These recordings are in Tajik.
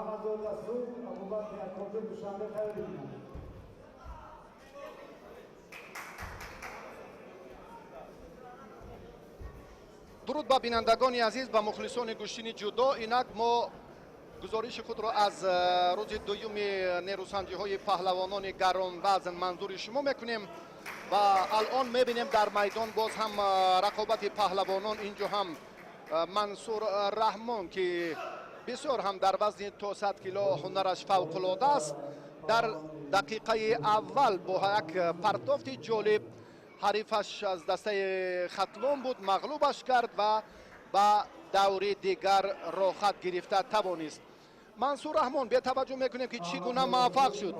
Муҳаммадзода Суғд, Абубакр Акобир Душанбе тайёр бинанд. Дуруд ба бинандагони азиз, ба мухлисони гӯштини ҷудо. Инак мо гузориши худро аз рӯзи дуюми нерӯсанҷиҳои паҳлавонони гаронвазн манзури шумо мекунем ва алон мебинем дар майдон боз ҳам рақобати паҳлавонон. Инҷо ҳам Мансур Раҳмон, ки бисёр ҳам дар вазни то 100 кило ҳунараш фавқулода аст, дар дақиқаи аввал бо як партофти ҷолиб ҳарифаш аз дастаи Хатлон буд, мағлубаш кард ва ба даври дигар роҳхат гирифта тавонист. Мансур Раҳмон бетаваҷҷӯҳ мекунем, ки чӣ гуна муваффақ шуд.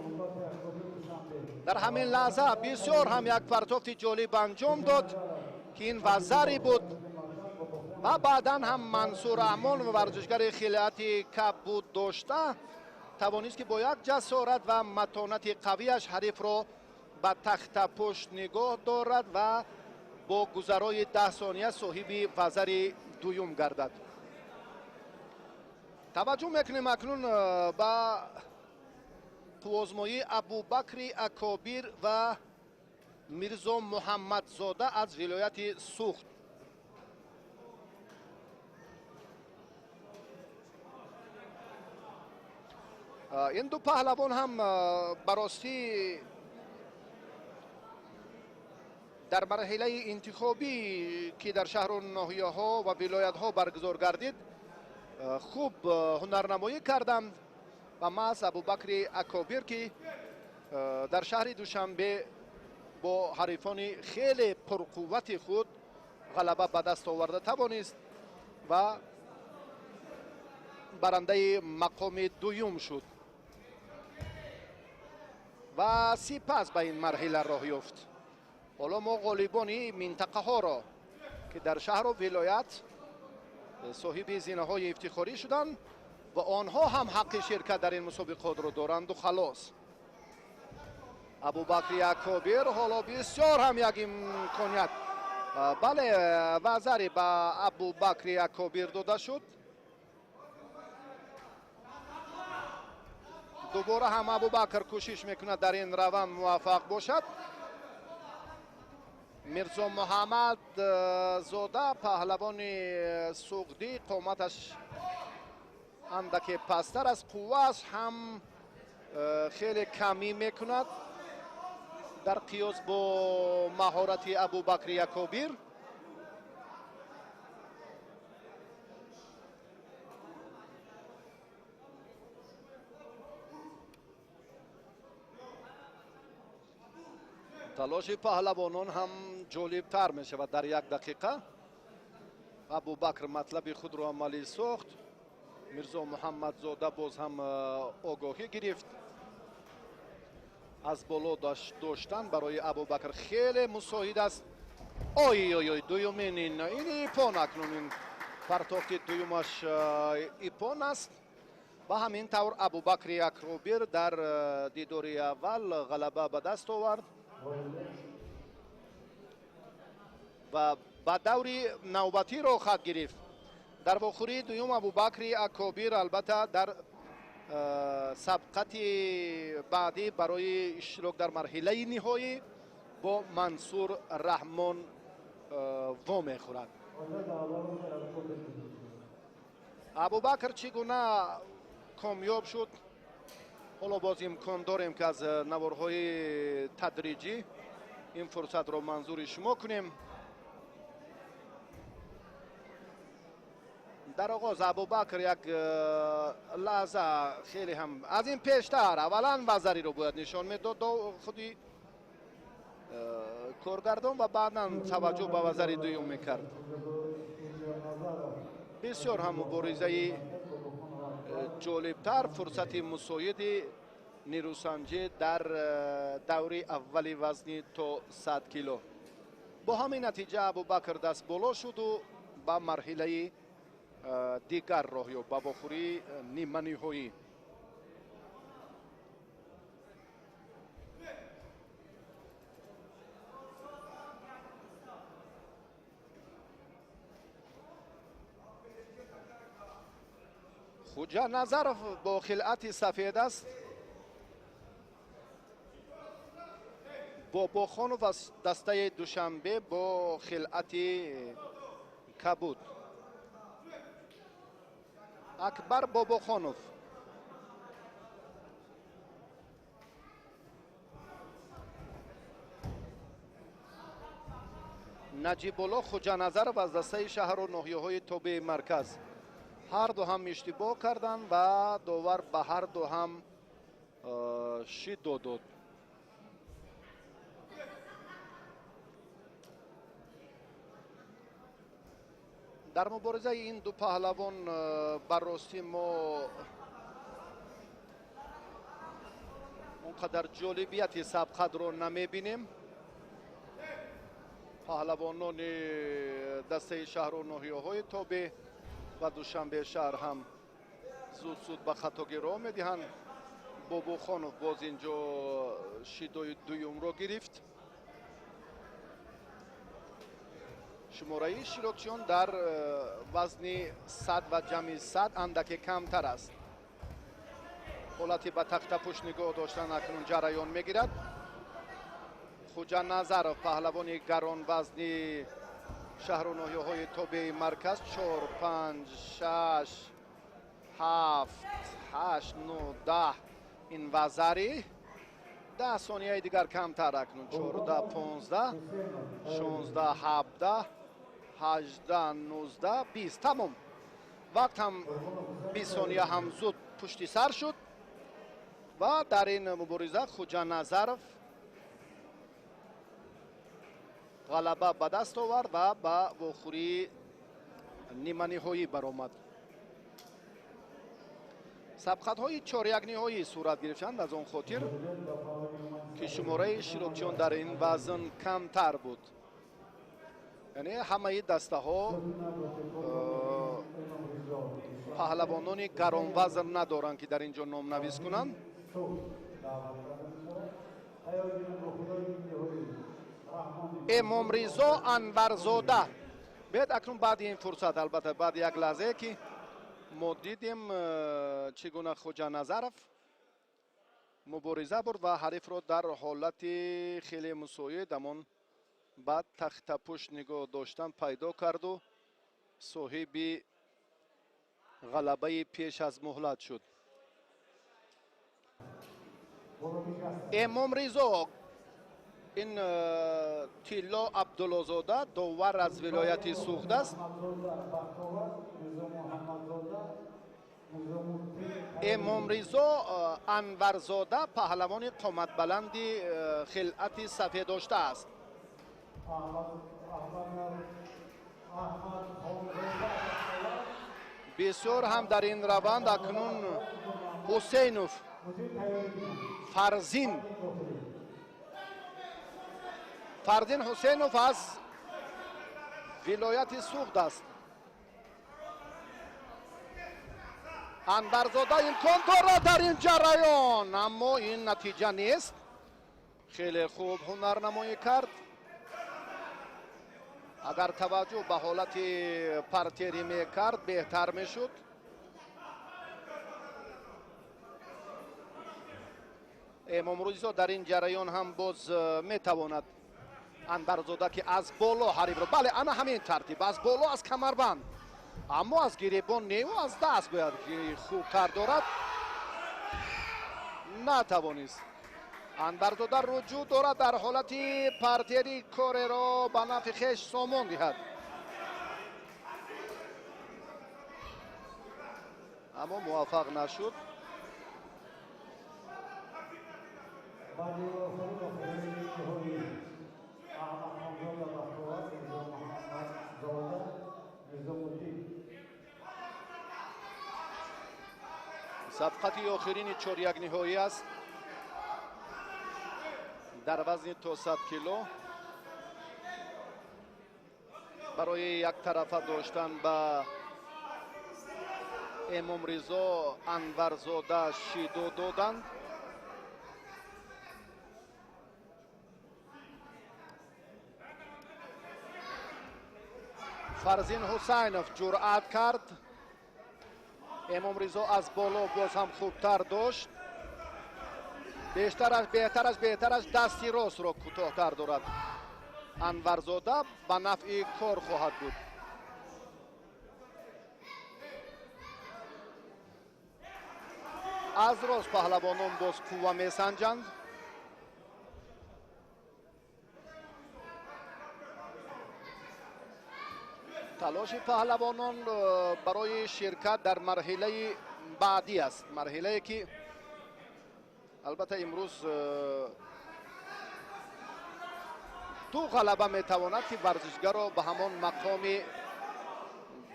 Дар ҳамин лаҳза бисёр ҳам як партофти ҷолиб анҷом дод, ки ин вазаре буд ва баъдан ҳам Мансур Раҳмон, варзишгари хилъати кабуд дошта, тавонист, ки бо як ҷасорат ва матонати қавияш ҳарифро ба тахтапушт нигоҳ дорад ва бо гузарои 10 сония соҳиби вазари дуюм гардад. Таваҷҷӯҳ мекунем акнун ба қуввозмоии Абубакри Акобир ва Мирзо Муҳаммадзода аз вилояти Суғд. Ин ду паҳлавон ҳам ба ростӣ дар марҳилаи интихобӣ, ки дар шаҳру ноҳияҳо ва вилоятҳо баргузор гардид, хуб ҳунарнамоӣ карданд ва маҳз Абубакри Акобир, ки дар шаҳри Душанбе бо ҳарифони хеле пурқуввати худ ғалаба ба даст оварда тавонист ва барандаи мақоми дуюм шуд ва сипас ба ин марҳила роҳ ёфт. Ҳоло мо ғолибони минтақаҳоро, ки дар шаҳру вилоят соҳиби зинаҳои ифтихорӣ шуданд ва онҳо ҳам ҳаққи ширкат дар ин мусобиқотро доранду халос. Абубакри Акобир ҳоло бисёр ҳам як имконият, бале, вазаре ба Абубакри Акобир дода шуд. Дубора ҳам Абубакр кӯшиш мекунад дар ин раванд муваффақ бошад. Мирзо Муҳаммад Зода, паҳлавони суғдӣ, қоматаш андаке пасттар аст, қуввааш ҳам хеле камӣ мекунад дар қиёс бо маҳорати Абубакри Акобир. Талоши паҳлавонон ҳам ҷолибтар мешавад дар як дақиқа. Абубакр матлаби худро амалӣ сохт. Мирзо Муҳаммадзода боз ҳам огоҳӣ гирифт. Аз боло доштан барои Абубакр хеле мусоид аст. Ой ой ой, дуюмин ин ипон, акнун ин партофти дуюмаш ипон аст. Ба ҳамин тавр Абубакри Акробир дар дидори аввал ғалаба ба даст овард ва ба даври навбатӣ роҳхат гирифт. Дар вохӯрии дуюм Абубакри Акобир албатта дар сабқати баъдӣ барои иштирок дар марҳилаи ниҳоӣ бо Мансур Раҳмон вомехӯрад. Абубакр чӣ гуна комёб шуд? Ҳоло боз имкон дорем, ки аз наворҳои тадриҷӣ ин фурсатро манзури шумо кунем. Дар оғоз Абубакр як лаҳза хеле ҳам аз ин пештар аввалан вазариро бояд нишон медод худи коргардон ва баъдан таваҷҷӯҳ ба вазари дуюм мекард. Бисёр ҳам муборизаи ҷолибтар, фурсати мусоиди нерӯсанҷӣ дар даври аввали вазни то 100 кило. Бо ҳамин натиҷа Абубакр даст боло шуду ба марҳилаи дигар роҳ ёфт, ба вохӯрии ниманиҳоӣ. Хуҷаназаров бо хилъати сафед аст. Бобохонов аз дастаи Душанбе бо хилъати кабуд. Акбар Бобохонов. Наҷибулло Хуҷаназаров аз дастаи шаҳру ноҳияҳои тобеи марказ. Ҳар ду ҳам иштибоҳ карданд ва довар ба ҳар ду ҳам шидо дод. Дар муборизаи ин ду паҳлавон ба ростӣ мо он қадар ҷолибияти сабқатро намебинем. Паҳлавонони дастаи шаҳру ноҳияҳои тобеъ ва Душанбе шаҳр ҳам зуд-зуд ба хатогӣ роҳ медиҳанд. Бобохонов боз инҷо шидои дуюмро гирифт. Шумораи иштирокчиён дар вазни 100 ва ҷамъи 100 андаке камтар аст. Ҳолати ба тахтапушт нигоҳ доштан акнун ҷараён мегирад. Хуҷаназаров паҳлавони гаронвазни шаҳру ноҳияҳои тобеи марказ 4, 5, 6, 7, 8, 9, 10 ин вазари 10 сонияи дигар камтар акнун 14, 15, 16, 17, 18, 19, 20. Тамом. Вақт ҳам 20 сония ҳам зуд пушти сар шуд ва дар ин мубориза Хуҷаназаров ғалаба ба даст овард ва ба вохӯрии ниманиҳоӣ баромад. Сабқатҳои чорякниҳоӣ сурат гирифтанд аз он хотир ки шумораи иштирокчиён дар ин вазн камтар буд. Яъне ҳамаи дастаҳо паҳлавонони гаронвазн надоранд ки дар ин ҷо номнавис кунанд. Эмомризо Анварзода. Биёед акнун баъди ин фурсат, албатта баъди як лаҳзае ки мо дидем чӣ гуна Хуҷаназаров мубориза бурд ва ҳарифро дар ҳолати хеле мусоид ҳамон ба тахтапушт нигоҳ доштан пайдо карду соҳиби ғалабаи пеш аз муҳлат шуд. Эмомризо ин Тилло Абдуллозода довар аз вилояти Суғд аст. Эмомризо Анварзода паҳлавони қоматбаланди хилъати сафед доштааст. Бисёр ҳам дар ин раванд акнун Ҳусейнов Фарзин Ҳусейнов аз вилояти Суғд аст. Анварзода имкон дорад дар ин ҷараён, аммо ин натиҷа нест. Хеле хуб ҳунарнамоӣ кард. Агар таваҷҷӯҳ ба ҳолати партерӣ мекард, беҳтар мешуд. Эмомризо дар ин ҷараён ҳам боз метавонад Анварзода ки аз боло ҳарифро, бале, ана ҳамин тартиб, аз боло аз камарбанд, аммо аз гиребон не, ӯ аз даст бояд ки хубтар дорад. Натавонист. Анварзода руҷӯъ дорад дар ҳолати партери кореро ба нафъи хеш сомон диҳад, аммо муваффақ нашуд. Сабқати охирини чорякниҳоӣ аст дар вазни то 100 кило. Барои яктарафа доштан ба Эмомризо Анварзода шидо доданд. Фарзин Ҳусайнов ҷуръат кард. Эмомризо аз боло боз ҳам хубтар дошт. Бештараш, беҳтараш, беҳтараш дасти ростро кӯтоҳтар дорад. Анварзода ба нафъи кор хоҳад буд. Аз рост паҳлавонон боз қувва месанҷанд. Талоши паҳлавонон барои ширкат дар марҳилаи баъдӣ аст. Марҳилае ки албатта имрӯз ду ғалаба метавонад ки варзишгарро ба ҳамон мақоми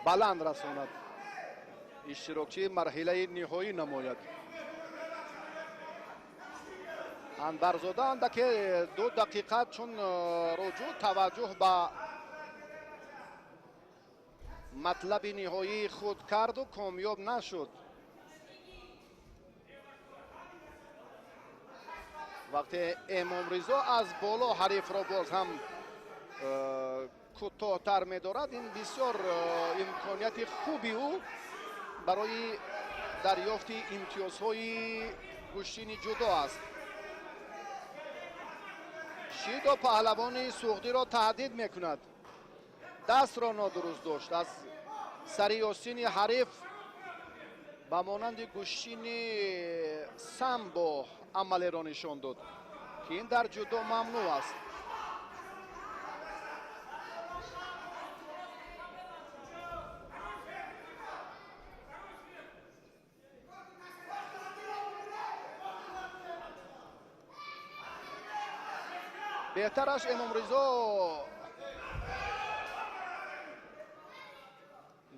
баланд расонад. Иштирокчии марҳилаи ниҳоӣ намояд. Анварзода андаке 2 дақиқа чун руҷӯъ таваҷҷӯҳ ба матлаби ниҳоии худ карду комёб нашуд. Вақте Эмомризо аз боло ҳарифро боз ҳам кӯтоҳтар медорад, ин бисёр имконияти хуби ӯ барои дарёфти имтиёзҳои гӯштини ҷудо аст. Шидо паҳлавони суғдиро таҳдид мекунад. Дастро нодуруст дошт. Аз сари остини ҳариф ба монанди гӯштини самбо амалеро нишон дод, ки ин дар ҷудо мамнӯъ аст. Беҳтараш Эмомризо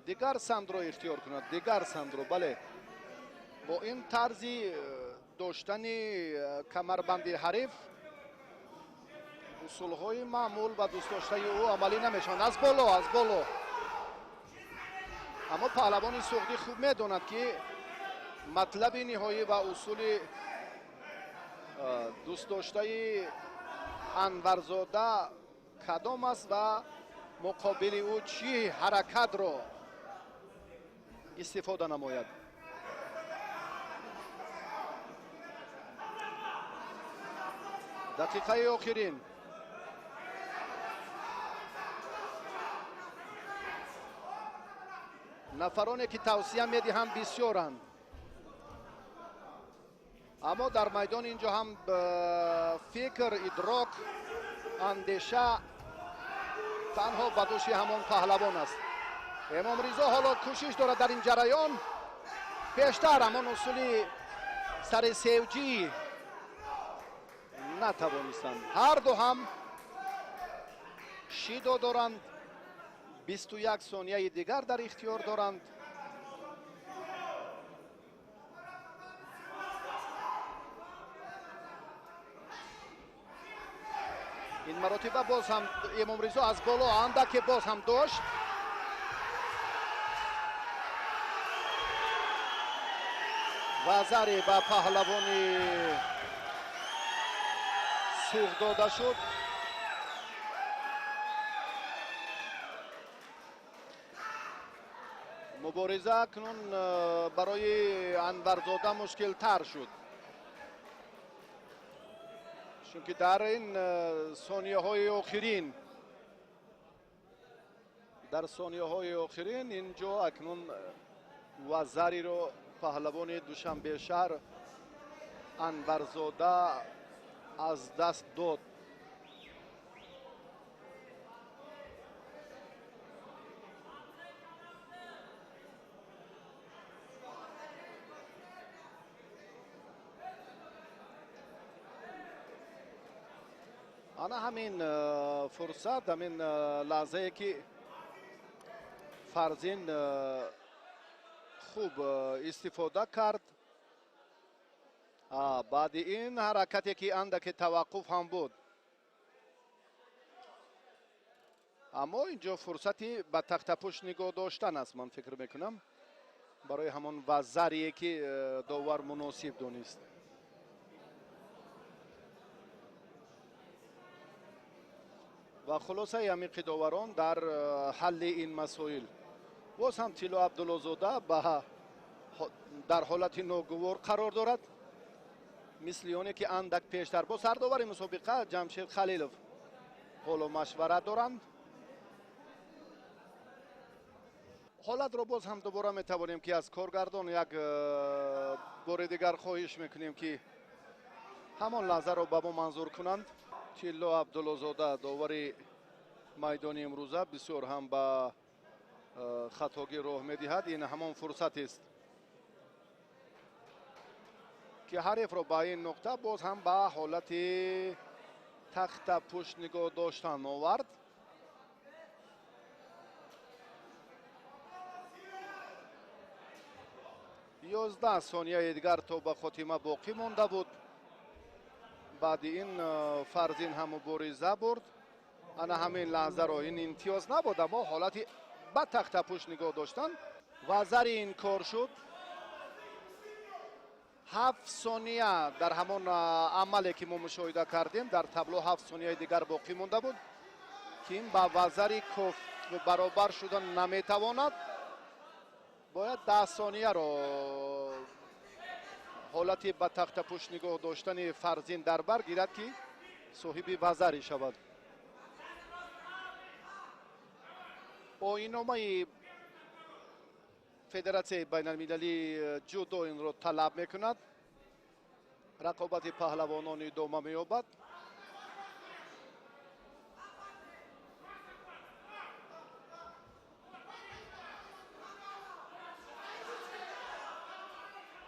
дигар самтро ихтиёр кунад, дигар самтро, бале. Бо ин тарзи доштани камарбанди ҳариф усулҳои маъмул ва дӯстдоштаи ӯ амалӣ намешаванд. Аз боло, аз боло. Аммо паҳлавони суғдӣ хуб медонад, ки матлаби ниҳоӣ ва усули дӯстдоштаи Анварзода кадом аст ва муқобили ӯ чӣ ҳаракатро истифода намояд. Дақиқаи охирин. Нафароне ки тавсия медиҳанд бисёранд, аммо дар майдон инҷо ҳам фикр, идрок, андеша танҳо ба дӯши ҳамон паҳлавон аст. Эмомризо ҳоло кӯшиш дорад дар ин ҷараён пештар ҳамон усули сари севҷӣ натавонистанд. Ҳар ду ҳам шидо доранд, 21 сонияи дигар дар ихтиёр доранд. Ин маротиба боз ҳам Эмомризо аз боло андаке боз ҳам дошт. Вазаре ба паҳлавони суғ дода шуд. Мубориза акнун барои Анварзода мушкилтар шуд, чунки дар ин сонияҳои охирин, дар сонияҳои охирин инҷо акнун вазариро паҳлавони Душанбешаҳр Анварзода аз даст дод. Ана ҳамин фурсат, ҳамин лаҳзае ки Фарзин хуб истифода кард. Баъди ин ҳаракате ки андаке таваққуф ҳам буд, аммо инҷо фурсати ба тахтапӯш нигоҳ доштан аст, ман фикр мекунам, барои ҳамон вазарие ки довар муносиб донист. Ва хулосаи ҳамин доварон дар ҳалли ин масоил боз ҳам Тилло Абдуллозода ба Дар ҳолати ногувор қарор дорад, мисли оне ки андак пештар бо сардовари мусобиқа Ҷамшед Халилов ҳоло машварат доранд. Ҳолатро боз ҳам дубора метавонем ки аз коргардон як бори дигар хоҳиш мекунем ки ҳамон лаҳзаро ба мо манзур кунанд. Тилло Абдуллозода, довари майдони имрӯза, бисёр ҳам ба хатогӣ роҳ медиҳад. Ин ҳамон фурсатест ки ҳарифро ба ин нуқта боз ҳам ба ҳолати тахтапушт нигоҳ доштан овард. 11 сонияи дигар то ба хотима боқӣ монда буд. Баъди ин Фарзин ҳам мубориза бурд. Ана ҳамин лаҳзаро ин имтиёз набуд, аммо ҳолати ба тахтапушт нигоҳ доштан вазари ин кор шуд. 7 сония дар ҳамон амале ки мо мушоҳида кардем, дар табло 7 сонияи дигар боқӣ монда буд, ки ин ба вазари коф баробар шуда наметавонад. Бояд 10 сонияро ҳолати ба тахтапушт нигоҳ доштани Фарзин дар бар гирад ки соҳиби вазаре шавад. Оинномаи Федератсияи байналмилалии ҷудо инро талаб мекунад. Рақобати паҳлавонон идома меёбад.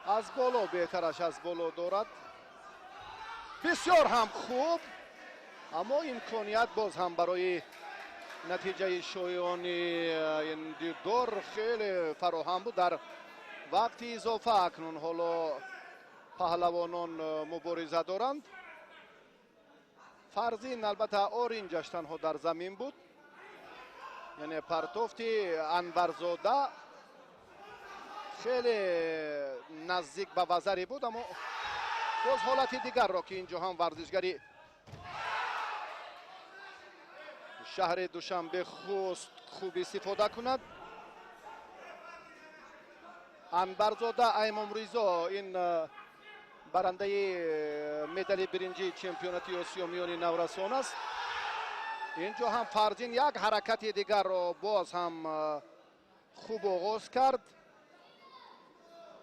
Аз боло беҳтараш аз боло дорад. Бисёр ҳам хуб, аммо имконият боз ҳам барои натиҷаи шоёни ин дидор хеле фароҳам буд. Дар вақти изофа акнун ҳоло паҳлавонон мубориза доранд. Фарзин албатта оринҷаш танҳо дар замин буд, яъне партофти Анварзода хеле наздик ба вазаре буд, аммо боз ҳолати дигарро ки инҷо ҳам варзишгари шаҳри Душанбе хост хуб истифода кунад. Анварзода Аймомризо, ин барандаи медали биринҷии чемпионати Осиё миёни наврасон аст. Инҷо ҳам Фарзин як ҳаракати дигарро боз ҳам хуб оғоз кард,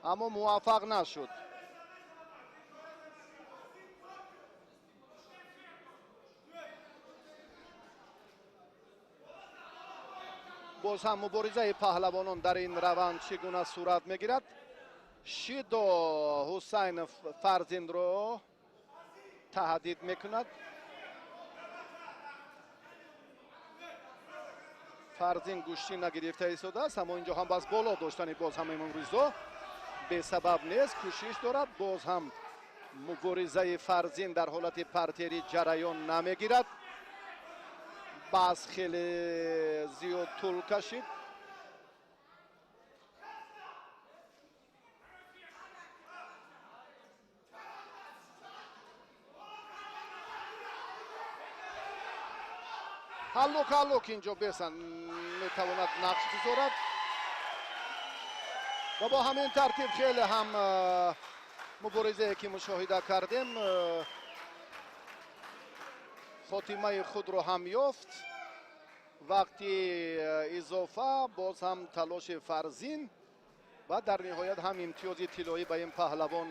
аммо муваффақ нашуд. Боз ҳам муборизаи паҳлавонон дар ин раванд чӣ гуна сурат мегирад. Шидо Ҳусайнов Фарзинро таҳдид мекунад. Фарзин гӯштӣ нагирифта истодааст, аммо инҷо ҳам бас боло доштани боз ҳам Имомризо бесабаб нест, кӯшиш дорад. Боз ҳам муборизаи Фарзин дар ҳолати партерӣ ҷараён намегирад. Баҳс хеле зиёд тӯл кашид. Ҳаллук ҳаллук инҷо бесан метавонад нақш бизорад ва бо ҳамин тартиб хеле ҳам муборизае ки мушоҳида кардем хотимаи худро ҳам ёфт. Вақти изофа боз ҳам талоши Фарзин ва дар ниҳоят ҳам имтиёзи тиллоӣ ба ин паҳлавон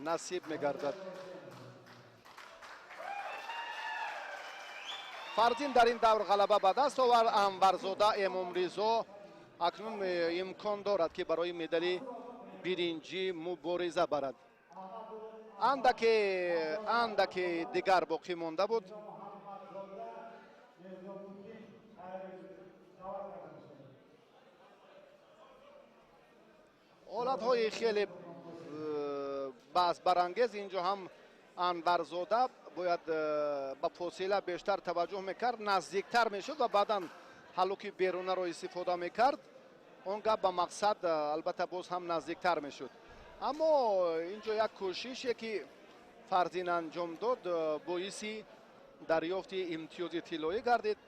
насиб мегардад. Фарзин дар ин давр ғалаба ба даст овард. Анварзода Эмомризо акнун имкон дорад ки барои медали биринҷӣ мубориза барад. Андаке дигар боқӣ монда буд. Ҳолатҳои хеле баҳсбарангез. Инҷо ҳам Анварзода бояд ба фосила бештар таваҷҷӯҳ мекард, наздиктар мешуд ва баъдан ҳаллуки берунаро истифода мекард. Он гап ба мақсад албатта боз ҳам наздиктар мешуд. Аммо инҷо як кӯшише ки Фарзин анҷом дод боиси дарёфти имтиёзи тиллоӣ гардид.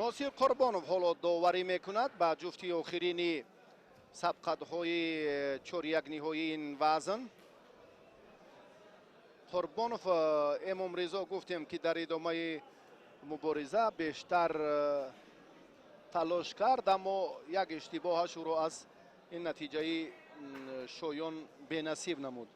Носир Қурбонов ҳоло доварӣ мекунад ба ҷуфти охирини Сабқатҳои чорякниҳоии ин вазн. Қурбонов Эмомризо гуфтем, ки дар идомаи мубориза бештар талош кард, аммо як иштибоҳаш ӯро аз ин натиҷаи шоён бенасиб намуд.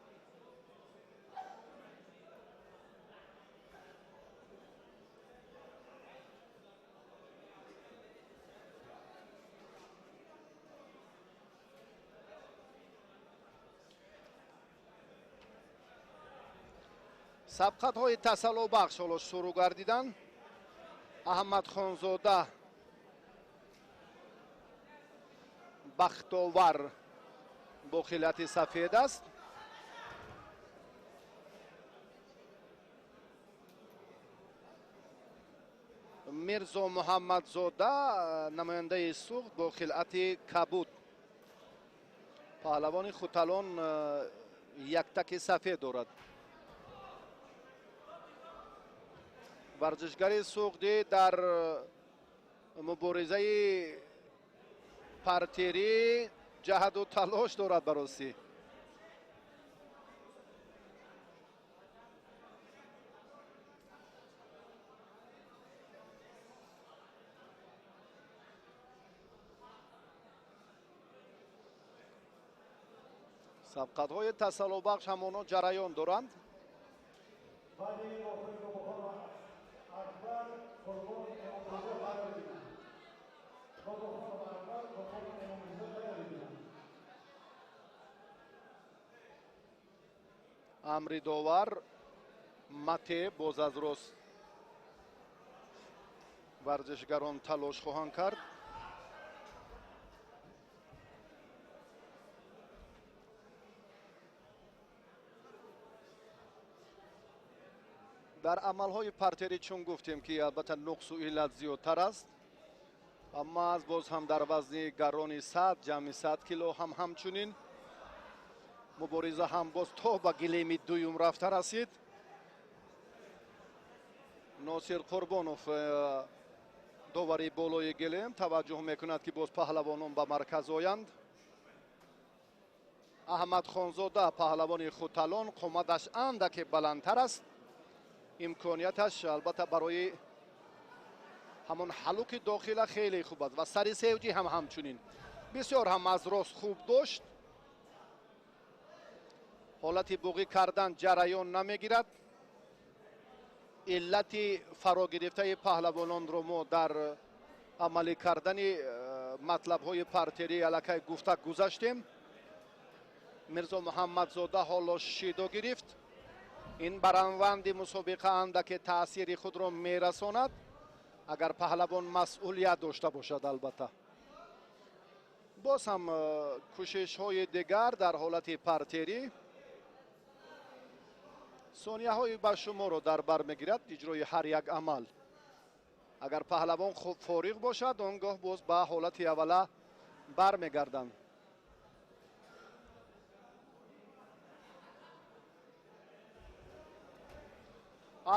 Сабқатҳои тасаллобахш ҳоло шурӯъ гардиданд. Аҳмадхонзода Бахтовар бо хилати сафед аст. Мирзо Муҳаммадзода, намояндаи Суғд, бо хилати кабуд. Паҳлавони Хуталон яктаки сафед дорад. Варзишгари суғдӣ дар муборизаи партерӣ ҷаҳаду талош дорад баросӣ. Сабқатҳои тасаллобахш ҳамоно ҷараён доранд. Амри довар мате боз аз рост варзишгарон талош хоҳанд кард. Дар амалҳои партерӣ, чун гуфтем, ки албатта нуқсу иллат зиёдтар аст, аммо аз боз ҳам дар вазни гарони 100 ҷамъи 100 кило ҳам ҳамчунин мубориза ҳам боз то ба гилеми дуюм рафта расид. Носир Қурбонов, довари болои гилем, таваҷҷӯҳ мекунад, ки боз паҳлавонон ба марказ оянд. Аҳмадхонзода, паҳлавони Хуталон, қоматаш андаке баландтар аст. Имконияташ албатта барои ҳамон ҳалуки дохила хеле хуб аст ва сари севҷӣ ҳам ҳамчунин бисёр ҳам аз рост хуб дошт. Ҳолати буғӣ кардан ҷараён намегирад. Иллати фарогирифтаи паҳлавононро мо дар амалӣ кардани матлабҳои партерӣ аллакай гуфта гузаштем. Мирзо Муҳаммадзода ҳоло шидо гирифт. Ин баранванди мусобиқа андаке таъсири худро мерасонад, агар паҳлавон масъулият дошта бошад. Албатта, боз ҳам кӯшишҳои дигар дар ҳолати партерӣ сонияҳои ба шуморо дар бар мегирад иҷрои ҳар як амал. Агар паҳлавон хуб фориғ бошад, он гоҳ боз ба ҳолати аввала бармегарданд.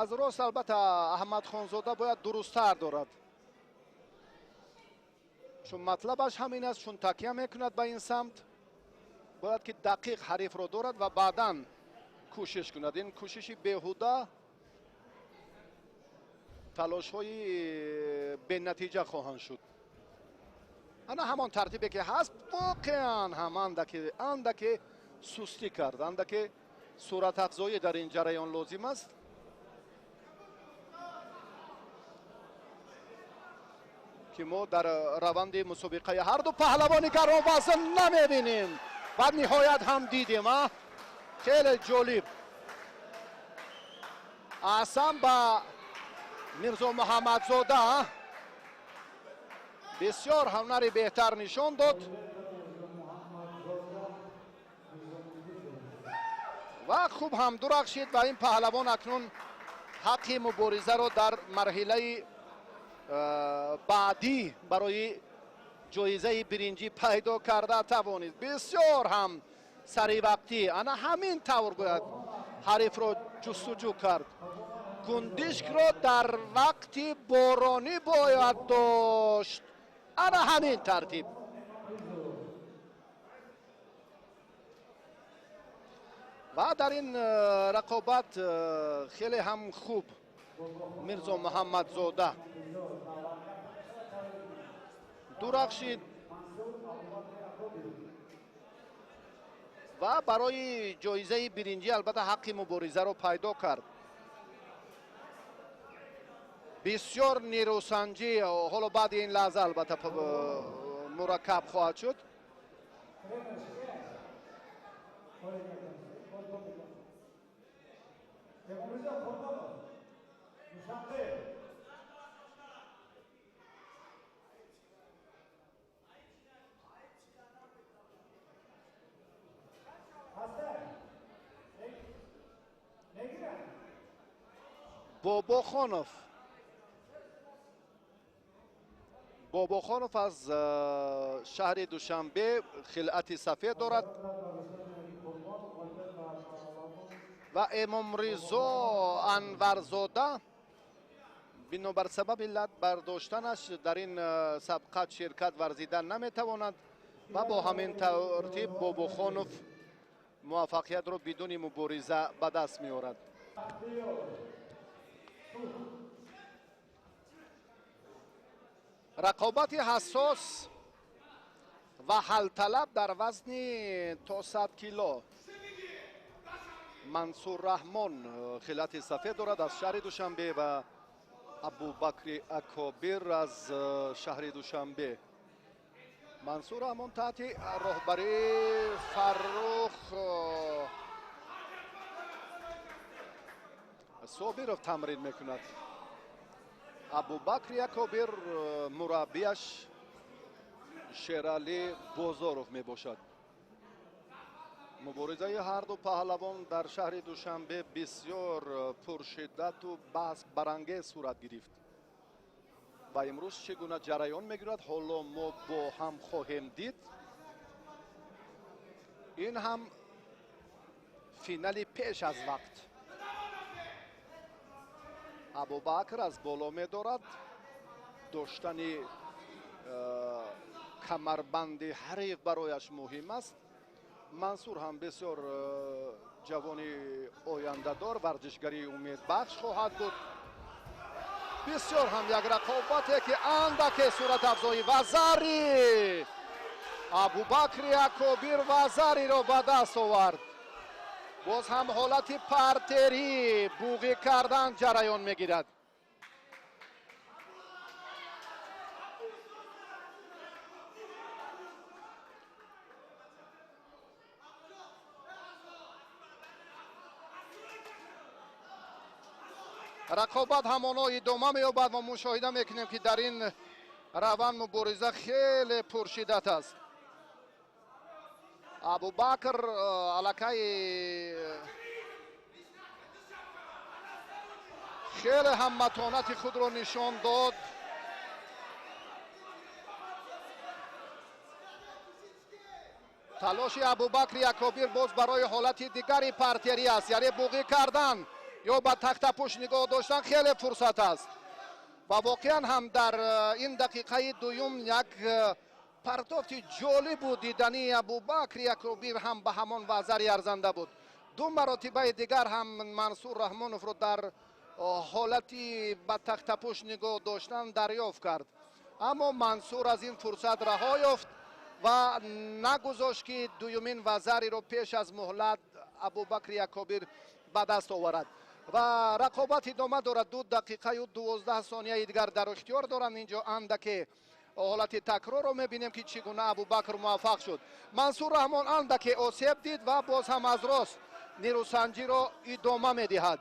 Аз рост албатта Аҳмадхонзода бояд дурусттар дорад, чун матлабаш ҳамин аст, чун такя мекунад ба ин самт, бояд ки дақиқ ҳарифро дорад ва баъдан кӯшиш кунад. Ин кӯшиши беҳуда, талошҳои бенатиҷа хоҳанд шуд. Ана ҳамон тартибе ки ҳаст, воқеан ҳам андаке сустӣ кард, андаке суратафзоӣ дар ин ҷараён лозим аст. Ки мо дар раванди мусобиқаи ҳарду паҳлавони гаронвазн намебинем ва ниҳоят ҳам дидем. Хеле ҷолиб. Аҳсан ба Мирзо Муҳаммадзода, бисёр ҳунари беҳтар нишон дод ва хуб ҳам дурахшид ва ин паҳлавон акнун ҳаққи муборизаро дар марҳилаи баъдӣ барои ҷоизаи биринҷӣ пайдо карда тавонист. Бисёр ҳам саривақтӣ ана ҳамин тавр бояд ҳарифро ҷустуҷӯ кард. Гундишкро дар вақти боронӣ бояд дошт. Ана ҳамин тартиб. Ва дар ин рақобат хеле ҳам хуб Мирзо Муҳаммадзода дурахшид ва барои ҷоизаи биринҷӣ албатта ҳаққи муборизаро пайдо кард. Бисёр нерӯсанҷӣ ҳоло баъди ин лаҳза албатта мураккаб хоҳад шуд. Бобохонов аз шаҳри Душанбе хилъати сафед дорад ва Эмомризо Анварзода бинобар сабаби лат бардоштанаш дар ин сабқат ширкат варзида наметавонад ва бо ҳамин тартиб Бобохонов муваффақиятро бидуни мубориза ба даст меорад. Рақобати ҳассос ва ҳалталаб дар вазни то 100 кило. Мансур Раҳмон хилати сафед дорад аз шаҳри Душанбе ва Абубакри Акобир аз шаҳри Душанбе. Мансур Раҳмон таҳти роҳбарии Фаррух Собиров тамрин мекунад. Абубакри Акобир мураббияш Шералӣ Бозоров мебошад. Муборизаи ҳарду паҳлавон дар шаҳри Душанбе бисёр пуршиддату баҳсбарангез сурат гирифт ва имрӯз чӣ гуна ҷараён мегирад, ҳоло мо бо ҳам хоҳем дид. Ин ҳам финали пеш аз вақт. Абубакр аз боло медорад. Доштани камарбанди ҳариф барояш муҳим аст. Мансур ҳам бисёр ҷавони ояндадор, варзишгари умедбахш хоҳад буд. Бисёр ҳам як рақобате ки андаке суратафзоӣ вазари Абубакри Акобир вазариро ба даст овард. Боз ҳам ҳолати партерӣ буғӣ кардан ҷараён мегирад. Рақобат ҳамоно идома меёбад ва мушоҳида мекунем, ки дар ин раванд мубориза хеле пуршиддат аст. Абубакр аллакай хеле ҳам матонати худро нишон дод. Талоши Абубакри Акобир боз барои ҳолати дигари партерӣ аст, яъне буғӣ кардан ё ба тахтапӯш нигоҳ доштан хеле фурсат аст ва воқеан ҳам дар ин дақиқаи дуюм як партофти ҷолибу дидании Абубакри Акобир ҳам ба ҳамон вазари арзанда буд. Ду маротибаи дигар ҳам Мансур Раҳмоновро дар ҳолати ба тахтапӯш нигоҳ доштан дарёфт кард, аммо Мансур аз ин фурсат раҳо ёфт ва нагузошт, ки дуюмин вазариро пеш аз муҳлат Абубакри Акобир ба даст оварад. Ва рақобат идома дорад. 2 дақиқаю 12 сонияи дигар дар ихтиёр доранд. Инҷо андаке ҳолати такрорро мебинем, ки чӣ гуна Абубакр муваффақ шуд. Мансур Раҳмон андаке осеб дид ва боз ҳам аз рост нерӯсанҷиро идома медиҳад.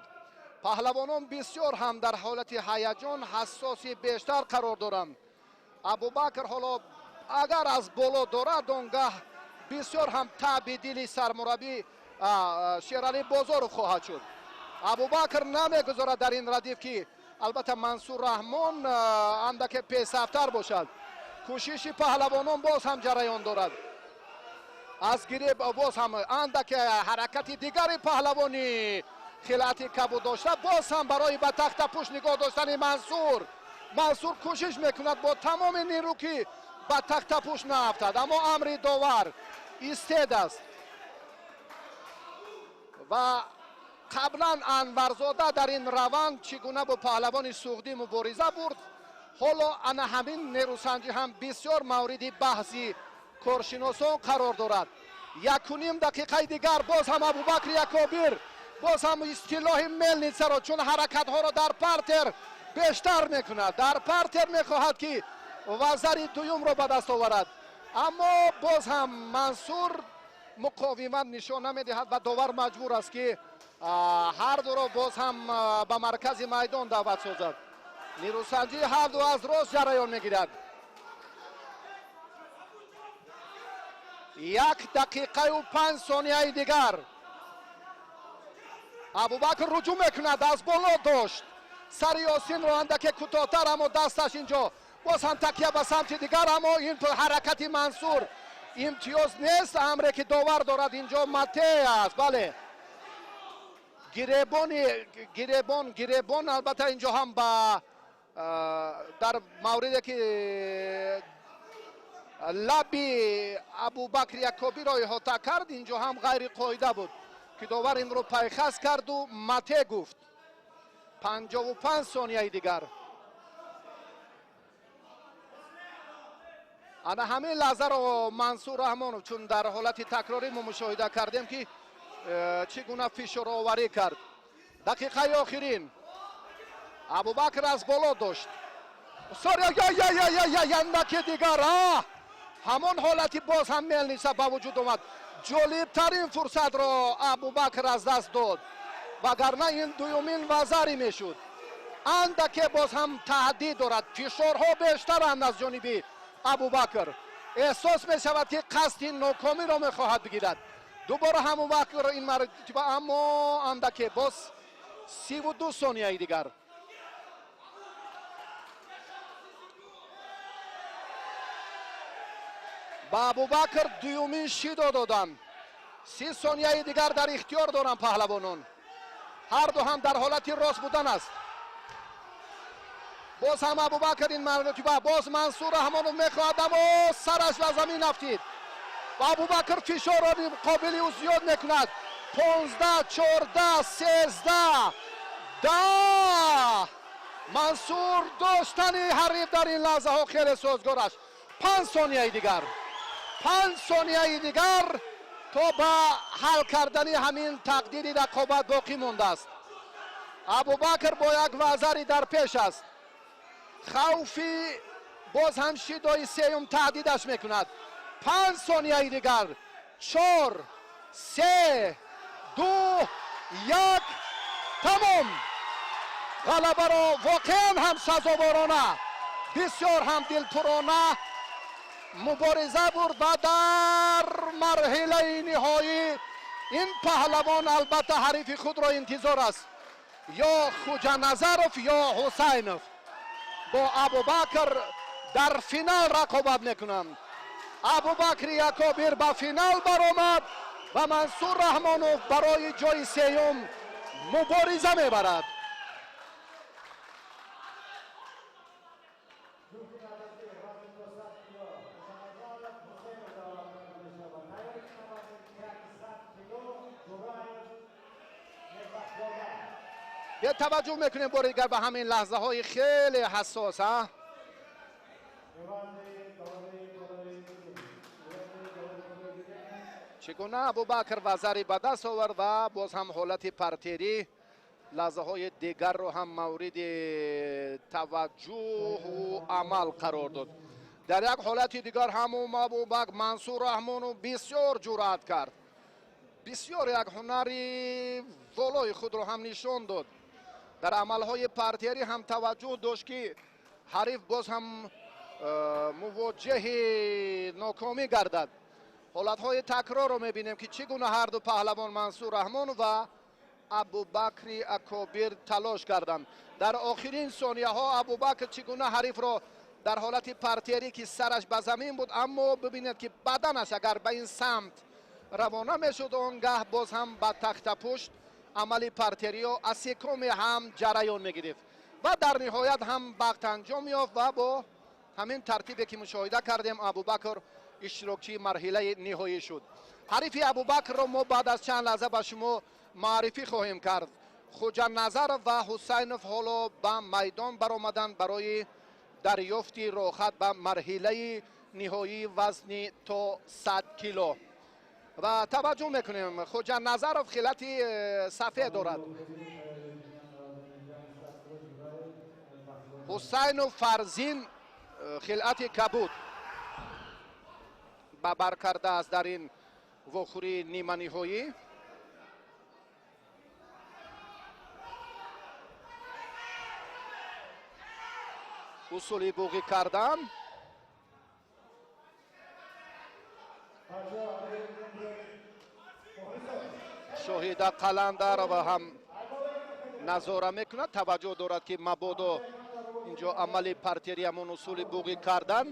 Паҳлавонон бисёр ҳам дар ҳолати ҳаяҷон ҳассоси бештар қарор доранд. Абубакр ҳоло агар аз боло дорад, он гаҳ бисёр ҳам таби дили сармураббӣ Шералӣ Бозоров хоҳад шуд. Абубакр намегузорад дар ин радиф, ки албатта Мансур Раҳмон андаке песафтар бошад. Кӯшиши паҳлавонон боз ҳам ҷараён дорад. Аз гиреб боз ҳам андаке ҳаракати дигари паҳлавони хилати кабуд дошта, боз ҳам барои ба тахтапӯш нигоҳ доштани Мансур. Мансур кӯшиш мекунад бо тамоми нерӯ, ки ба тахтапӯш наафтад, аммо амри довар истед аст. Ва қаблан Анварзода дар ин раванд чӣ гуна бо паҳлавони суғдӣ мубориза бурд, ҳоло ана ҳамин нерӯсанҷӣ ҳам бисёр мавриди баҳси коршиносон қарор дорад. 1,5 дақиқаи дигар. Боз ҳам Абубакри Акобир, боз ҳам истилоҳи мельницаро, чун ҳаракатҳоро дар партер бештар мекунад, дар партер мехоҳад, ки вазари дуюмро ба даст оварад, аммо боз ҳам Мансур муқовимат нишон намедиҳад ва довар маҷбур аст, ки ҳар дуро боз ҳам ба маркази майдон даъват созад. Нерӯсанҷии ҳарду аз рост ҷараён мегирад. 1 дақиқаю 5 сонияи дигар. Абубакр ҳуҷум мекунад, аз боло дошт сари Ёсинро андаке кӯтоҳтар, аммо дасташ инҷо боз ҳам такя ба самти дигар, аммо ин ҳаракати Мансур имтиёз нест. Амре ки довар дорад инҷо мате аст. Бале, гиребони гиребон, гиребон. Албатта, инҷо ҳам ба дар мавриде ки лаби Абубакри Акобиро иҳота кард, инҷо ҳам ғайриқоида буд, ки довар инро пайхас карду мате гуфт. 55 сонияи дигар. Ана ҳамин лаҳзаро Мансур Раҳмонов, чун дар ҳолати такрорӣ мо мушоҳида кардем, ки чӣ гуна фишороварӣ кард. Дақиқаи охирин. Абубакр аз боло дошт яндаки дигар. Ҳамон ҳолати боз ҳам мельница ба вуҷуд омад. Ҷолибтарин фурсатро Абубакр аз даст дод, вагарна ин дуюмин вазари мешуд. Андаке боз ҳам таҳдид дорад, фишорҳо бештаранд аз ҷониби Абубакр. Эҳсос мешавад, ки қасди нокомиро мехоҳад бигирад дубора ҳам Абубакр ин маротиба, аммо андаке боз. 32 сонияи дигар. Ба Абубакр дуюмин шидо доданд. 30 сонияи дигар дар ихтиёр доранд паҳлавонон. Ҳарду ҳам дар ҳолати рост будан аст. Боз ҳам Абубакр, ин маротиба боз Мансур Раҳмонов мехоҳад, аммо сараш ба замин афтид ва Абубакр фишорро қобили ӯ зиёд мекунад. 15, 14, 13, 10. Мансур доштани ҳариф дар ин лаҳзаҳо хеле созгор аст. 5 сонияи дигар, 5 сонияи дигар то ба ҳал кардани ҳамин тақдири рақобат боқӣ мондааст. Абубакр бо як вазари дар пеш аст. Хавфи боз ҳам шидои сеюм таҳдидаш мекунад. 5 сонияи дигар. Чор, се, ду, як, тамом. Ғалабаро воқеан ҳам сазоворона, бисёр ҳам дилпурона мубориза бурд ва дар марҳилаи ниҳоӣ ин паҳлавон албатта ҳарифи худро интизор аст: ё Хуҷаназаров, ё Ҳусайнов бо Абубакр дар финал рақобат мекунанд. Абубакри Акобир ба финал баромад ва Мансур Раҳмонов барои ҷои сеюм мубориза мебарад. Ҷуфти вазни то 100 кило Хӯҷаназаров, Ҳусейнов даъват карда мешавад. Тайёрӣ вазни 100 кило Ҷураев, Мирбахтзода. Биё, таваҷҷӯҳ мекунем бори дигар ба ҳамин лаҳзаҳои хеле ҳассос, а. Вазни давраи болои вазни давраи болои дидем. Чӣ гуна Абубакр вазари ба даст овард ва боз ҳам ҳолати партерӣ, лаҳзаҳои дигарро ҳам мавриди таваҷҷӯҳу амал қарор дод. Дар як ҳолати дигар ҳамун Абубакр, Мансур Раҳмонов бисёр ҷуръат кард, бисёр як ҳунари волои худро ҳам нишон дод. Дар амалҳои партерӣ ҳам таваҷҷӯҳ дошт, ки ҳариф боз ҳам мувоҷҷаҳи нокомӣ гардад. Ҳолатҳои такрорро мебинем, ки чӣ гуна ҳарду паҳлавон Мансур Раҳмонов ва Абубакри Акобир талош карданд. Дар охирин сонияҳо Абубакр чӣ гуна ҳарифро дар ҳолати партерӣ, ки сараш ба замин буд, аммо бибинед, ки баданаш агар ба ин самт равона мешуд, он гаҳ боз ҳам ба тахтапушт амали партериё асекоме ҳам ҷараён мегирифт ва дар ниҳоят ҳам бахт анҷом ёфт ва бо ҳамин тартибе, ки мушоҳида кардем, Абубакр иштирокчии марҳилаи ниҳоӣ шуд. Ҳарифи Абубакрро мо баъд аз чанд лаҳза ба шумо муаррифӣ хоҳем кард. Хуҷанназаров ва Ҳусайнов ҳоло ба майдон баромаданд барои дарёфти роҳхат ба марҳилаи ниҳоии вазни то 100 кило. Ва таваҷҷӯҳ мекунем, Хуҷанназаров хилати сафед дорад. Ҳусайнов Фарзин хилати кабуд ба бар кардааст дар ин вохӯрии ниманиҳоӣ. Усули буғӣ кардан. Шоҳида Қаландарова ҳам назора мекунад, таваҷҷӯҳ дорад, ки мабодо инҷо амали партери ҳамон усули буғӣ кардан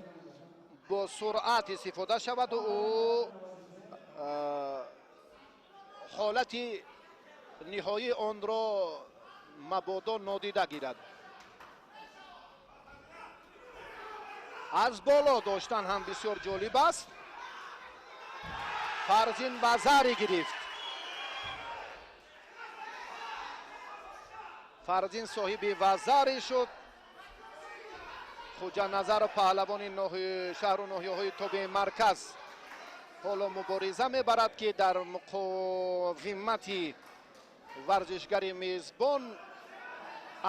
бо суръат истифода шаваду ӯ ҳолати ниҳоии онро мабодо нодида гирад. Аз боло доштан ҳам бисёр ҷолиб аст. Фарзин вазари гирифт. Фарзин соҳиби вазари шуд. Хуҷанназаров паҳлавони шаҳру ноҳияҳои тобеи марказ ҳоло мубориза мебарад, ки дар муқовимати варзишгари мизбон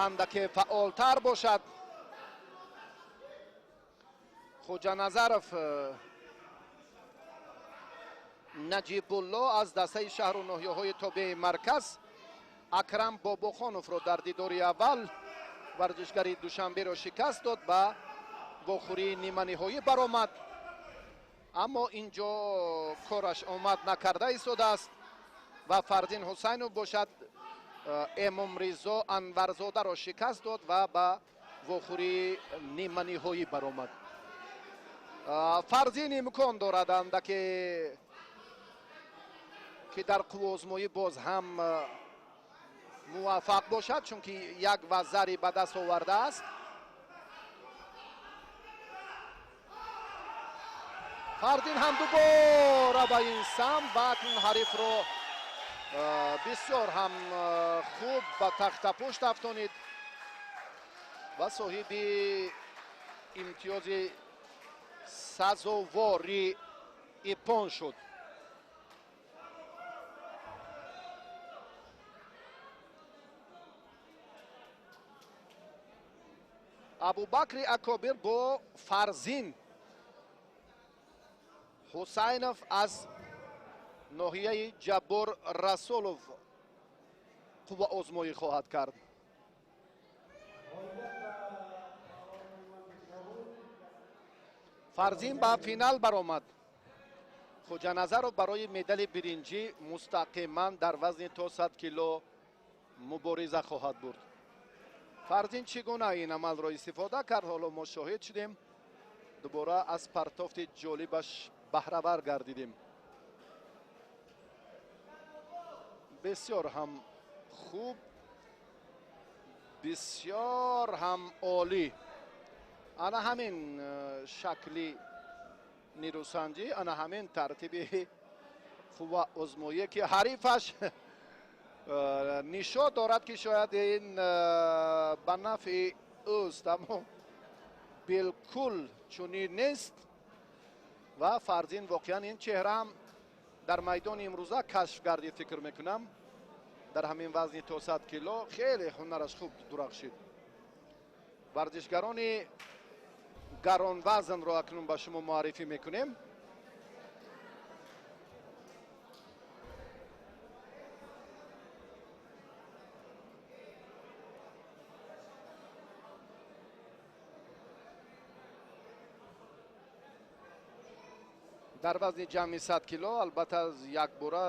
андаке фаъолтар бошад. Хуҷанназаров Наҷибулло аз дастаи шаҳру ноҳияҳои тобеи марказ Акрам Бобохоновро дар дидори аввал варзишгари Душанберо шикаст дод, ба вохӯрии ниманиҳоӣ баромад, аммо инҷо кораш омад накарда истодааст. Ва Фарзин Ҳусайнов бошад Эмомризо Анварзодаро шикаст дод ва ба вохӯрии ниманиҳоӣ баромад. Фарзин имкон дорад андаке ки дар қувваозмоӣ боз ҳам муваффақ бошад, чунки як вазари ба даст овардааст. Фарзин ҳам дубора ба ин самт ва акнун ҳарифро бисёр ҳам хуб ба тахтапушт афтонид ва соҳиби имтиёзи сазовори иппон шуд. Абубакри Акобир бо Фарзин Ҳусайнов аз ноҳияи Ҷаббор Расулов қувваозмоӣ хоҳад кард. Фарзин ба финал баромад. Хуҷанназаров барои медали биринҷӣ мустақиман дар вазни то 100 кило мубориза хоҳад бурд. Фарзин чӣ гуна ин амалро истифода кард, ҳоло мо шоҳид шудем. Дубора аз партофти ҷолибаш баҳравар гардидем. Бисёр ҳам хуб, бисёр ҳам олӣ. Ана ҳамин шакли нирӯсанҷӣ, ана ҳамин тартиби қувваозмоие, ки ҳарифаш нишон дорад, ки шояд ин ба нафъи ӯст, аммо билкул чунин нест. Ва Фарзин воқеан ин чеҳраам дар майдони имрӯза кашф гардид, фикр мекунам. Дар ҳамин вазни то 100 кило хеле ҳунараш хуб дурахшид. Варзишгарони гаронвазнро акнун ба шумо муаррифӣ мекунем. Дар вазни ҷамъи 100 кило албатта якбора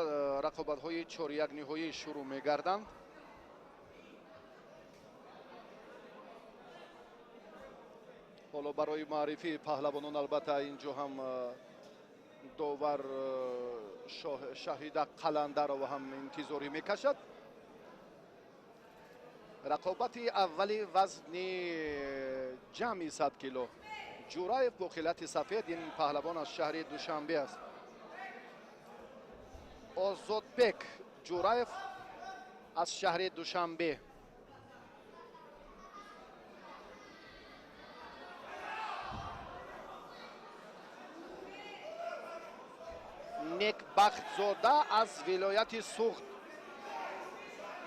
рақобатҳои чорякниҳоӣ шурӯъ мегарданд. Ҳоло барои муаррифии паҳлавонон албатта инҷо ҳам довар Шаҳида Қаландарова ҳам интизорӣ мекашад. Рақобати аввали вазни ҷамъи 100 кило. Ҷураев бо хилати сафед, ин паҳлавон аз шаҳри Душанбе аст. Озодбек Ҷураев аз шаҳри Душанбе. Некбахтзода аз вилояти Суғд,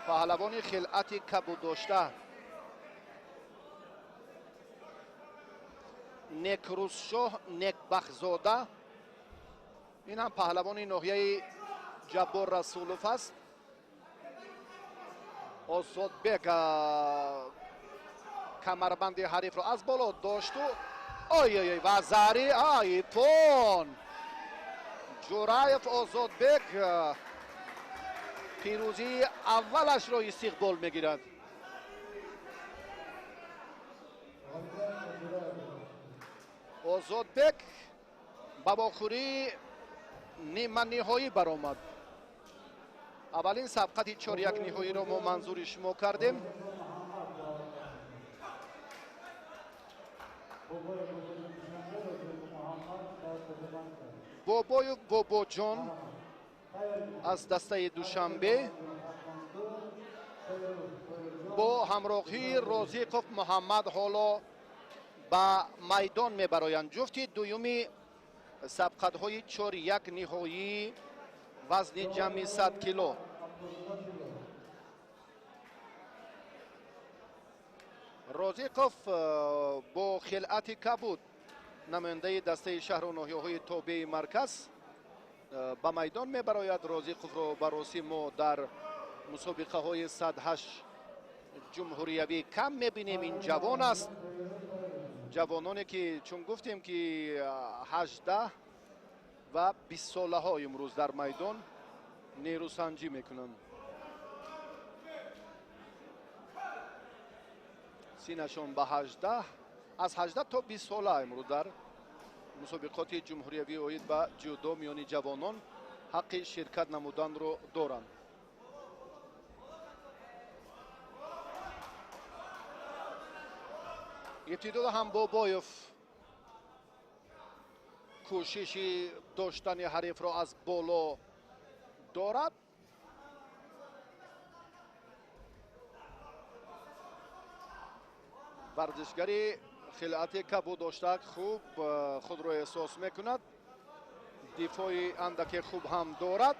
паҳлавони хилъати кабуддошта. Некрӯзшоҳ Некбахтзода, ин ҳам паҳлавони ноҳияи Ҷаббор Расулов аст. Озодбек камарбанди ҳарифро аз боло дошту ой-ой-ой, вазари айпон. Ҷураев Озодбек пирӯзии аввалашро истиқбол мегирад. Озодбек ба вохӯрии ниманиҳоӣ баромад. Аввалин сабқати 4-1 ниҳоиро мо манзури шумо кардем. Бобоев Бобоҷон аз дастаи Душанбе бо ҳамроҳии Розиқов Муҳаммад ҳоло ба майдон мебароянд. Ҷуфти дуюми сабқатҳои 4-1 ниҳоии вазни ҷамъи 100 кило. Розиқов бо хилъати кабуд, намояндаи дастаи шаҳру ноҳияҳои тобеи марказ, ба майдон мебарояд. Розиқовро ба росӣ мо дар мусобиқаҳои 108 ҷумҳуриявӣ кам мебинем. Ин ҷавон аст. Ҷавононе ки чун гуфтем ки 18 ва 20 солаҳо имрӯз дар майдон нерӯсанҷӣ мекунанд. Синашон ба 18, аз 18 то 20 сола имрӯз дар мусобиқоти ҷумҳуриявӣ оид ба ҷудо миёни ҷавонон ҳаққи ширкат намуданро доранд. Ибтидо ҳам Бобоев кӯшиши доштани ҳарифро аз боло дорад. Варзишгари хилъати кабуддошта хуб худро эҳсос мекунад, дифои андаке хуб ҳам дорад,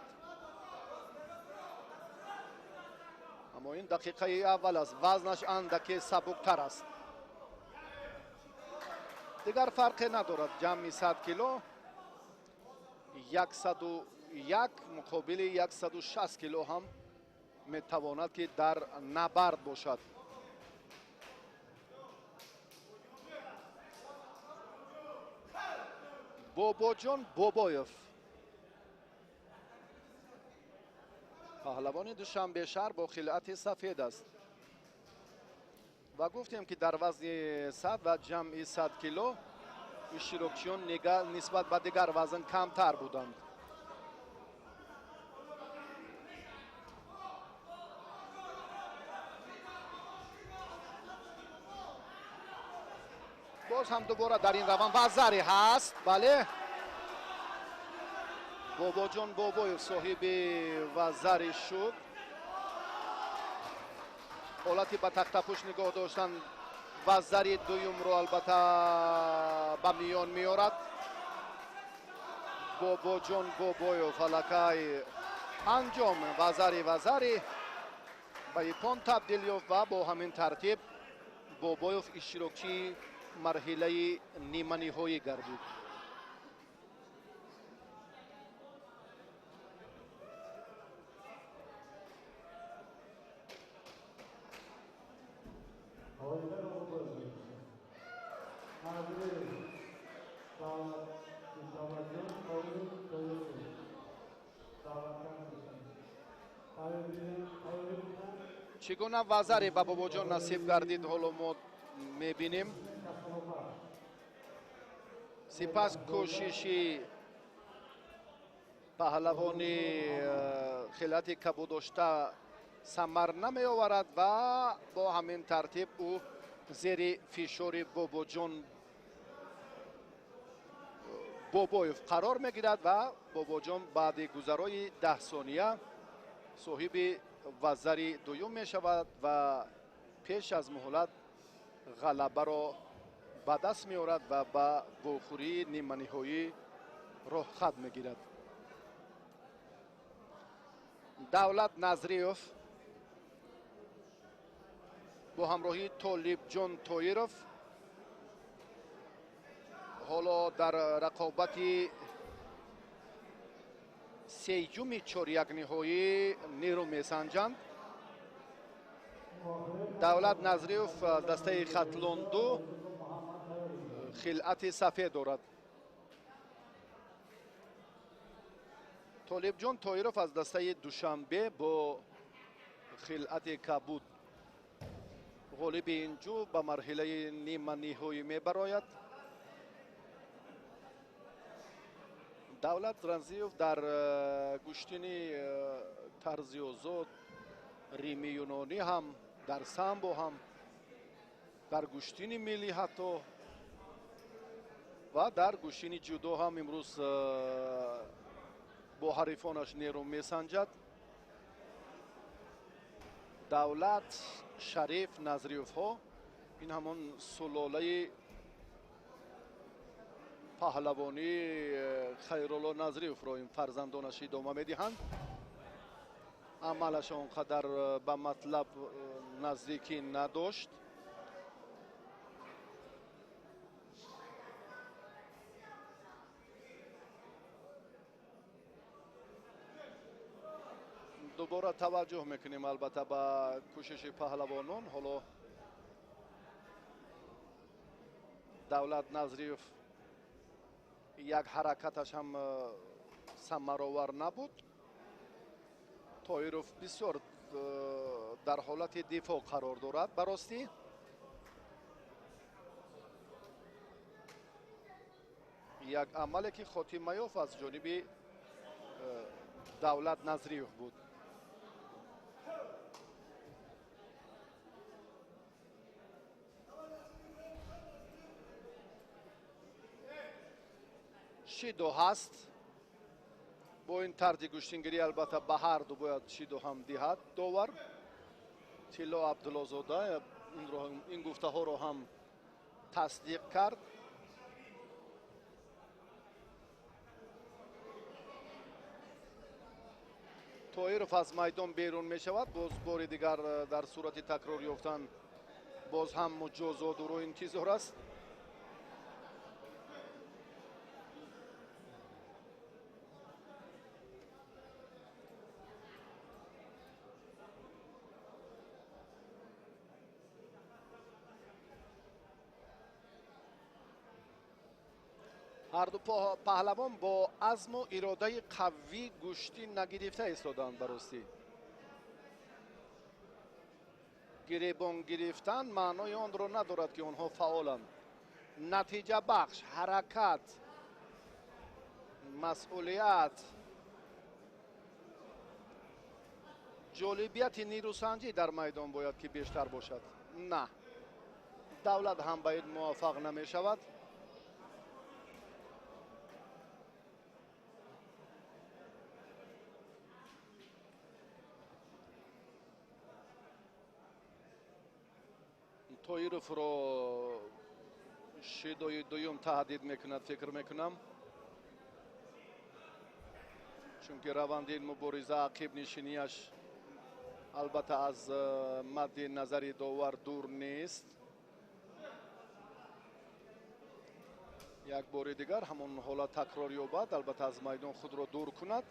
аммо ин дақиқаи аввал аст, вазнаш андаке сабуктар аст. Дигар фарқе надорад, ҷамъи 100 кило 101 муқобили 160 кило ҳам метавонад ки дар набард бошад. Бобоҷон Бобоев, паҳлавони Душанбешаҳр бо хилъати сафед аст ва гуфтем ки дар вазни 100 ва ҷамъи 100 кило иштирокчиён нисбат ба дигар вазн камтар буданд. Боз ҳам дубора дар ин раванд вазаре ҳаст. Бале, Бобоҷон Бобоев соҳиби вазари шуд. Ҳолати ба тахтапӯш нигоҳ доштан вазари дуюмро албатта ба миён меорад. Бобоҷон Бобоев аллакай анҷом вазари ба ипон табдил ёфт ва бо ҳамин тартиб Бобоев иштирокчии марҳилаи ниманиҳоӣ гардид. Чӣ гуна вазаре ба Бобоҷон насиб гардид, ҳоло мо мебинем. Сипас кӯшиши паҳлавони хилъати кабуддошта самар намеоварад ва бо ҳамин тартиб ӯ зери фишори Бобоҷон Бобоев қарор мегирад ва Бобоҷон баъди гузарои 10 сония соҳиби вазари дуюм мешавад ва пеш аз муҳлат ғалабаро ба даст меорад ва ба вохӯрии ниманиҳоӣ роҳхат мегирад. Давлат Назриев бо ҳамроҳии Толибҷон Тоиров ҳоло дар рақобати сеюми чорякниҳоӣ нерӯ месанҷанд. Давлат Назриев дастаи Хатлон 2 хилъати сафед дорад. Толибҷон Тоиров аз дастаи Душанбе бо хилъати кабуд. Ғолиби ин ҷӯ ба марҳилаи ниманиҳоӣ мебарояд. Давлат Назриев дар гӯштини тарзи озод, рими юнонӣ ҳам, дар самбо ҳам, дар гӯштини миллӣ ҳатто ва дар гӯштини ҷудо ҳам имрӯз бо ҳарифонаш нерӯ месанҷад. Давлат, Шариф, Назриевҳо ин ҳамон сулолаи паҳлавонии Хайрулло Назриевро ин фарзандонаш идома медиҳанд. Амалаш он қадар ба матлаб наздикӣ надошт. Дубора таваҷҷӯҳ мекунем албатта ба кӯшиши паҳлавонон. Ҳоло Давлат Назриев як ҳаракаташ ҳам самаровар набуд. Тоиров бисёр дар ҳолати дифоъ қарор дорад ба ростӣ. Як амале ки хотимаёф аз ҷониби Давлат Назриев буд. Шидо ҳаст. Бо ин тарзи гӯштингирӣ албатта ба ҳар ду бояд шидо ҳам диҳад довар. Тилло Абдуллозода ин гуфтаҳоро ҳам тасдиқ кард. Тоиров аз майдон берун мешавад. Боз бори дигар дар сурати такрор ёфтан боз ҳам муҷозот ӯро интизор аст. Ҳар ду паҳлавон бо азму иродаи қавӣ гӯштӣ нагирифта истоданд ба ростӣ. Гиребон гирифтан маънои онро надорад ки онҳо фаъоланд. Натиҷабахш, ҳаракат, масъулият, ҷолибияти нерӯсанҷӣ дар майдон бояд ки бештар бошад. На, Давлат ҳам ба ин муваффақ намешавад. Тоировро шидои дуюм таҳдид мекунад, фикр мекунам, чунки раванди ин мубориза ақибнишинияш албатта аз мадди назари довар дур нест. Як бори дигар ҳамон ҳолат такрор ёбад, албатта аз майдон худро дур кунад.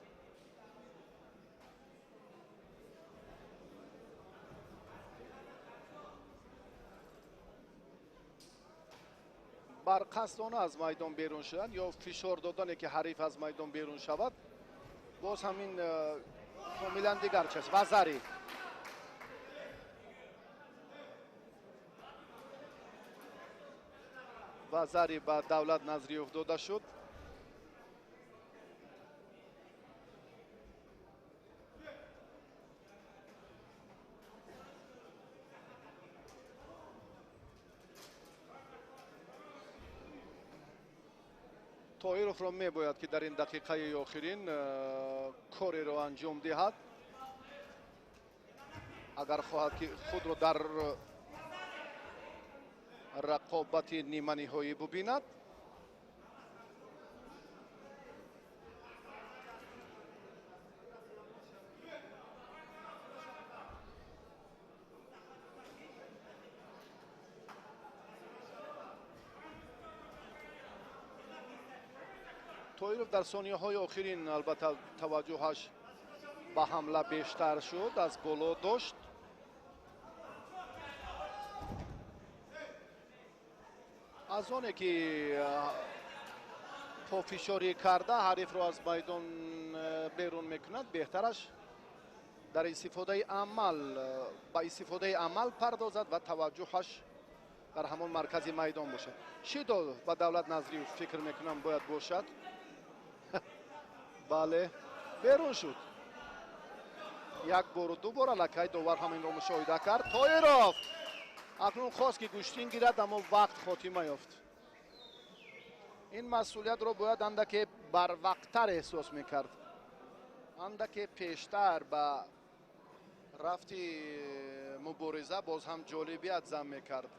Барқасдона аз майдон берун шудан ё фишор додане ки ҳариф аз майдон берун шавад, боз ҳамин комилан дигар чиз. Вазари вазари ба Давлат Назриев дода шуд. Тоировро мебояд ки дар ин дақиқаи охирин кореро анҷом диҳад, агар хоҳад ки худро дар рақобати ниманиҳоӣ бубинад. Тоиров дар сонияҳои охирин албатта таваҷҷӯҳаш ба ҳамла бештар шуд, аз боло дошт. Аз оне ки пофишорӣ карда ҳарифро аз майдон берун мекунад, беҳтараш дар истифодаи амал ба истифодаи амал пардозад ва таваҷҷӯҳаш дар ҳамон маркази майдон бошад. Шидо ба Давлат Назриев фикр мекунам бояд бошад. Бале, берун шуд. Як бору ду бор аллакай довар ҳаминро мушоҳида кард. Тоиров акнун хост ки гӯштин гирад, аммо вақт хотима ёфт. Ин масъулиятро бояд андаке барвақттар эҳсос мекард, андаке пештар ба рафти мубориза боз ҳам ҷолибият зам мекард,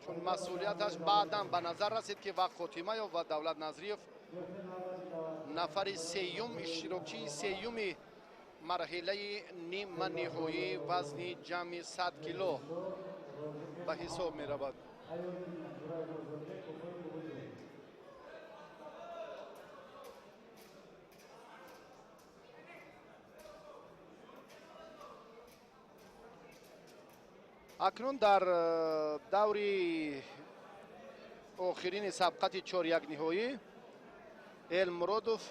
чун масъулияташ баъдан ба назар расид ки вақт хотима ёфт ва Давлат Назриев нафари сеюм, иштирокчии сеюми марҳилаи ниманиҳоии вазни ҷамъи 100 кило ба ҳисоб меравад. Акнун дар даври охирини сабқати чорякниҳоӣ Элмуродов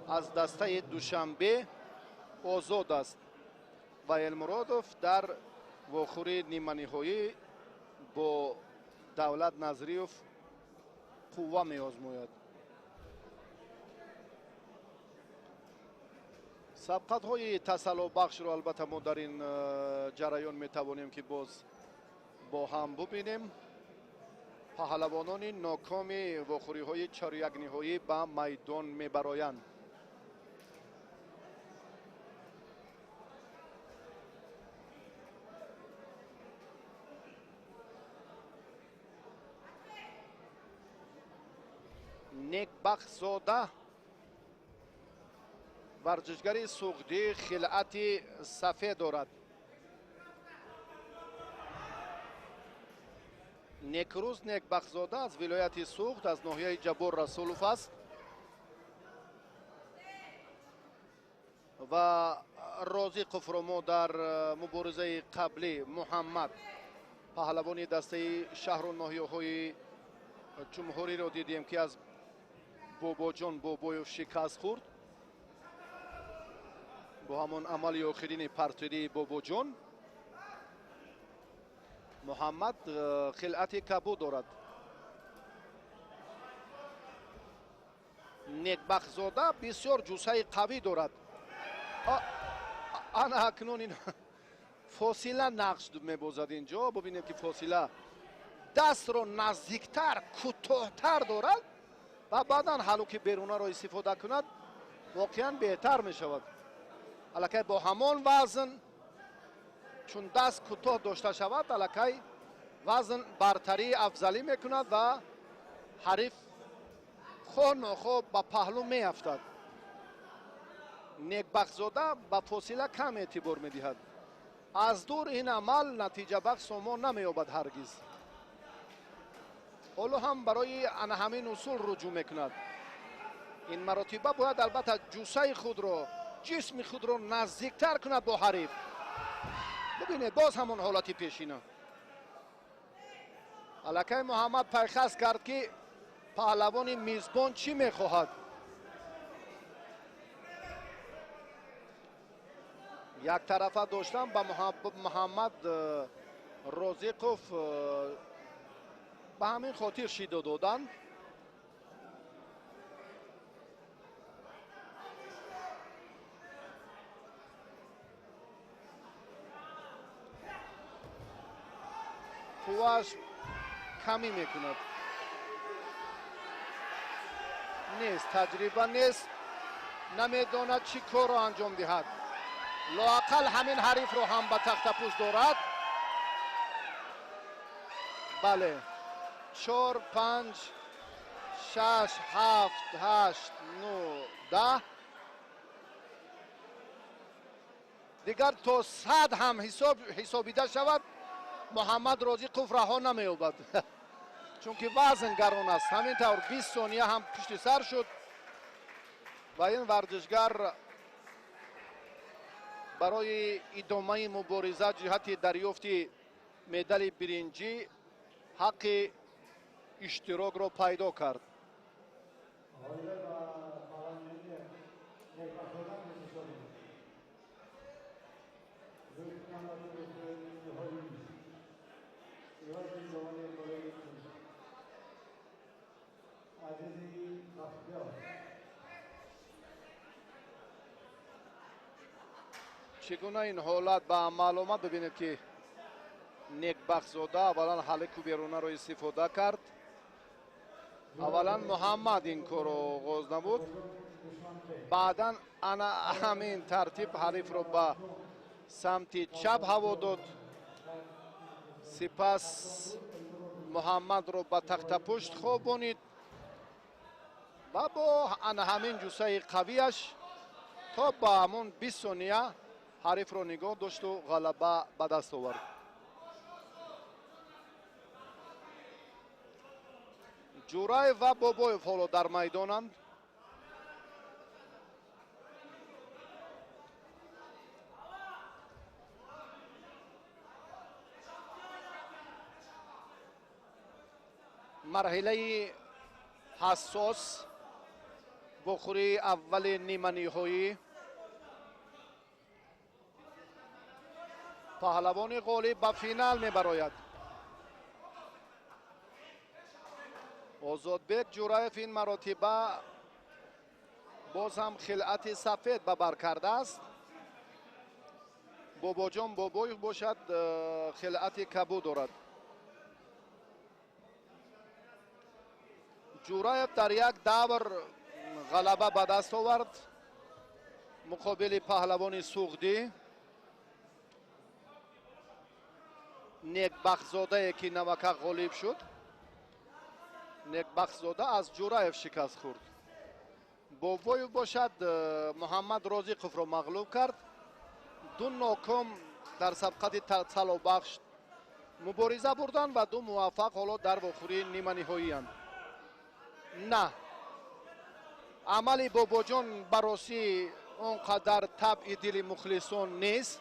аз дастаи Душанбе озод аст ва Элмуродов дар вохӯри ниманиҳоӣ бо Давлат Назриев қувва меозмояд. Сабқатҳои тасаллобахшро албатта мо дар ин ҷараён метавонем ки боз бо ҳам бубинем. Паҳлавонони нокоми вохӯриҳои чорякниҳоӣ ба майдон мебароянд. Некбахтзода варзишгари суғдӣ хилъати сафед дорад. Некрӯз Некбахтзода аз вилояти Суғд, аз ноҳияи Ҷаббор Расулов аст ва Розиқовро мо дар муборизаи қаблӣ Муҳаммад паҳлавони дастаи шаҳру ноҳияҳои ҷумҳуриро дидем ки аз Бобоҷон Бобоев шикаст хӯрд бо ҳамон амали охирини партирии Бобоҷон. Муҳаммад хилъати кабуд дорад. Некбахтзода бисёр ҷуссаи қавӣ дорад. Ана акнун ин фосила нақш мебозад инҷо. Бубинем ки фосила дастро наздиктар, кӯтоҳтар дорад ва баъдан ҳалуки берунаро истифода кунад, воқеан беҳтар мешавад. Аллакай бо ҳамон вазн, чун даст кӯтоҳ дошта шавад, аллакай вазн бартарии афзалӣ мекунад ва ҳариф хоҳ нохоҳ ба паҳлӯ меафтад. Некбахтзода ба фосила кам эътибор медиҳад. Аз дур ин амал натиҷабахш сомон намеёбад ҳаргиз. Ҳоло ҳам барои ана ҳамин усул руҷӯъ мекунад. Ин маротиба бояд албатта ҷуссаи худро, ҷисми худро наздиктар кунад бо ҳариф. Бубинед, боз ҳамон ҳолати пешина. Аллакай Муҳаммад пайхас кард ки паҳлавони мизбон чӣ мехоҳад. Яктарафа доштан ба Муҳаммад Розиқов ба ҳамин хотир шидо доданд. Қуввааш камӣ мекунад. Нест, таҷриба нест, намедонад чӣ корро анҷом диҳад. Лоақал ҳамин ҳарифро ҳам ба тахтапӯст дорад. Бале, 4, 5, 6, 7, 8, 9, 10. Дигар то 100 ҳам ҳисобида шавад, Муҳаммад Розиқов раҳо намеёбад, чунки вазн гарон аст. Ҳамин тавр 20 сония ҳам пушти сар шуд ва ин варзишгар барои идомаи мубориза ҷиҳати дарёфти медали биринҷӣ ҳаққи иштирокро пайдо кард. Чӣ гуна ин ҳолат ба амал омад? Бибинед, ки Некбахтзода аввалан ҳалику берунаро истифода кард. Аввалан Муҳаммад ин корро оғоз намуд, баъдан ана ҳамин тартиб ҳарифро ба самти чап ҳаво дод, сипас Муҳаммадро ба тахтапушт хобонид ва бо ана ҳамин ҷуссаи қавияш то ба ҳамон 20 сония ҳарифро нигоҳ дошту ғалаба ба даст овард. Ҷураев ва Бобоев ҳоло дар майдонанд. Марҳилаи ҳассос, бухӯрии аввали ниманиҳоӣ. Паҳлавони ғолиб ба финал мебарояд. Озодбек Ҷураев ин маротиба боз ҳам хилъати сафед ба бар кардааст. Бобоҷон Бобоев бошад, хилъати кабуд дорад. Ҷураев дар як давр ғалаба ба даст овард муқобили паҳлавони суғдӣ Некбахтзодае, ки навака ғолиб шуд. Некбахтзода аз Ҷураев шикаст хӯрд. Бобоев бошад, Муҳаммад Розиқовро мағлуб кард. Ду ноком дар сабқати салобахш мубориза бурданд ва ду муваффақ ҳоло дар вохӯрии ниманиҳоиянд. На, амали Бобоҷон баросӣ он қадар табъи дили мухлисон нест.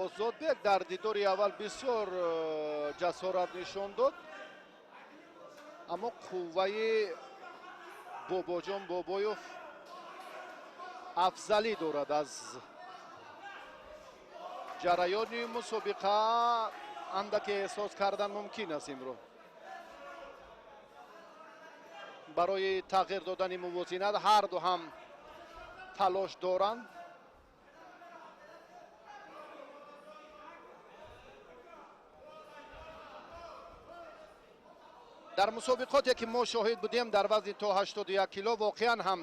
Озодбек дар дидори аввал бисёр ҷасорат нишон дод, аммо қувваи Бобоҷон Бобоев афзалӣ дорад. Аз ҷараёни мусобиқа андаке эҳсос кардан мумкин аст имро. Барои тағйир додани мувозинат ҳарду ҳам талош доранд. Дар мусобиқоте ки мо шоҳид будем дар вазни то 81 кило, воқеан ҳам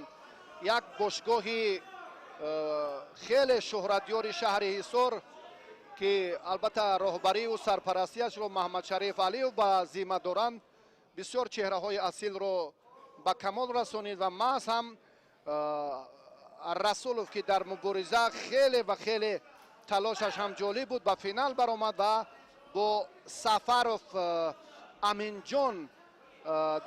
як бошгоҳи хеле шӯҳратёри шаҳри Ҳисор, ки албатта роҳбариву сарпарастиашро Маҳмадшариф Алиев ба зимма доранд, бисёр чеҳраҳои асилро ба камол расонид ва маҳз ҳам Расулов, ки дар мубориза хеле ва хеле талошаш ҳам ҷолиб буд, ба финал баромад ва бо Сафаров Аминҷон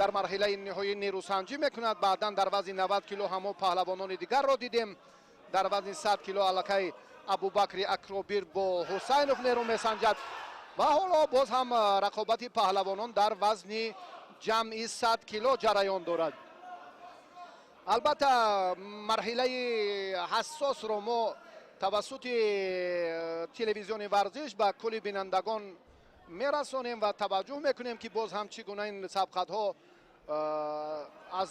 дар марҳилаи ниҳоӣ нерӯсанҷӣ мекунад. Баъдан дар вазни 90 кило ҳамо паҳлавонони дигарро дидем. Дар вазни 100 кило аллакай Абубакри Акробир бо Ҳусайнов нерӯ месанҷад ва ҳоло боз ҳам рақобати паҳлавонон дар вазни ҷамъи 100 кило ҷараён дорад. Албатта, марҳилаи ҳассосро мо тавассути телевизиони варзиш ба кулли бинандагон мерасонем ва таваҷҷӯҳ мекунем, ки боз ҳам чӣ гуна ин сабқатҳо аз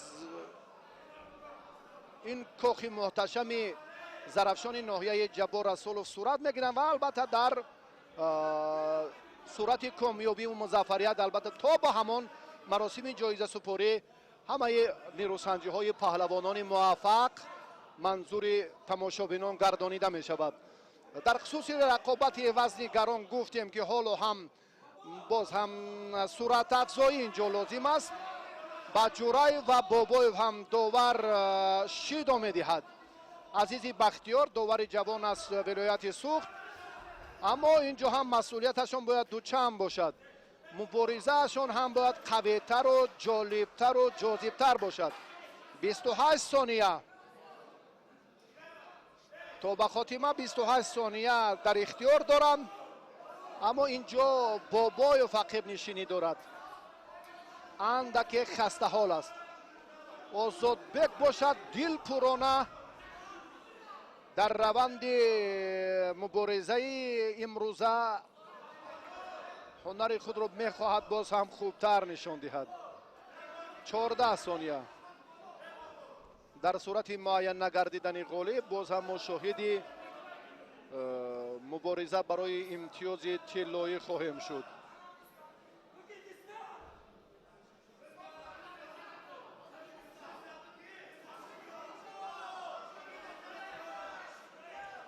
ин кохи муҳташами Зарафшони ноҳияи Ҷаббор Расулов сурат мегиранд ва албатта дар сурати комёбиву музаффарият, албатта, то ба ҳамон маросими ҷоизасупорӣ ҳамаи нерӯсанҷиҳои паҳлавонони муваффақ манзури тамошобинон гардонида мешавад. Дар хусуси рақобати вазни гарон гуфтем, ки ҳоло ҳам боз ҳам суръатафзоӣ инҷо лозим аст. Ба Ҷураев ва Бобоев ҳам довар шидо медиҳад. Азизи Бахтиёр, довари ҷавон аз вилояти Суғд, аммо инҷо ҳам масъулияташон бояд дучанд бошад, муборизаашон ҳам бояд қавитару ҷолибтару ҷозибтар бошад. 28 сония то ба хотима, 28 сония дар ихтиёр доранд, аммо инҷо Бобоев ақибнишинӣ дорад, андаке хастаҳол аст. Озодбек бошад, дилпурона дар раванди муборизаи имрӯза ҳунари худро мехоҳад боз ҳам хубтар нишон диҳад. 14 сония. Дар сурати муайян нагардидани ғолиб, боз ҳам мо шоҳиди мубориза барои имтиёзи тиллоӣ хоҳем шуд.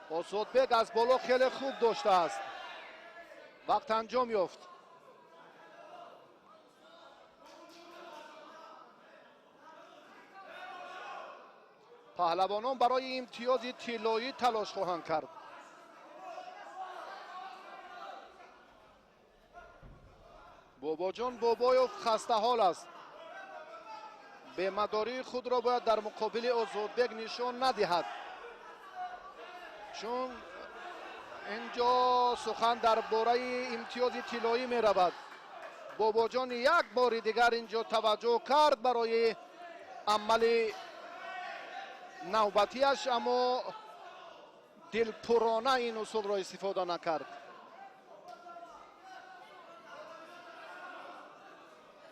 Озодбек аз боло хеле хуб доштааст. Вақт анҷом ёфт. Паҳлавонон барои имтиёзи тиллоӣ талош хоҳанд кард. Бобоҷон Бобоев хастаҳол аст, бемадории худро бояд дар муқобили Озодбек нишон надиҳад, чун инҷо сухан дар бораи имтиёзи тиллоӣ меравад. Бобоҷон як бори дигар инҷо таваҷҷӯҳ кард барои амали навбатиаш, аммо дилпурона ин усулро истифода накард.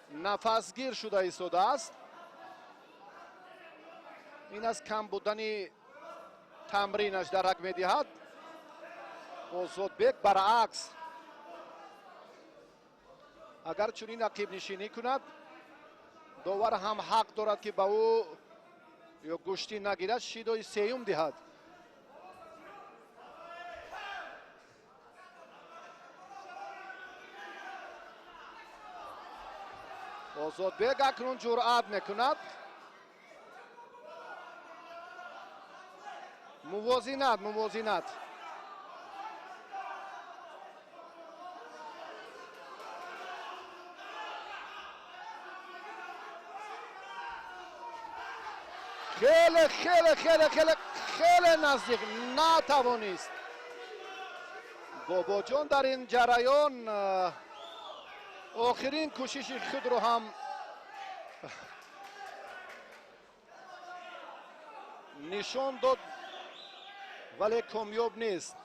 Нафасгир шуда истодааст. Ин аз кам будани тамринаш дарак медиҳад. Озодбек баръакс, агар чунин ақибнишинӣ кунад, довар ҳам ҳақ дорад, ки ба ӯ ё гӯштӣ нагирад, шидои сеюм диҳад. Озодбек акнун ҷуръат мекунад. Мувозинат, мувозинат. Хеле, хеле, хеле, хеле, хеле наздик натавонист Бобоҷон. Дар ин ҷараён охирин кӯшиши худро ҳам нишон дод, вале комёб нест.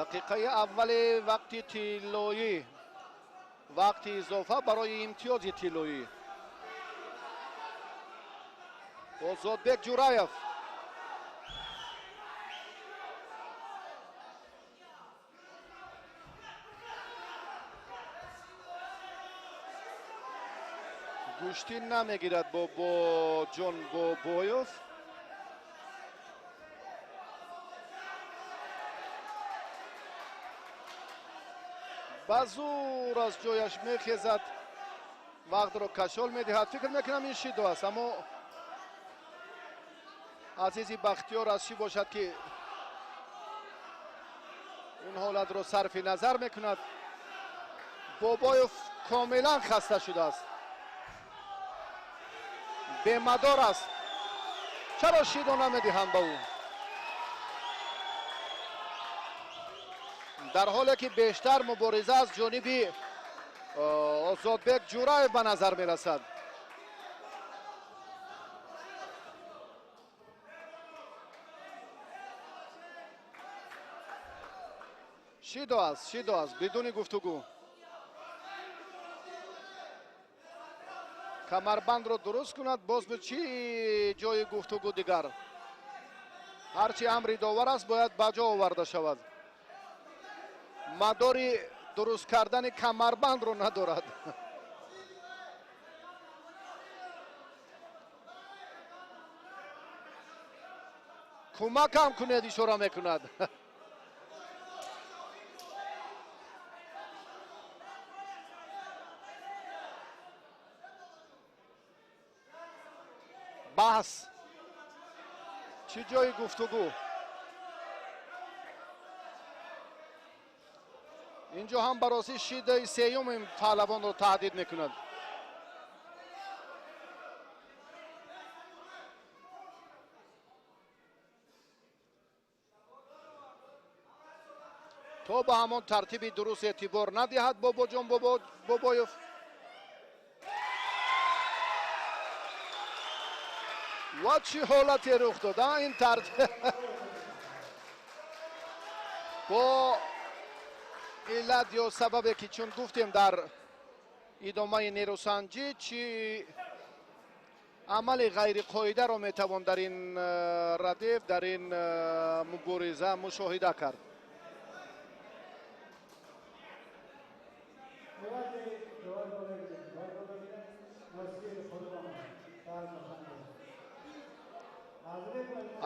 Дақиқаи аввали вақти тиллоӣ, вақти изофа барои имтиёзи тиллоӣ. Озодбек Ҷураев гӯштӣ намегирад. Бобоҷон Бобоев ба зур аз ҷояш мехезад, вақтро кашол медиҳад. Фикр мекунам, ин шидо аст, аммо Азизи Бахтиёр аз чӣ бошад, ки ин ҳолатро сарфи назар мекунад. Бобоев комилан хаста шудааст, бемадор аст. Чаро шидо намедиҳанд ба ӯ? Дар ҳоле ки бештар мубориза аз ҷониби Озодбек Ҷураев ба назар мерасад. Шидо аст, шидо аст, бидуни гуфтугӯ. Камарбандро дуруст кунад, боз чӣ ҷои гуфтугӯ дигар? Ҳарчи амри довар аст, бояд ба ҷо оварда шавад. Мадори дуруст кардани камарбандро надорад. Кӯмакам кунед, ишора мекунад. Баҳс, чӣ ҷои гуфтугӯ? Инҷо ҳам баросӣ шидаи сеюм ин паҳлавонро таҳдид мекунад. То ба ҳамон тартиби дуруст эътибор надиҳад Бобоҷон Бобоев. Ва чӣ ҳолате рух дод ин тартиб бо иллат ё сабабе ки чун гуфтем дар идомаи нерӯсанҷӣ чӣ амали ғайриқоидаро метавон дар ин радиф, дар ин мубориза мушоҳида кард.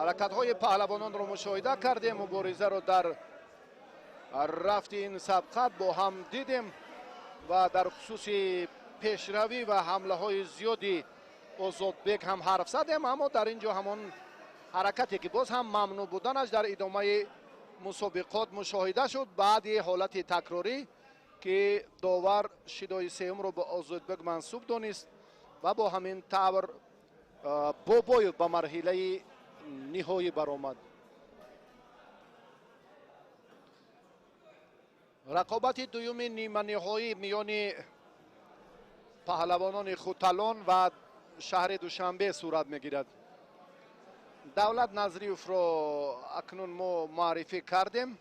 Ҳаракатҳои паҳлавононро мушоҳида кардем, муборизаро дар рафти ин сабқат бо ҳам дидем ва дар хусуси пешравӣ ва ҳамлаҳои зиёди Озодбек ҳам ҳарф задем, аммо дар ин ҷо ҳамон ҳаракате ки боз ҳам мамнӯъ буданаш дар идомаи мусобиқот мушоҳида шуд баъди ҳолати такрорӣ ки довар шидои сеюмро ба Озодбек мансуб донист ва бо ҳамин тавр Бобоев ба марҳилаи ниҳоӣ баромад. Рақобати дуюми ниманиҳоӣ миёни паҳлавонони Хуталон ва шаҳри Душанбе сурат мегирад. Давлат Назриевро акнун мо муаррифӣ кардем.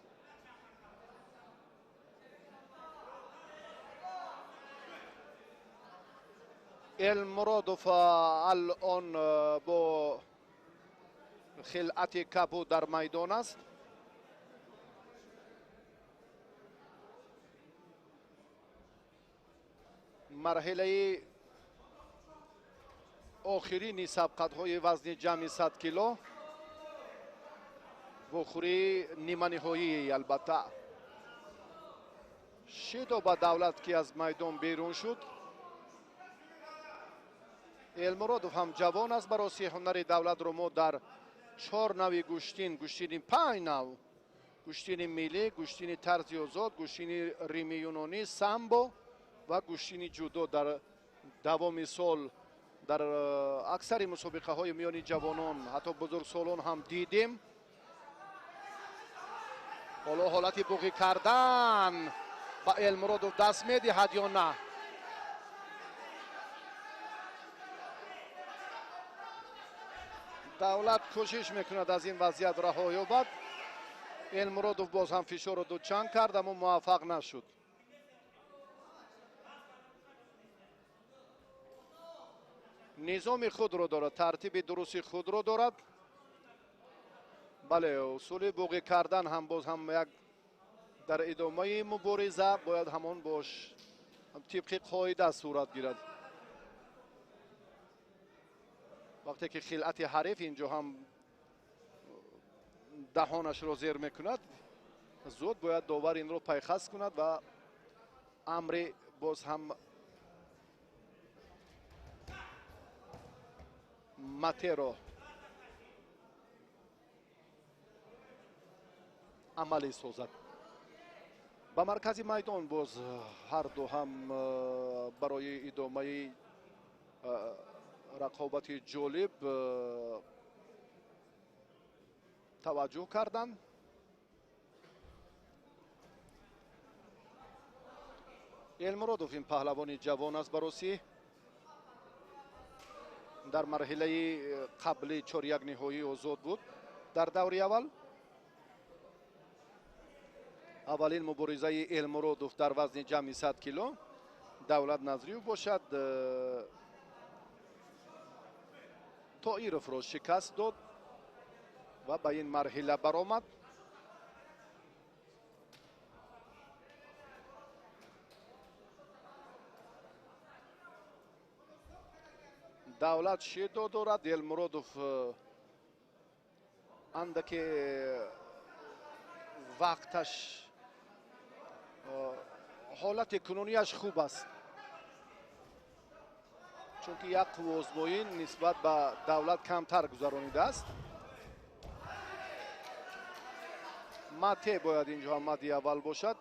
Элмуродов алон бо хилъати кабуд дар майдон аст. Марҳилаи охирини сабқатҳои вазни ҷамъи 100 кило, бухӯрии ниманиҳоӣ албатта. Шидо ба Давлат ки аз майдон берун шуд. Элмуродов ҳам ҷавон аст. Бароси ҳунари Давлатро мо дар 4 нави гӯштин, гӯштини 5 нав, гӯштини миллӣ, гӯштини тарзи озод, гӯштини рими юнонӣ, самбо ва гӯштини ҷудо дар давоми сол дар аксари мусобиқаҳои миёни ҷавонон, ҳатто бузургсолон ҳам дидем. Ҳоло ҳолати буғӣ кардан ба Элмуродов даст медиҳад ё на? Давлат кӯшиш мекунад аз ин вазъият раҳо ёбад. Элмуродов боз ҳам фишорро дучанд кард, аммо муваффақ нашуд. Низоми худро дорад, тартиби дурусти худро дорад. Бале, усули буғӣ кардан ҳам боз ҳам як дар идомаи мубориза бояд ҳамон бош тибқи қоида сурат гирад. Вақте ки хилъати ҳариф инҷо ҳам даҳонашро зер мекунад, зуд бояд довар инро пайхас кунад ва амри боз ҳам матеро амалӣ созад. Ба маркази майдон боз ҳарду ҳам барои идомаи рақобати ҷолиб таваҷҷӯҳ карданд. Элмуродов ин паҳлавони ҷавон аст баросӣ. Дар марҳилаи қабли чоряк ниҳоӣ озод буд дар даври аввал. Аввалин муборизаи Элмуродов дар вазни ҷамъи 100 кило. Давлат Назриев бошад Тоировро шикаст дод ва ба ин марҳила баромад. Давлат шидо дорад. Элмуродов андаке вақташ ҳолати кунунияш хуб аст, чунки як қувваозмоӣ нисбат ба Давлат камтар гузаронидааст. Мате бояд инҷо ҳам мади аввал бошад.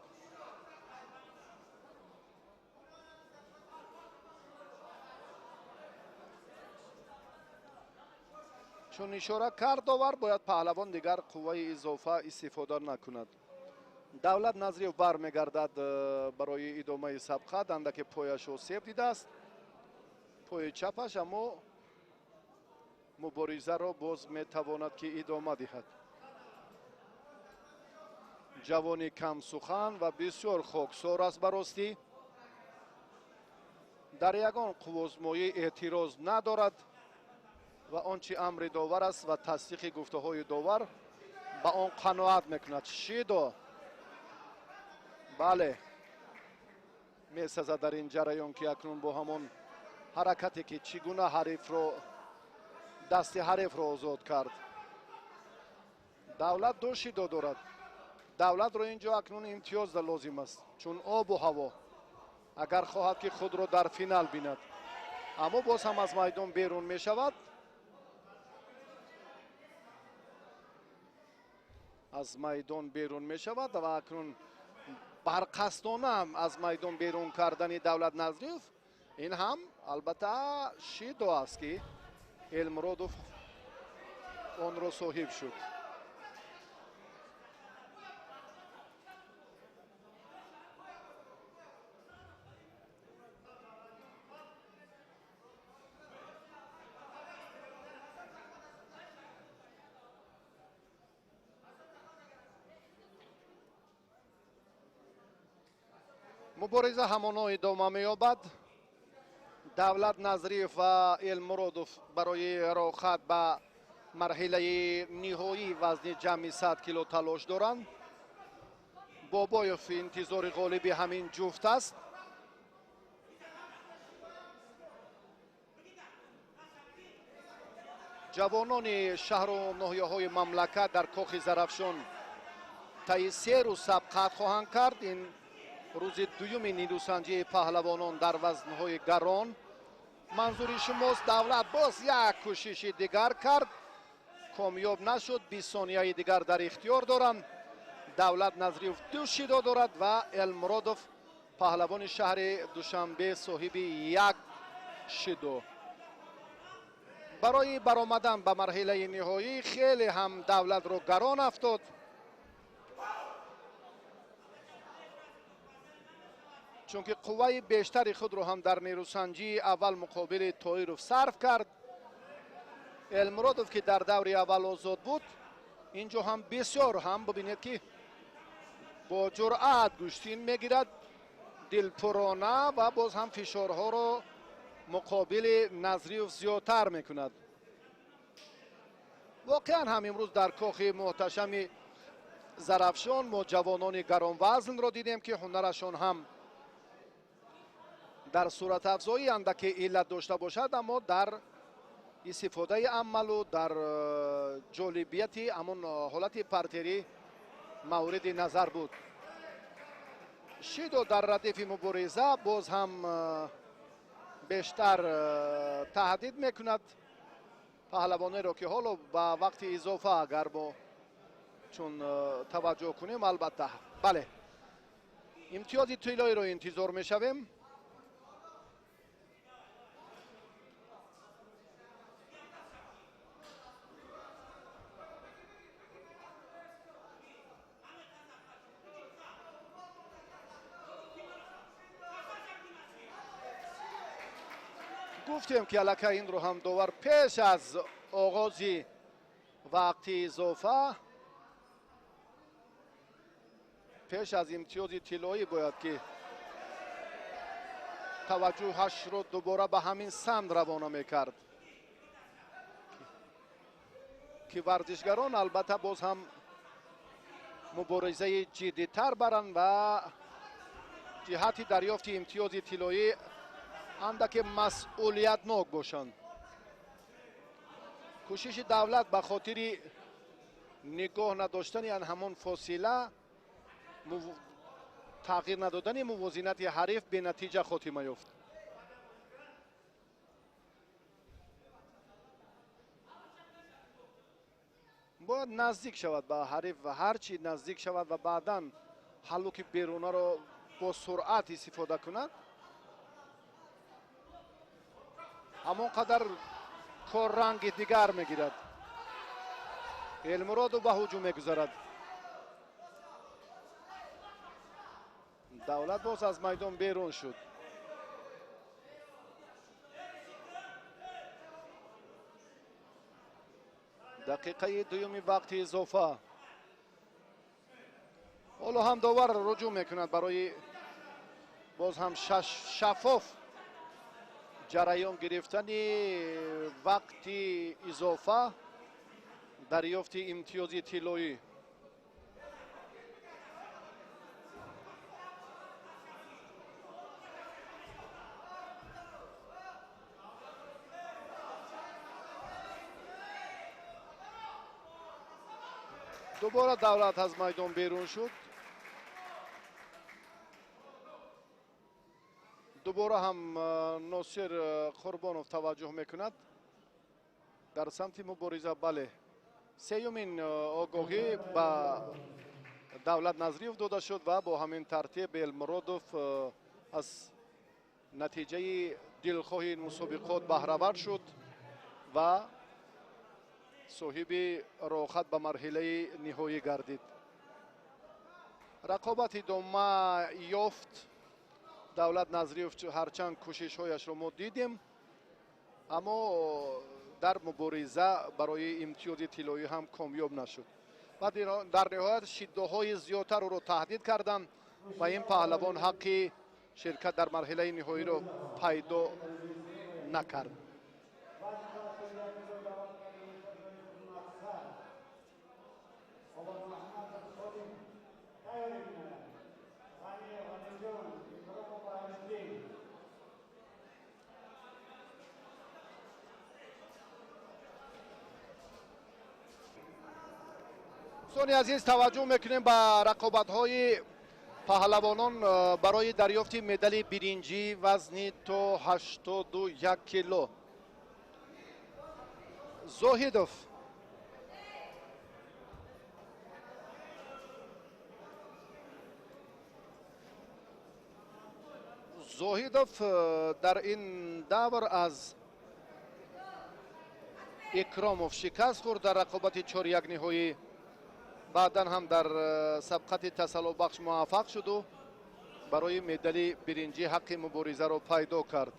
Чун ишора кард довар, бояд паҳлавон дигар қувваи изофа истифода накунад. Давлат Назриев бармегардад барои идомаи сабқат. Андаке пояш осеб дидааст, пои чапаш, аммо муборизаро боз метавонад ки идома диҳад. Ҷавони камсухан ва бисёр хоксор аст баростӣ. Дар ягон қуввозмоӣ эътироз надорад ва он чи амри довар аст ва тасдиқи гуфтаҳои довар ба он қаноат мекунад. Шидо бале месазад дар ин ҷараён ки акнун бо ҳамон ҳаракате ки чӣ гуна ҳарифро дасти ҳарифро озод кард. Давлат ду шидо дорад. Давлатро инҷо акнун имтиёз лозим аст, чун обу ҳаво агар хоҳад ки худро дар финал бинад, аммо боз ҳам аз майдон берун мешавад. Аз майдон берун мешавад ва акнун барқасдона ҳам аз майдон берун кардани Давлат Назриев ин ҳам албатта шидо аст ки Элмуродов онро соҳиб шуд. Мубориза ҳамоно идома меёбад. Давлат Назриев ва Элмуродов барои роҳхат ба марҳилаи ниҳоии вазни ҷамъи 100 кило талош доранд. Бобоев интизори ғолиби ҳамин ҷуфт аст. Ҷавонони шаҳру ноҳияҳои мамлакат дар кохи Зарафшон таи се рӯз сабқат хоҳанд кард. Ин рӯзи дуюми нирӯсанҷии паҳлавонон дар вазнҳои гарон. Манзури шумост. Давлат боз як кӯшиши дигар кард, комёб нашуд. 20 сонияи дигар дар ихтиёр доранд. Давлат Назриев ду шидо дорад ва Элмуродов паҳлавони шаҳри Душанбе соҳиби як шидо. Барои баромадан ба марҳилаи ниҳоӣ хеле ҳам Давлатро гарон афтод. Чунки қувваи бештари худро ҳам дар нерӯсанҷии аввал муқобили Тоиров сарф кард. Элмуродов ки дар даври аввал озод буд, инҷо ҳам бисёр ҳам бибинед ки бо ҷуръат гӯштин мегирад, дилпурона ва боз ҳам фишорҳоро муқобили Назриев зиёдтар мекунад. Воқеан ҳам имрӯз дар кохи муҳташами Зарафшон мо ҷавонони гаронвазнро дидем ки ҳунарашон ҳам дар суратафзоӣ андаке иллат дошта бошад, аммо дар истифодаи амалу дар ҷолибияти ҳамон ҳолати партерӣ мавриди назар буд. Шидо дар радифи мубориза боз ҳам бештар таҳдид мекунад паҳлавонеро ки ҳоло ба вақти изофа агар мо чун таваҷҷӯҳ кунем, албатта бале имтиёзи тиллоиро интизор мешавем. Гуфтем ки аллакай инро ҳам довар пеш аз оғози вақти изофа, пеш аз имтиёзи тиллоӣ бояд ки таваҷҷӯҳашро дубора ба ҳамин самт равона мекард, ки варзишгарон албатта боз ҳам муборизаи ҷиддитар баранд ва ҷиҳати дарёфти имтиёзи тиллоӣ андаке масъулиятнок бошанд. Кӯшиши давлат ба хотири нигоҳ надоштани ан ҳамон фосила, тағйир надодани мувозинати ҳариф бенатиҷа хотима ёфт. Бояд наздик шавад ба ҳариф ва ҳарчи наздик шавад ва баъдан ҳаллуки берунаро бо суръат истифода кунад, ҳамон қадар кор ранги дигар мегирад. Элмуродов ба ҳуҷум мегузарад. Давлат боз аз майдон берун шуд. Дақиқаи дуюми вақти изофа. Ҳоло ҳам довар руҷӯъ мекунад барои боз ҳам шаффоф ҷараён гирифтани вақти изофа, дарёфти имтиёзи тиллоӣ. Дубора давлат аз майдон берун шуд. Дубора ҳам Носир Қурбонов таваҷҷӯҳ мекунад дар самти мубориза. Бале, сеюмин огоҳӣ ба Давлат Назриев дода шуд ва бо ҳамин тартиб Элмуродов аз натиҷаи дилхоҳи мусобиқот баҳравар шуд ва соҳиби роҳат ба марҳилаи ниҳоӣ гардид. Рақобат идома ёфт. Давлат Назриев ҳарчанд кӯшишҳояшро мо дидем, аммо дар мубориза барои имтиёзи тиллоӣ ҳам комёб нашуд ва дар ниҳоят шиддоҳои зиёдтар ӯро таҳдид карданд ва ин паҳлавон ҳаққи ширкат дар марҳилаи ниҳоиро пайдо накард. Дӯстони азиз, таваҷҷӯҳ мекунем ба рақобатҳои паҳлавонон барои дарёфти медали биринҷӣ вазни то 81 кило. Зоҳидов дар ин давр аз Икромов шикаст хӯрд дар рақобати 4-1 ниҳоӣ. Баъдан ҳам дар сабқати тасаллобахш муваффақ шуду барои медали биринҷӣ ҳаққи муборизаро пайдо кард.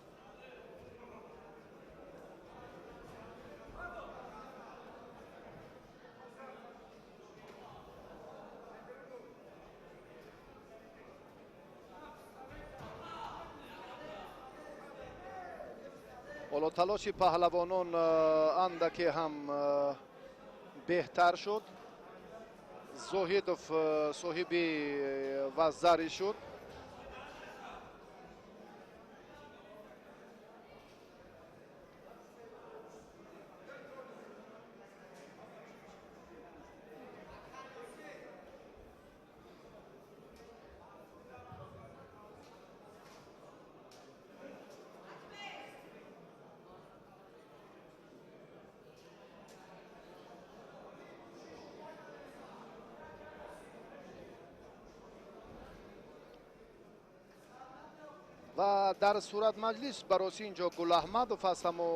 Ҳоло талоши паҳлавонон андаке ҳам беҳтар шуд. Зоҳидов соҳиби ваззарӣ шуд. Ва дар сурат маҷлис бароси инҷо Гулаҳмадов аст, аммо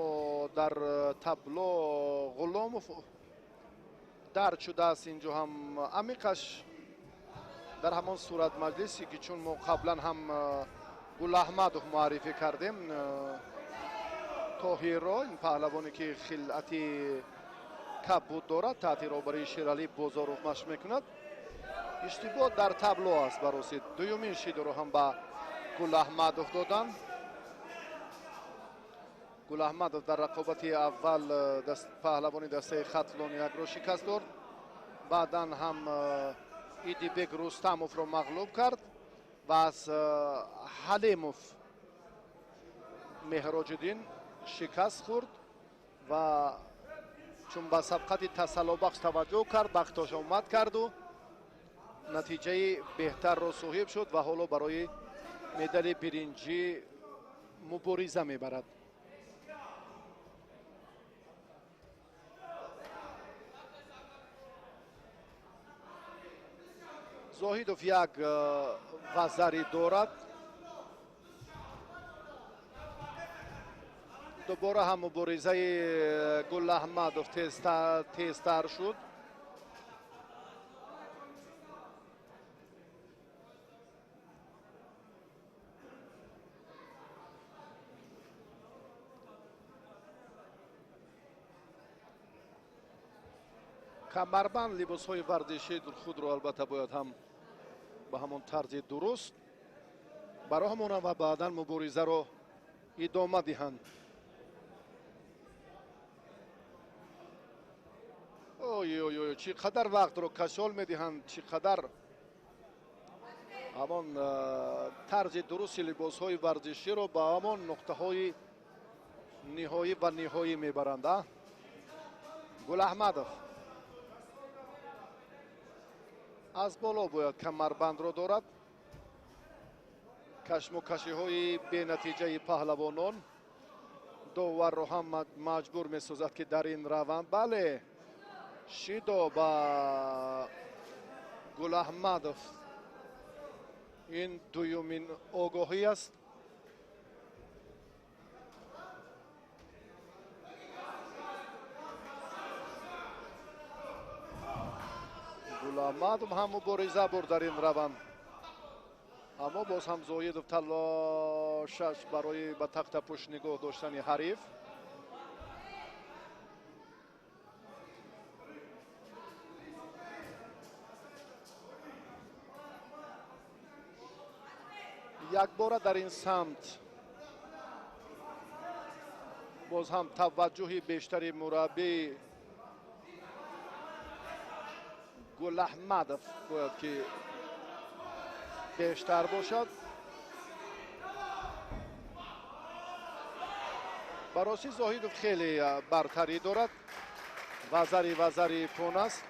дар табло Ғуломов дард шудааст. Инҷо ҳам амиқаш дар ҳамон сурат маҷлисе ки чун мо қаблан ҳам Гулаҳмадов муаррифӣ кардем, Тоҳирро, ин паҳлавоне ки хилъати кабуд дорад, таҳти роҳбарии Шералӣ Бозоров машқ мекунад. Иштибоҳ дар табло аст. Бароси дуюмин шидоро ҳам ба Гулаҳмадов доданд. Гулаҳмадов дар рақобати аввал паҳлавони дастаи Хатлон якро шикаст дод, баъдан ҳам Идибек Рустамовро мағлуб кард ва аз Ҳалимов Меҳроҷиддин шикаст хӯрд ва чун ба сабқати тасаллобахш таваҷҷӯҳ кард, бахтош омад карду натиҷаи беҳтарро соҳиб шуд ва ҳоло барои медали биринҷӣ мубориза мебарад. Зоҳидов як вазари дорад. Дубора ҳам муборизаи Гулаҳмадов тезтар шуд. Камарбанд либосҳои варзишии худро албатта бояд ҳам ба ҳамон тарзи дуруст ба роҳ монанд ва баъдан муборизаро идома диҳанд. Ой ой ой, чӣ қадар вақтро кашол медиҳанд, чӣ қадар ҳамон тарзи дурусти либосҳои варзиширо ба ҳамон нуқтаҳои ниҳоӣ ва ниҳоӣ мебаранд. Гулаҳмадов аз боло бояд камарбандро дорад. Кашмокашиҳои бенатиҷаи паҳлавонон доварро ҳам маҷбур месозад, ки дар ин раванд. Бале, шидо ба Гулаҳмадов ин дуюмин огоҳӣ аст. Гулаҳмадов ҳам мубориза бурд дар ин раванд, аммо боз ҳам Зоҳидов талошаш барои ба тахтапӯш нигоҳ доштани ҳариф. Якбора дар ин самт боз ҳам таваҷҷӯҳи бештари мураббӣ Гулаҳмадов бояд ки бештар бошад. Бароси Зоҳидов хеле бартарӣ дорад, вазари пон аст.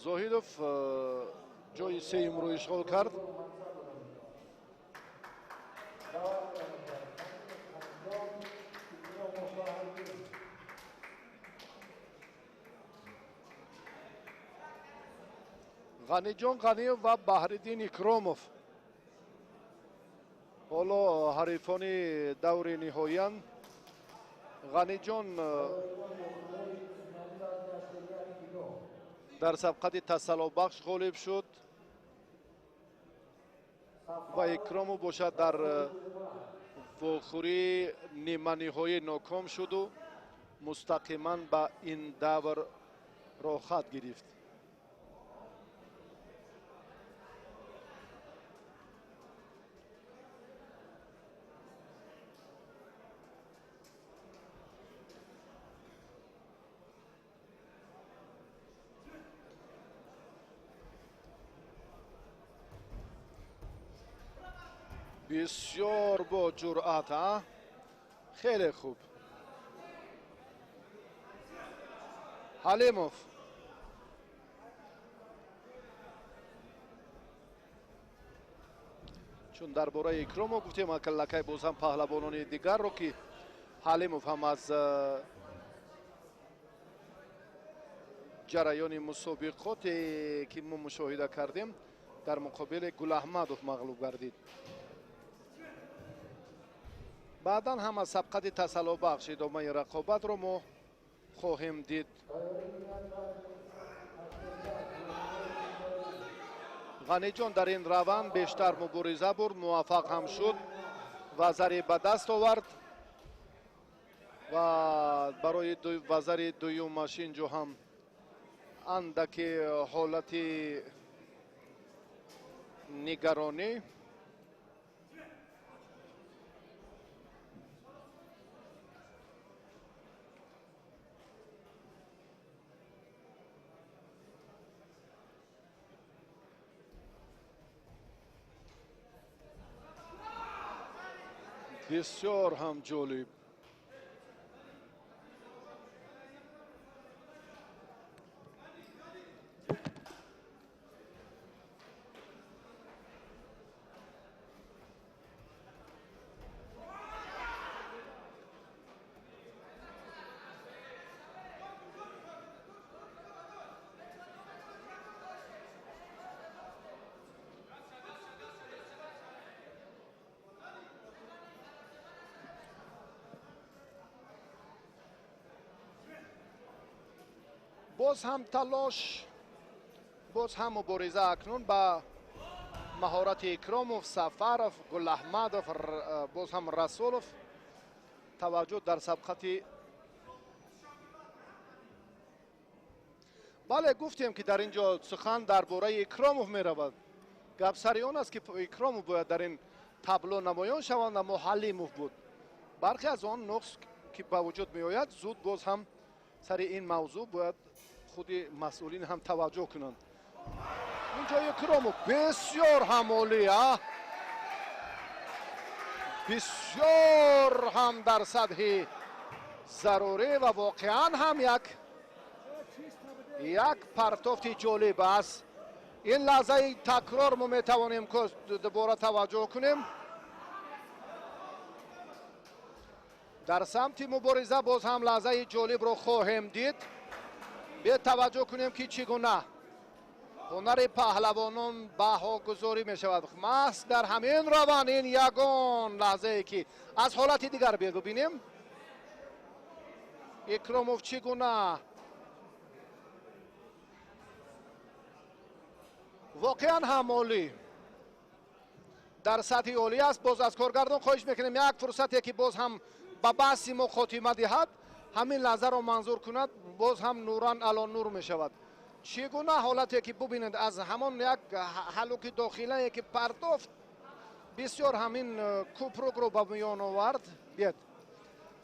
Зоҳидов ҷои сеюмро ишғол кард. Ғаниҷон Ғаниев ва Баҳриддин Икромов ҳоло ҳарифони даври ниҳоиянд. Ғаниҷон дар сабқати тасаллобахш ғолиб шуд ва Икромов бошад дар вохӯрии ниманиҳоӣ ноком шуду мустақиман ба ин давр роҳхат гирифт. Бисёр бо ҷуръат, хеле хуб. Ҳалимов чун дар бораи Икромов гуфтем, лакай боз ҳам паҳлавонони дигарро, ки Ҳалимов ҳам аз ҷараёни мусобиқоте ки мо мушоҳида кардем дар муқобили Гулаҳмадов мағлуб гардид. Баъдан ҳам аз сабқати тасаллобахш идомаи рақобатро мо хоҳем дид. Ғаниҷон дар ин раванд бештар мубориза бурд, муваффақ ҳам шуд, вазаре ба даст овард ва барои вазари дуюмаш инҷо ҳам андаке ҳолати нигаронӣ. Бисёр ҳам ҷолиб. Боз ҳам талош, боз ҳам мубориза. Акнун ба маҳорати Икромов, Сафаров, Гулаҳмадов, боз ҳам Расулов таваҷҷӯҳ дар сабқати. Бале, гуфтем, ки дар ин ҷо сухан дар бораи Икромов меравад. Гап сари он аст, ки Икромов бояд дар ин табло намоён шаванд, аммо Ҳалимов буд. Бархе аз он нуқс, ки ба вуҷуд меояд, зуд боз ҳам сари ин мавзӯъ бояд худи масъулин ҳам таваҷҷӯҳ кунанд. Инҷо Икромов бисёр ҳам олӣ, бисёр ҳам дар сатҳи зарурӣ ва воқеан ҳам як партофти ҷолиб аст. Ин лаҳзаи такрор мо метавонем дубора таваҷҷӯҳ кунем. Дар самти мубориза боз ҳам лаҳзаи ҷолибро хоҳем дид. Бетаваҷҷӯҳ кунем, ки чӣ гуна ҳунари паҳлавонон баҳогузорӣ мешавад. Маҳз дар ҳамин раванд ин ягон лаҳзае, ки аз ҳолати дигар биёд бибинем. Икромов чӣ гуна воқеан ҳам олӣ дар сатҳи олӣ аст. Боз аз коргардон хоҳиш мекунем, як фурсате, ки боз ҳам ба баҳси мо хотима диҳад, ҳамин лаҳзаро манзур кунад, боз ҳам нуран ало нур мешавад. Чӣ гуна ҳолате, ки бубинед, аз ҳамон як ҳалуки дохилае, ки партофт, бисёр ҳамин купрукро ба миён овард. Биед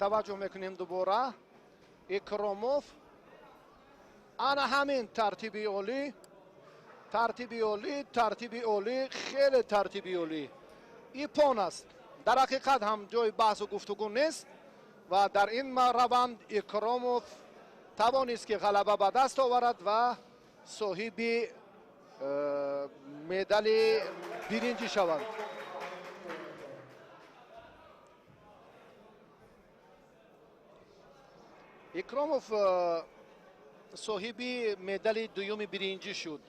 таваҷҷӯҳ мекунем дубора. Икромов ана ҳамин тартиби олӣ, тартиби олӣ, тартиби олӣ, хеле тартиби олӣ. Иппон аст. Дар ҳақиқат ҳам ҷои баҳсу гуфтугӯ нест ва дар ин раванд Икромов тавонист, ки ғалаба ба даст оварад ва соҳиби медали биринҷӣ шавад. Икромов соҳиби медали дуюми биринҷӣ шуд.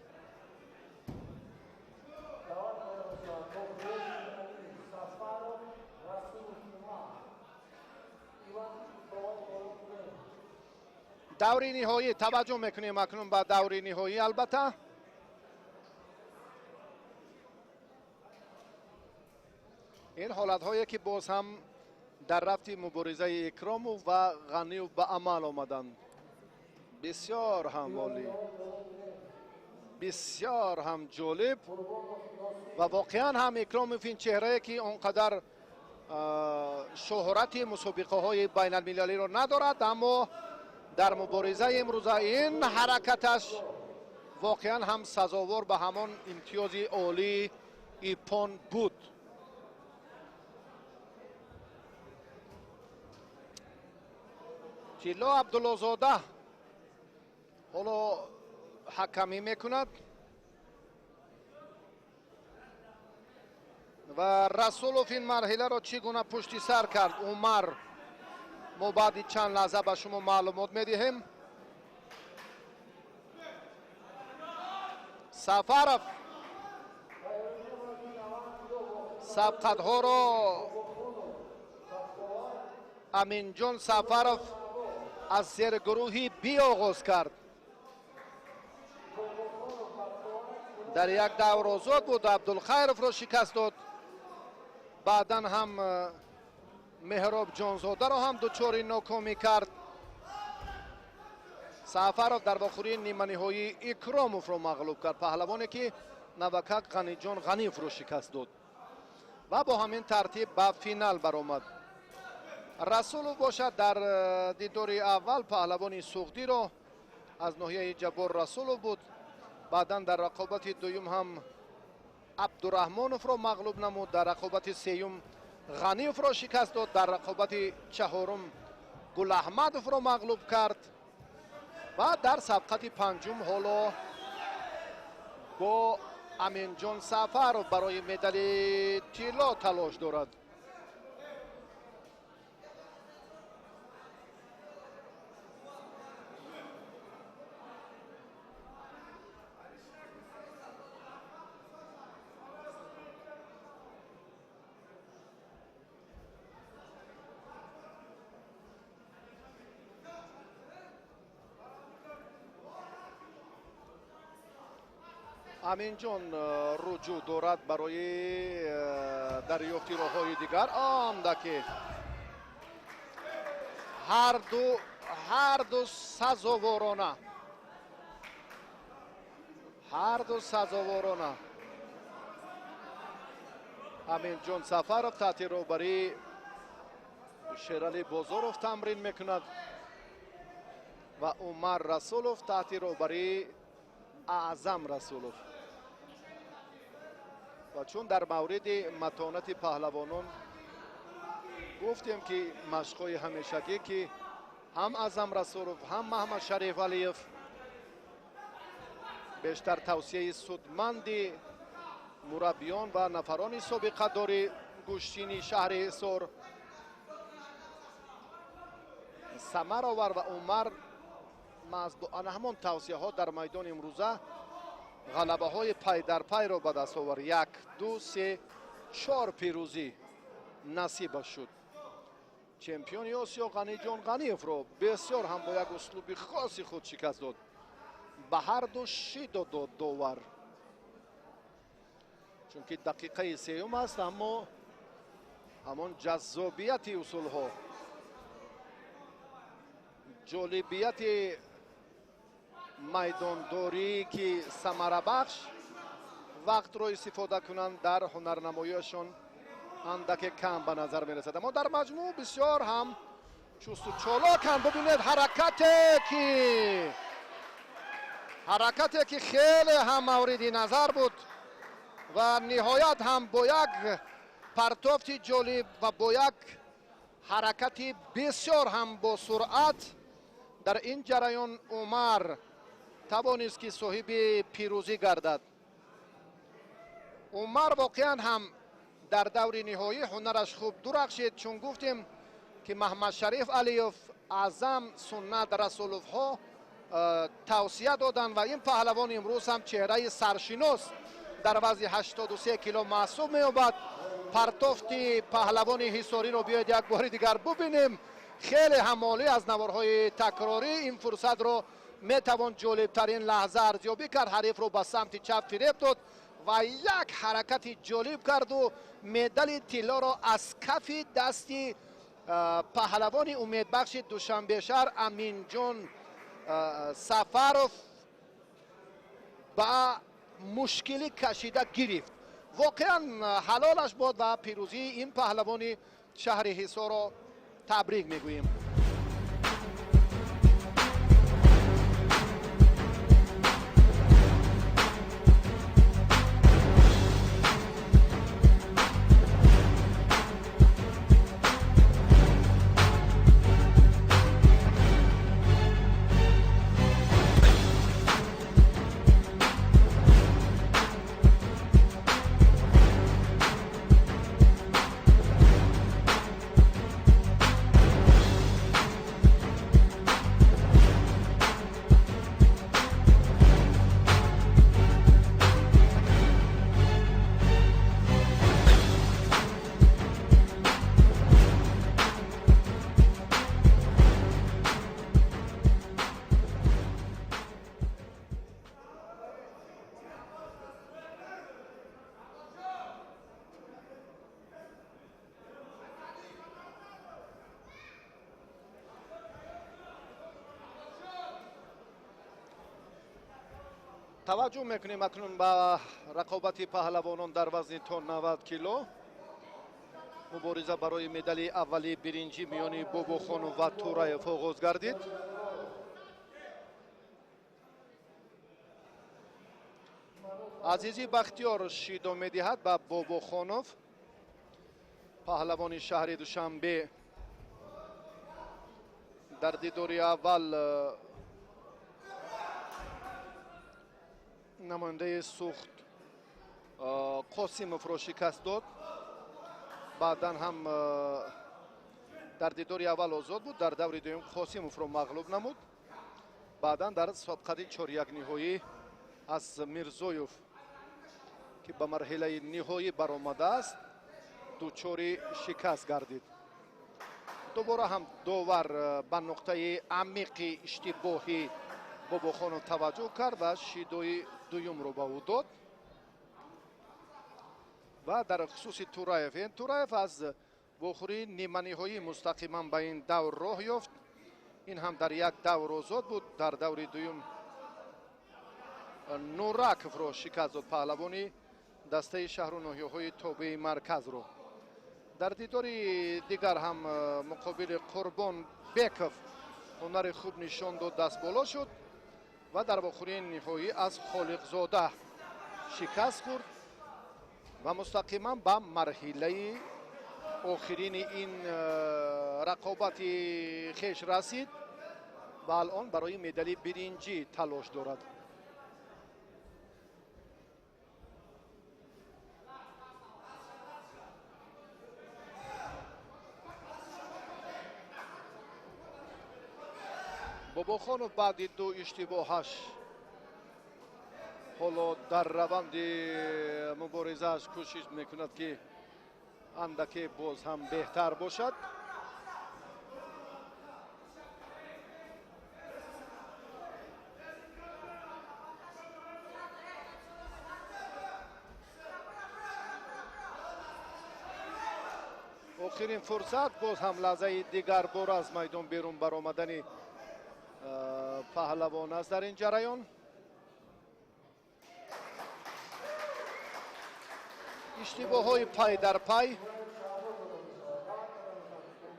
Даври ниҳоӣ таваҷҷӯҳ мекунем акнун ба даври ниҳоӣ. Албатта, ин ҳолатҳое, ки боз ҳам дар рафти муборизаи Икромов ва Ғаниев ба амал омаданд, бисёр ҳам олӣ, бисёр ҳам ҷолиб ва воқеан ҳам Икромов ин чеҳрае, ки он қадар шӯҳрати мусобиқаҳои байналмилалиро надорад, аммо дар муборизаи имрӯза ин ҳаракаташ воқеан ҳам сазовор ба ҳамон имтиёзи олии иппон буд. Тилло Абдуллозода ҳоло ҳакамӣ мекунад ва Расулов ин марҳиларо чӣ гуна пушти сар кард, Умар, мо баъди чанд лаҳза ба шумо маълумот медиҳем. Сафаров сабқатҳоро Аминҷон Сафаров аз зергурӯҳи Би оғоз кард. Дар як давр озод буд, Абдулхайровро шикаст дод. Баъдан ҳам Меҳроб Ҷонзодаро ҳам дучори нокомӣ кард. Сафаров дар вохӯрии ниманиҳоӣ Икромовро мағлуб кард, паҳлавоне ки навакак Ғаниҷон Ғаниевро шикаст дод ва бо ҳамин тартиб ба финал баромад. Расулов бошад, дар дидори аввал паҳлавони суғдиро аз ноҳияи Ҷаббор Расулов буд. Баъдан дар рақобати дуюм ҳам Абдураҳмоновро мағлуб намуд, дар рақобати сеюм Ғаниевро шикаст дод, дар рақобати чаҳорум Гулаҳмадовро мағлуб кард ва дар сабқати панҷум ҳоло бо Аминҷон Сафаров барои медали тилло талош дорад. Аминҷон руҷӯъ дорад барои дарёфти роҳҳои дигар. Андаке ҳарду сазоворона, ҳарду сазоворона. Аминҷон Сафаров таҳти роҳбарии Шерали Бозоров тамрин мекунад ва Умар Расулов таҳти роҳбарии Аъзам Расулов. Ва чун дар мавриди матонати паҳлавонон гуфтем, ки машқҳои ҳамешагӣ, ки ҳам Аъзам Расулов, ҳам Маҳмад Шариф Алиев бештар тавсияи судманди мураббиён ва нафарони собиқадори гӯштини шаҳри Ҳисор самар овар ва Умар маҳз бо ана ҳамон тавсияҳо дар майдони имрӯза ғалабаҳои пайдарпайро ба даст овард. Як, ду, се, чор пирӯзӣ насибаш шуд. Чемпиони Осиё Ғаниҷон Ғаниевро бисёр ҳам бо як услуби хоси худ шикаст дод. Ба ҳарду шидо дод довар, чунки дақиқаи сеюм аст, аммо ҳамон ҷаззобияти усулҳо, ҷолибияти майдондорӣ, ки самарабахш вақтро истифода кунанд, дар ҳунарнамоиашон андаке кам ба назар мерасад, аммо дар маҷмӯъ бисёр ҳам чусту чолоканд. Бибинед, ҳаракате ки хеле ҳам мавриди назар буд ва ниҳоят ҳам бо як партофти ҷолиб ва бо як ҳаракати бисёр ҳам бо суръат дар ин ҷараён Умар тавонист, ки соҳиби пирӯзӣ гардад. Умар воқеан ҳам дар даври ниҳоӣ ҳунараш хуб дурахшид, чун гуфтем, ки Маҳмадшариф Алиев, Аъзам, Суннат Расуловҳо тавсия доданд ва ин паҳлавон имрӯз ҳам чеҳраи саршинос дар вазни 83 кило маҳсуб меёбад. Партофти паҳлавони ҳисориро биёед як бори дигар бубинем. Хеле ҳам олӣ. Аз наворҳои такрорӣ ин фурсатро метавон ҷолибтарин лаҳза арзёбӣ кард. Ҳарифро ба самти чап фиреб дод ва як ҳаракати ҷолиб карду медали тиллоро аз кафи дасти паҳлавони умедбахши Душанбешаҳр Аминҷон Сафаров ба мушкилӣ кашида гирифт. Воқеан ҳалолаш бод ва пирӯзии ин паҳлавони шаҳри Ҳисорро табрик мегӯем. Таваҷҷӯҳ мекунем акнун ба рақобати паҳлавонон дар вазни то 90 кило. Мубориза барои медали аввали биринҷӣ миёни Бобохонов ва Тураев оғоз гардид. Азизи Бахтиёр шидо медиҳад ба Бобохонов, паҳлавони шаҳри Душанбе. Дар дидори аввал намояндаи Сухт Қосимовро шикаст дод. Баъдан ҳам дар дидори аввал озод буд, дар даври дуюм Қосимовро мағлуб намуд. Баъдан дар сабқати чоряк ниҳоӣ аз Мирзоев, ки ба марҳилаи ниҳоӣ баромадааст, дучори шикаст гардид. Дубора ҳам довар ба нуқтаи амиқи иштибоҳи Бобохонов таваҷҷӯҳ кард ва шидои дуюмро ба ӯ дод. Ва дар хусуси Тураев, ин Тураев аз вохӯрии ниманиҳоӣ мустақиман ба ин давр роҳ ёфт. Ин ҳам дар як давр озод буд. Дар даври дуюм Нураковро шикаст дод, паҳлавони дастаи шаҳру ноҳияҳои тобеи марказро. Дар дидори дигар ҳам муқобили Қурбонбеков ҳунари хуб нишон дод, даст боло шуд ва дар вохӯрии ниҳоӣ аз Холиқзода шикаст хӯрд ва мустақиман ба марҳилаи охирини ин рақобати хеш расид ва алон барои медали биринҷӣ талош дорад. Бобохонов баъди ду иштибоҳаш ҳоло дар раванди муборизааш кӯшиш мекунад, ки андаке боз ҳам беҳтар бошад. Охирин фурсат, боз ҳам лаҳзаи дигар бор аз майдон берун баромадани паҳлавон аст дар ин ҷараён. Иштибоҳҳои пай дар пай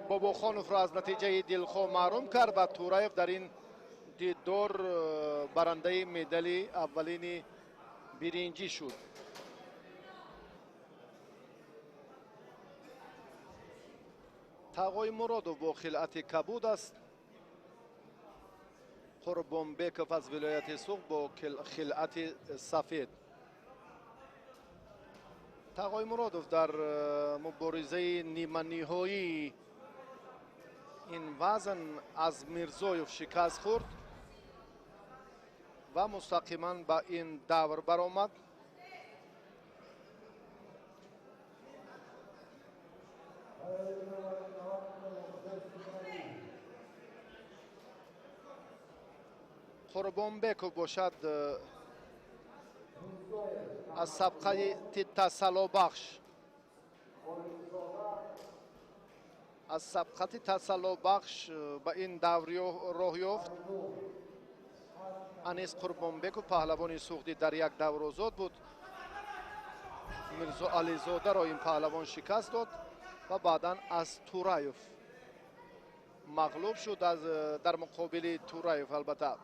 Бобохоновро аз натиҷаи дилхоҳ маҳрум кард ва Тураев дар ин дидор барандаи медали аввалини биринҷӣ шуд. Тағои Муродов бо хилъати кабуд аст. Қурбонбеков аз вилояти Суғд бо хилъати сафед. Тағои Муродов дар муборизаи ниманиҳоии ин вазн аз Мирзоев шикаст хӯрд ва мустақиман ба ин давр баромад. Қурбонбеков бошад аз сабқати тасаллобахш, аз сабқати тасаллобахш ба ин давр роҳ ёфт. Анис Қурбонбеков паҳлавони суғдӣ дар як давр озод буд. Мирзо Ализодаро ин паҳлавон шикаст дод ва баъдан аз Тураев мағлуб шуд. Дар муқобили Тураев албатта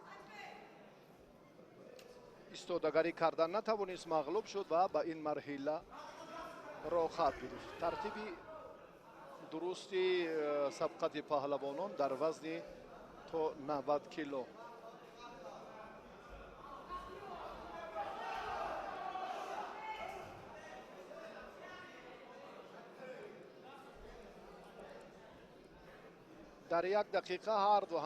истодагарӣ кардан натавонист, мағлуб шуд ва ба ин марҳила роҳхат гирифт. Тартиби дурусти сабқати паҳлавонон дар вазни то 90 кило. Дар як дақиқа ҳарду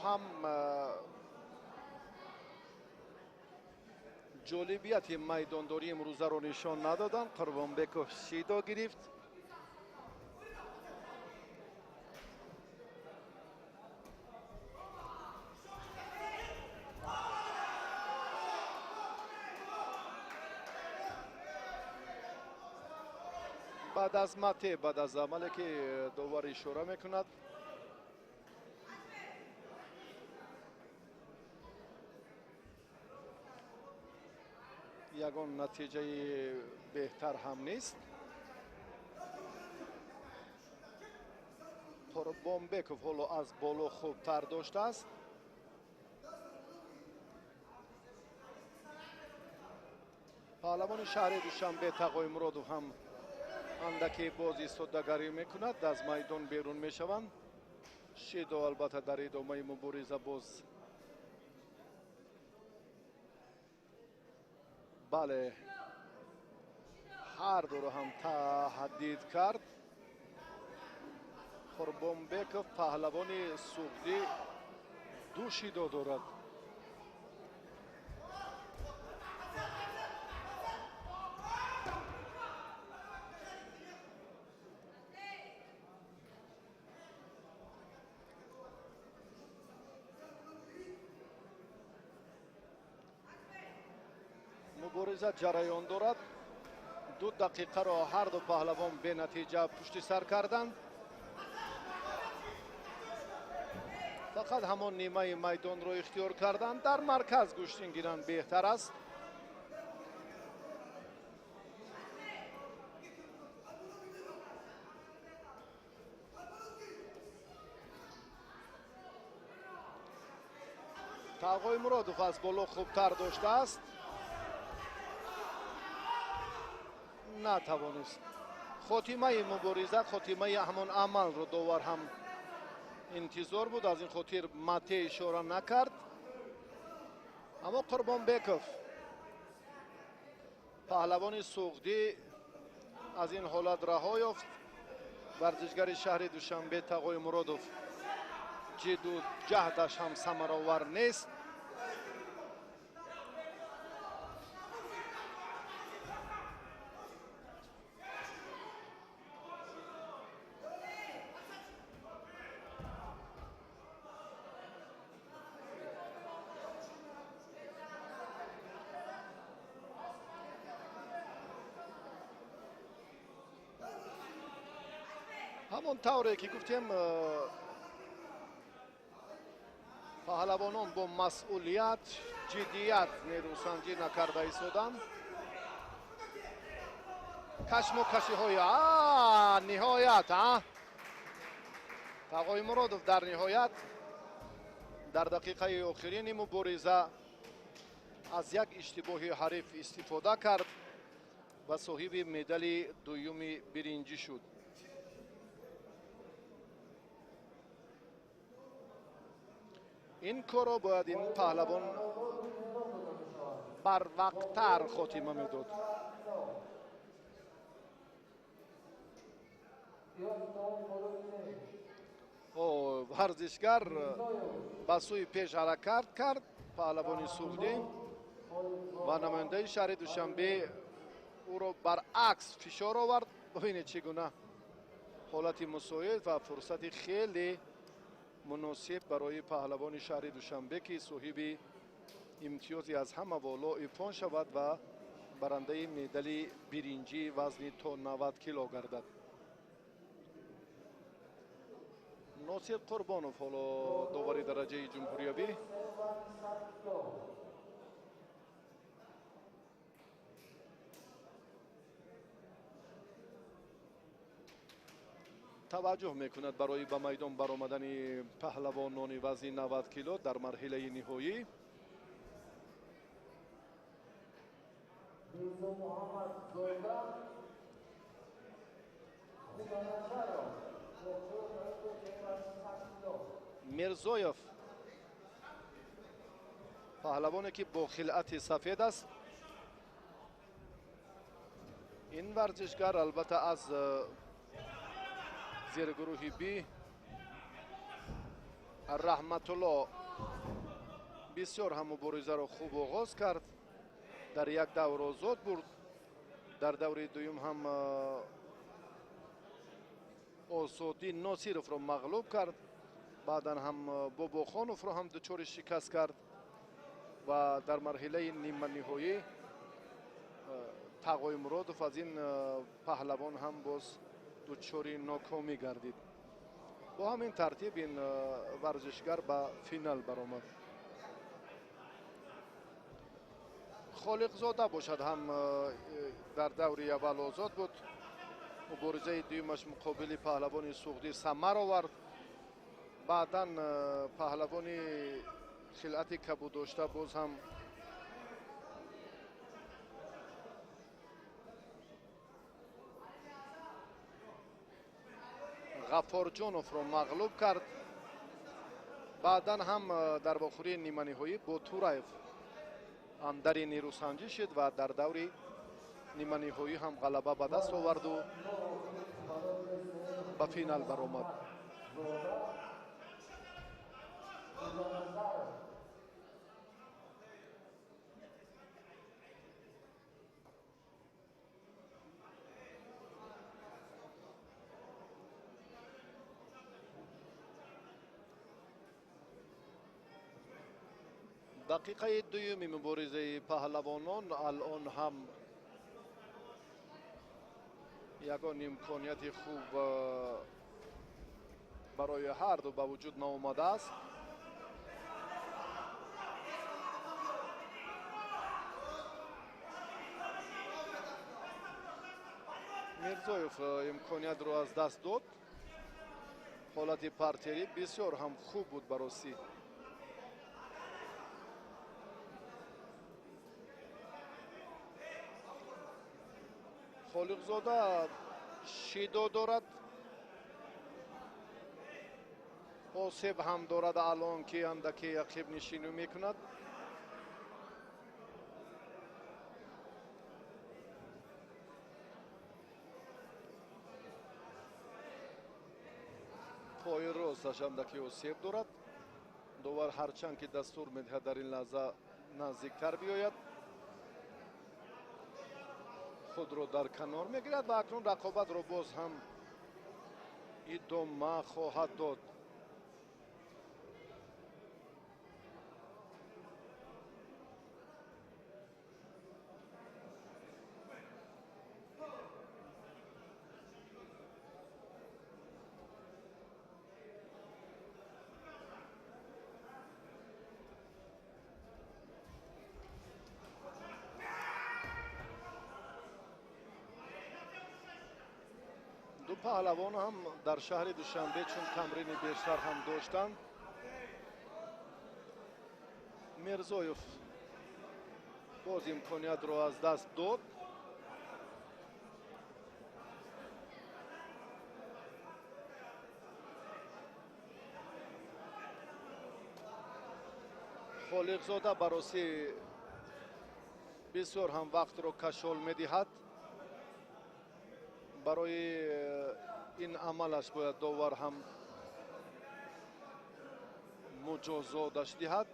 ҳам ҷолибияти майдондорӣ имрӯзаро нишон надоданд. Қурбонбеков шидо гирифт. Баъд аз мате, баъд аз амале ки довар ишора мекунад, Ягон натиҷаи беҳтар ҳам нест. Қурбонбеков ҳоло аз боло хубтар доштааст. Паҳлавони шаҳри Душанбе Тағои Муродов ҳам андаке боз истодагарӣ мекунад, аз майдон берун мешаванд. Шидо албатта дар идомаи мубориза боз бале ҳар дуро ҳам таҳдид кард. Қурбонбеков паҳлавони суғдӣ ду шидо дорад. Мубориза ҷараён дорад. 2 дақиқаро ҳар ду паҳлавон бенатиҷа пушти сар карданд. Фақат ҳамон нимаи майдонро ихтиёр карданд. Дар марказ гӯштин гиранд беҳтар аст. Тағои Муродов аз боло хубтар доштааст. Натавонист. Хотимаи мубориза, хотимаи ҳамон амалро довар ҳам интизор буд, аз ин хотир мате ишора накард. Аммо Қурбонбеков паҳлавони суғдӣ аз ин ҳолат раҳо ёфт. Варзишгари шаҳри Душанбе Тағои Муродов ҷидду ҷаҳдаш ҳам самаровар нест. Ҳамон тавре ки гуфтем, паҳлавонон бо масъулият, ҷиддият нерӯсанҷӣ накарда истоданд. Кашмокашиҳои ниҳоят Тағои Муродов дар ниҳоят дар дақиқаи охирини мубориза аз як иштибоҳи ҳариф истифода кард ва соҳиби медали дуюми биринҷӣ шуд. Ин корро бояд ин паҳлавон барвақттар хотима медод. Варзишгар ба сӯи пеш ҳаракат кард паҳлавони суғдӣ ва намояндаи шаҳри Душанбе ӯро баръакс фишор овард. Бибинед чӣ гуна ҳолати мусоид ва фурсати хеле муносиб барои паҳлавони шаҳри Душанбе, ки соҳиби имтиёзи аз ҳама боло ипон шавад ва барандаи медали биринҷӣ вазни то 90 кило гардад. Носир Қурбонов ҳоло довари дараҷаи ҷумҳуриявӣ. Таваҷҷӯҳ мекунад барои ба майдон баромадани паҳлавонони вазни 90 кило дар марҳилаи ниҳоӣ. Мирзоев паҳлавоне ки бо хилъати сафед аст. Ин варзишгар албатта аз зергурӯҳи Б Раҳматулло бисёр ҳам муборизаро хуб оғоз кард. Дар як давр озод бурд. Дар даври дуюм ҳам Осодӣ Носировро мағлуб кард. Баъдан ҳам Бобохоновро ҳам дучори шикаст кард ва дар марҳилаи ниманиҳоӣ Тағои Муродов аз ин паҳлавон ҳам боз дучори нокомӣ гардид. Бо ҳамин тартиб ин варзишгар ба финал баромад. Холиқзода бошад ҳам дар даври аввал озод буд. Муборизаи дуюмаш муқобили паҳлавони суғдӣ самар овард. Баъдан паҳлавони хилъати кабуддошта боз ҳам Ғаффорҷоновро мағлуб кард. Баъдан ҳам дар вохӯрии ниманиҳоӣ бо Тураев андари нерӯсанҷӣ шид ва дар даври ниманиҳоӣ ҳам ғалаба ба даст оварду ба финал баромад. Дақиқаи дуюми муборизаи паҳлавонон алон ҳам ягон имконияти хуб барои ҳарду ба вуҷуд наомадааст. Мирзоев имкониятро аз даст дод. Ҳолати партерӣ бисёр ҳам хуб буд баросӣ. Холиқзода шидо дорад, осеб ҳам дорад алон ки андаке ақибнишинӣ мекунад. Пои росташ андаке осеб дорад. Довар ҳарчанд ки дастур медиҳад дар ин лаҳза наздиктар биёяд, худро дар канор мегирад ва акнун рақобатро боз ҳам идома хоҳад дод. Ду паҳлавон ҳам дар шаҳри Душанбе чун тамрини бештар ҳам доштанд. Мирзоев боз имкониятро аз даст дод. Холиқзода баросӣ бисёр ҳам вақтро кашол медиҳад. Барои ин амалаш бояд довар ҳам муҷозоташ диҳад.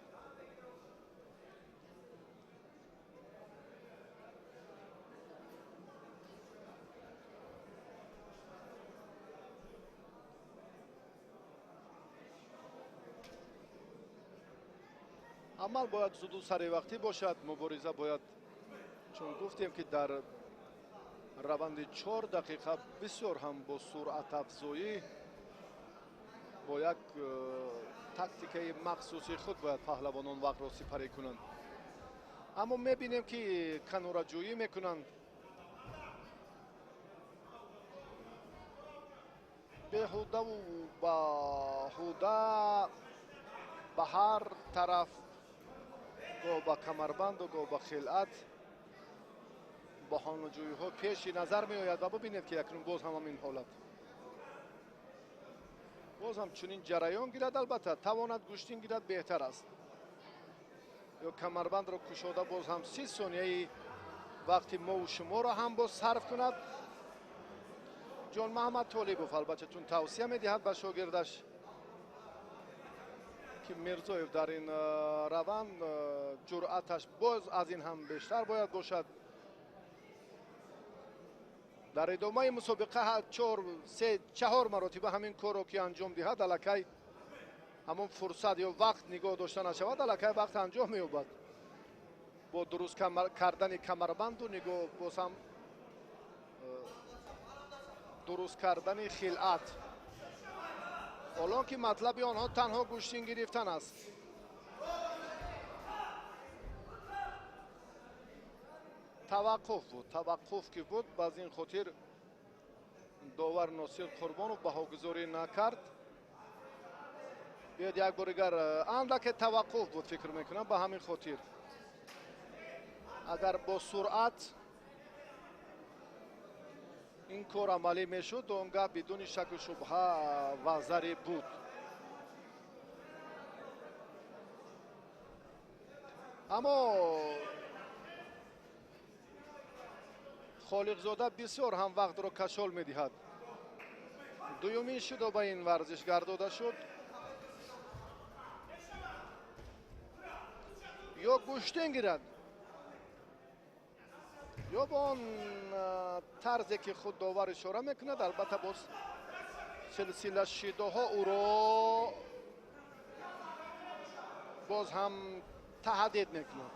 Амал бояд зуду саривақтӣ бошад. Мубориза бояд, чун гуфтем ки дар раванди 4 дақиқа бисёр ҳам бо суръатафзоӣ, бо як тактикаи махсуси худ бояд паҳлавонон вақтро сипарӣ кунанд. Аммо мебинем ки канораҷӯӣ мекунанд. Беҳудаву баҳуда ба ҳар тараф, гоҳ ба камарбанду гоҳ ба хилъат баҳонаҷӯиҳо пеши назар меояд ва бибинед ки акнун боз ҳам ҳамин ҳолат, боз ҳам чунин ҷараён гирад. Албатта тавонад гӯштин гирад беҳтар аст, ё камарбандро кушода боз ҳам 30 сонияи вақти мову шуморо ҳам боз сарф кунад. Ҷонмаҳмад Толибов албатта чун тавсия медиҳад ба шогирдаш ки Мирзоев дар ин раванд ҷуръаташ боз аз ин ҳам бештар бояд бошад. Дар идомаи мусобиқа 4 маротиба ҳамин корро ки анҷом диҳад, аллакай ҳамон фурсат ё вақт нигоҳ дошта нашавад, аллакай вақт анҷом меёбад. Бо дуруст кардани камарбанду нигоҳ боз ҳам дуруст кардани хилъат. Ҳолон ки матлаби онҳо танҳо гӯштин гирифтан аст. Таваққуф буд, таваққуф ки буд, ба ин хотир довар Носир Қурбонов баҳогузорӣ накард. Биёд як бор дигар, андаке таваққуф буд, фикр мекунам, ба ҳамин хотир. Агар бо суръат ин кор амалӣ мешуд, он гаҳ бидуни шаку шубҳа вазаре буд. Аммо Холиқзода бисёр ҳам вақтро кашол медиҳад. Дуюмин шидо ба ин варзишгар дода шуд. Ё гӯштин гирад, ё бо он тарзе ки худ довар ишора мекунад, албатта боз силсила шидоҳо ӯро боз ҳам таҳдид мекунад.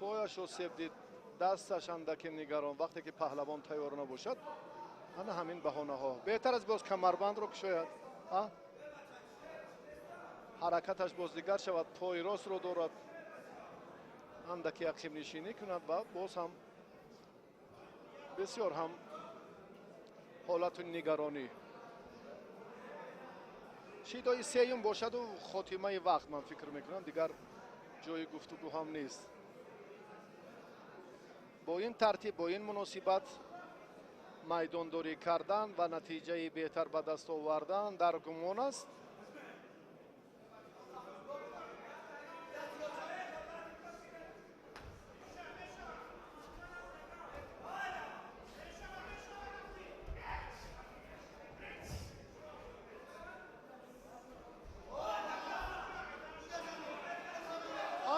Пояшро себ дид, дасташ андаке нигарон. Вақте ки паҳлавон тайёр набошад, ана ҳамин баҳонаҳо. Беҳтар аст боз камарбандро кушояд, ҳаракаташ боз дигар шавад, пои ростро дорад, андаке ақибнишинӣ кунад ва боз ҳам бисёр ҳам ҳолату нигаронӣ. Шидои сеюм бошаду хотимаи вақт, ман фикр мекунам, дигар ҷои гуфтугӯ ҳам нест. Бо ин тартиб, бо ин муносибат майдондорӣ кардан ва натиҷаи беҳтар ба даст овардан дар гумон аст.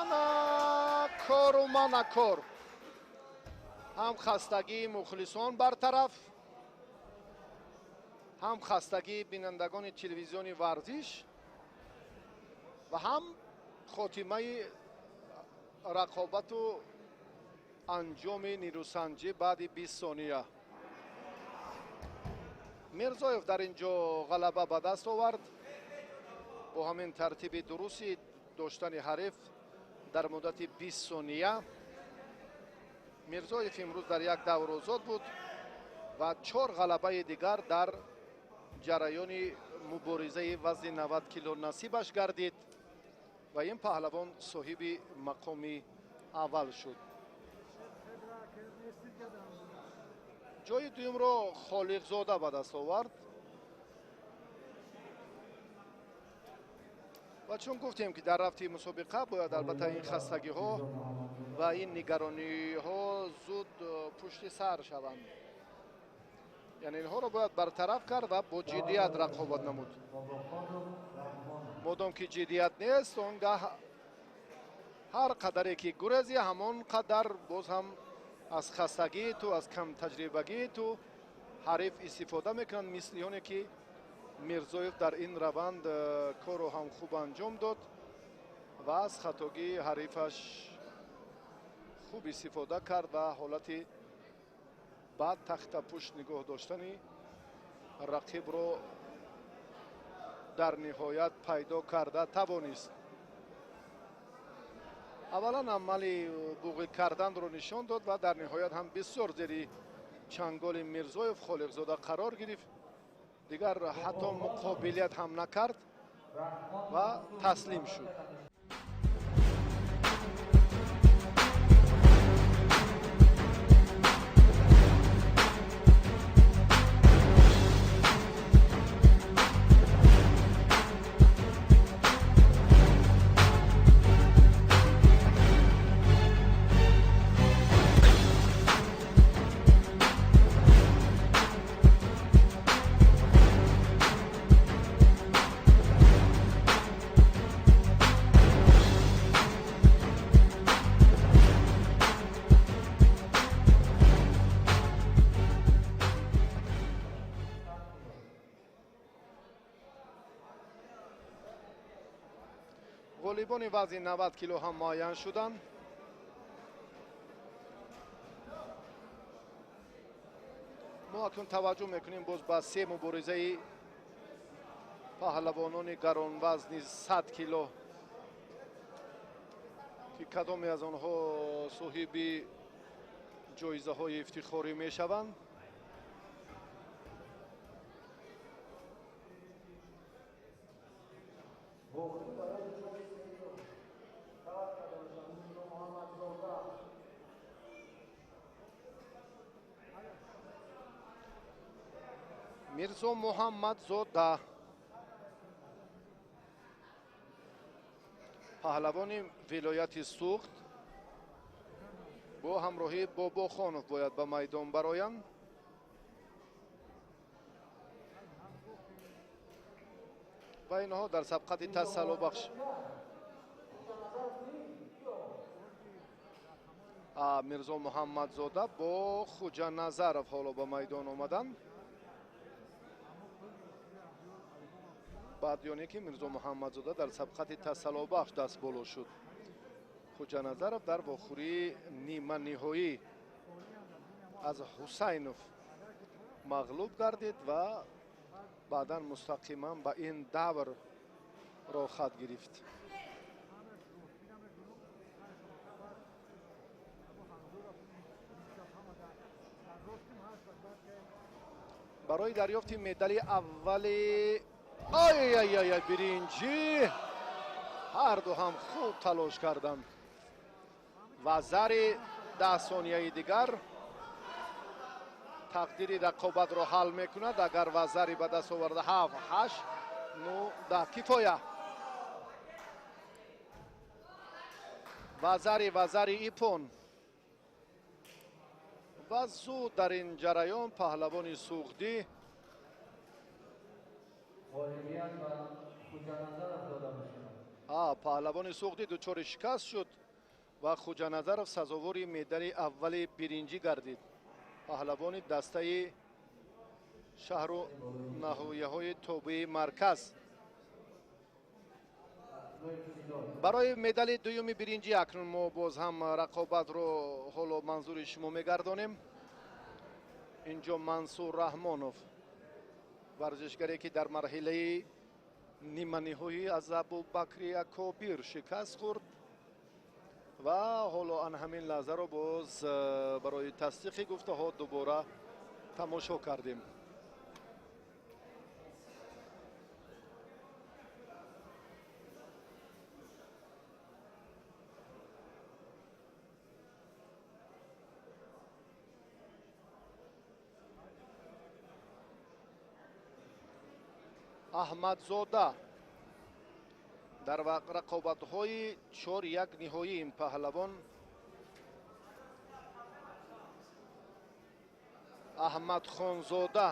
Ана кору мана кор. Ҳам хастагии мухлисон бартараф, ҳам хастагии бинандагони телевизиони варзиш ва ҳам хотимаи рақобату анҷоми нерӯсанҷӣ баъди 20 сония. Мирзоев дар ин ҷо ғалаба ба даст овард. Бо ҳамин тартиби дурусти доштани ҳариф дар муддати 20 сония Мирзоев имрӯз дар як давр озод буд ва 4 ғалабаи дигар дар ҷараёни муборизаи вазни 90 кило насибаш гардид ва ин паҳлавон соҳиби мақоми аввал шуд. Ҷои дуюмро Холиқзода ба даст овард ва чун гуфтем ки дар рафти мусобиқа бояд албатта ин хастагиҳо ва ин нигарониҳо зуд пушти сар шаванд, яъне инҳоро бояд бартараф кард ва бо ҷиддият рақобат намуд. Модом ки ҷиддият нест, он гаҳ ҳар қадаре ки гурезӣ, ҳамон қадар боз ҳам аз хастагии ту, аз камтаҷрибагии ту ҳариф истифода мекунанд, мисли оне ки Мирзоев дар ин раванд корро ҳам хуб анҷом дод ва аз хатогии ҳарифаш хуб истифода кард ва ҳолати баъд тахтапушт нигоҳ доштани рақибро дар ниҳоят пайдо карда тавонист. Аввалан амали буғӣ карданро нишон дод ва дар ниҳоят ҳам бисёр зери чанголи Мирзоев Холиқзода қарор гирифт. Дигар ҳатто муқобилият ҳам накард ва таслим шуд. Ғолибони вазни 90 кило ҳам муайян шуданд. Мо акнун таваҷҷӯҳ мекунем боз ба се муборизаи Паҳлавонони гаронвазни 100 кило ки кадоме аз онҳо соҳиби ҷоизаҳои ифтихорӣ мешаванд. Мирзо Муҳаммадзода, паҳлавони вилояти Суғд, бо ҳамроҳии Бобохонов бояд ба майдон бароянд. Ва инҳо дар сабқати тасаллобахш Мирзо Муҳаммадзода бо Хуҷаназаров ҳоло ба майдон омаданд. Баъд ёне ки Мирзо Муҳаммадзода дар сабқати тасаллобахш даст боло шуд, Хуҷаназаров дар вохӯрии ниманиҳоӣ аз Ҳусайнов мағлуб гардид ва баъдан мустақиман ба ин давр роҳхат гирифт. Барои дарёфти медали аввали ай биринҷӣ ҳарду ҳам хуб талош карданд ва зари 10 сонияи дигар тақдири рақобатро ҳал мекунад. Агар вазари ба даст оварда 7, 8, 9, 10 кифоя. Вазари ипон ва зуд дар ин ҷараён паҳлавони суғдӣ паҳлавони суғдӣ дучори шикаст шуд ва Хуҷаназаров сазовори медали аввали биринҷӣ гардид. Паҳлавони дастаи шаҳру наҳояҳои тобеи марказ. Барои медали дуюми биринҷӣ акнун мо боз ҳам рақобатро ҳоло манзури шумо мегардонем. Инҷо Мансур Раҳмонов, варзишгаре ки дар марҳилаи ниманиҳоӣ аз Абубакри Акобир шикаст хӯрд ва ҳоло ан ҳамин лаҳзаро боз барои тасдиқи гуфтаҳо дубора тамошо кардем. Аҳмадзода дар рақобатҳои 4-1 ниҳоӣ ин паҳлавон Аҳмадхонзода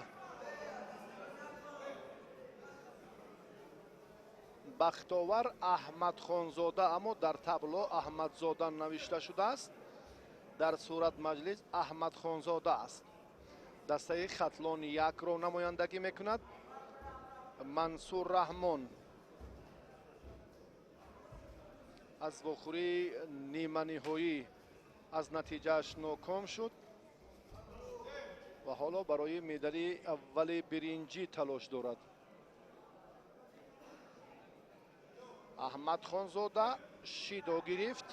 Бахтовар Аҳмадхонзода, аммо дар табло Аҳмадзода навишта шудааст, дар сурат маҷлис Аҳмадхонзода аст. Дастаи Хатлон 1-ро намояндагӣ мекунад. Мансур Раҳмон аз вохӯрии ниманиҳоӣ аз натиҷааш ноком шуд ва ҳоло барои медали аввали биринҷӣ талош дорад. Аҳмадхонзода шидо гирифт.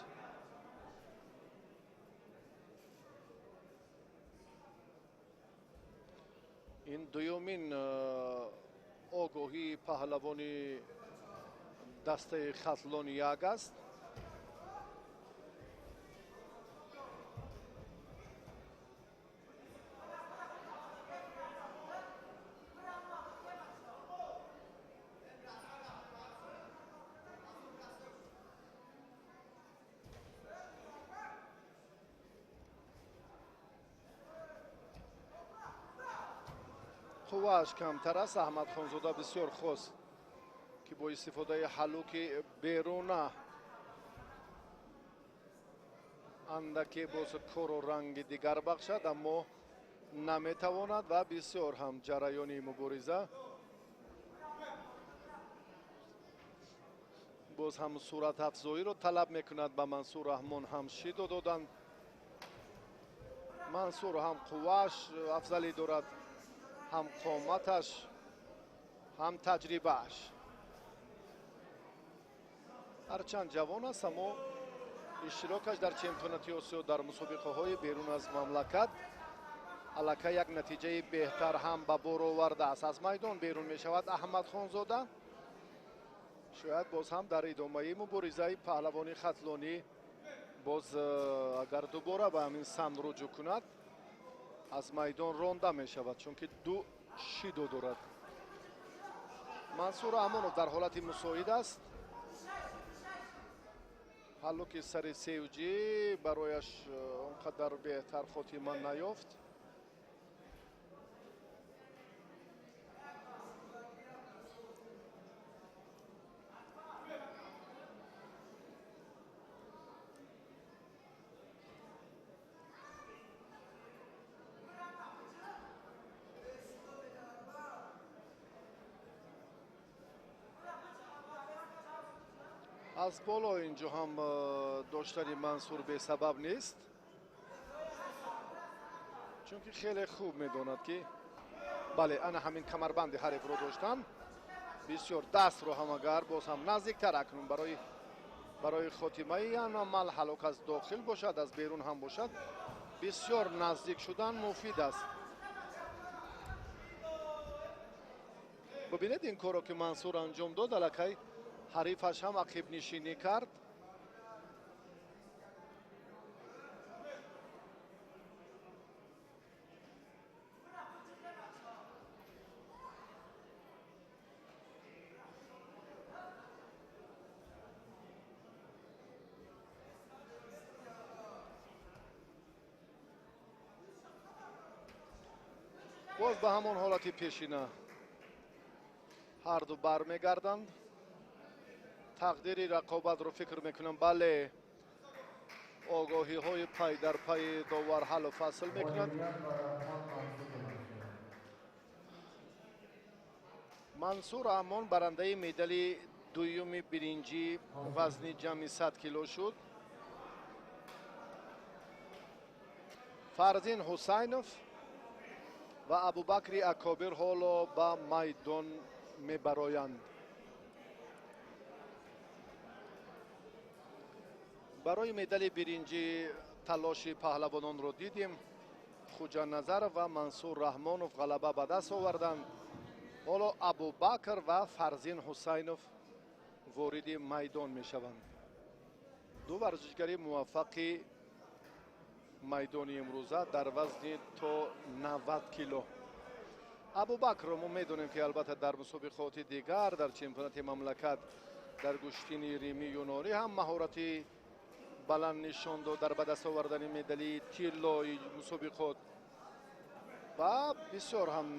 Ин дуюмин огоҳии паҳлавони дастаи Хатлон 1 аст. Қуввааш камтар аст. Аҳмадхонзода бисёр хост ки бо истифодаи ҳаллуки беруна андаке боз кору ранги дигар бахшад, аммо наметавонад ва бисёр ҳам ҷараёни мубориза боз ҳам суратафзоиро талаб мекунад. Ба Мансур Раҳмон ҳам шидо доданд. Мансур ҳам қуввааш афзалӣ дорад, ҳам қоматаш. Ҳам таҷрибааш. Ҳарчанд ҷавон аст, аммо иштирокаш дар чемпионати Осиё дар мусобиқаҳои берун аз мамлакат аллакай як натиҷаи беҳтар ҳам ба бор овардааст. Аз майдон берун мешавад Аҳмадхонзода. Шояд боз ҳам дар идомаи муборизаи паҳлавони хатлонӣ боз агар дубора ба ҳамин самт руҷӯъ кунад, аз майдон ронда мешавад, чунки ду шидо дорад. Мансур Раҳмонов дар ҳолати мусоид аст. Ҳалло ки сари севҷӣ барояш он қадар беҳтар хотима наёфт. Аз боло инҷо ҳам доштани Мансур бесабаб нест, чунки хеле хуб медонад ки бале, ана ҳамин камарбанди ҳарифро доштан бисёр дастро ҳам агар боз ҳам наздиктар акнун барои хотимаи ан амал ҳалок аз дохил бошад, аз берун ҳам бошад, бисёр наздик шудан муфид аст. Бибинед ин корро ки Мансур анҷом дод, аллакай ҳарифаш ҳам ақибнишинӣ кард. Боз ба ҳамон ҳолати пешина ҳарду бармегарданд. Тақдири рақобатро фикр мекунам, бале, огоҳиҳои пай дар пайи довар ҳаллу фасл мекунад. Мансур Раҳмон барандаи медали дуюми биринҷӣ вазни ҷамъи 100 кило шуд. Фарзин Ҳусайнов ва Абубакри Акобир ҳоло ба майдон мебароянд. Барои медали биринҷӣ талоши паҳлавононро дидем. Хуҷаназаров ва Мансур Раҳмонов ғалаба ба даст оварданд. Ҳоло Абубакр ва Фарзин Ҳусайнов вориди майдон мешаванд. Ду варзишгари муваффақи майдони имрӯза дар вазни то 90 кило. Абубакрро мо медонем ки албатта дар мусобиқоти дигар дар чемпионати мамлакат дар гӯштини римӣ юнонӣ ҳам маҳорати баланд нишон дод дар ба даст овардани медали тиллои мусобиқот ва бисёр ҳам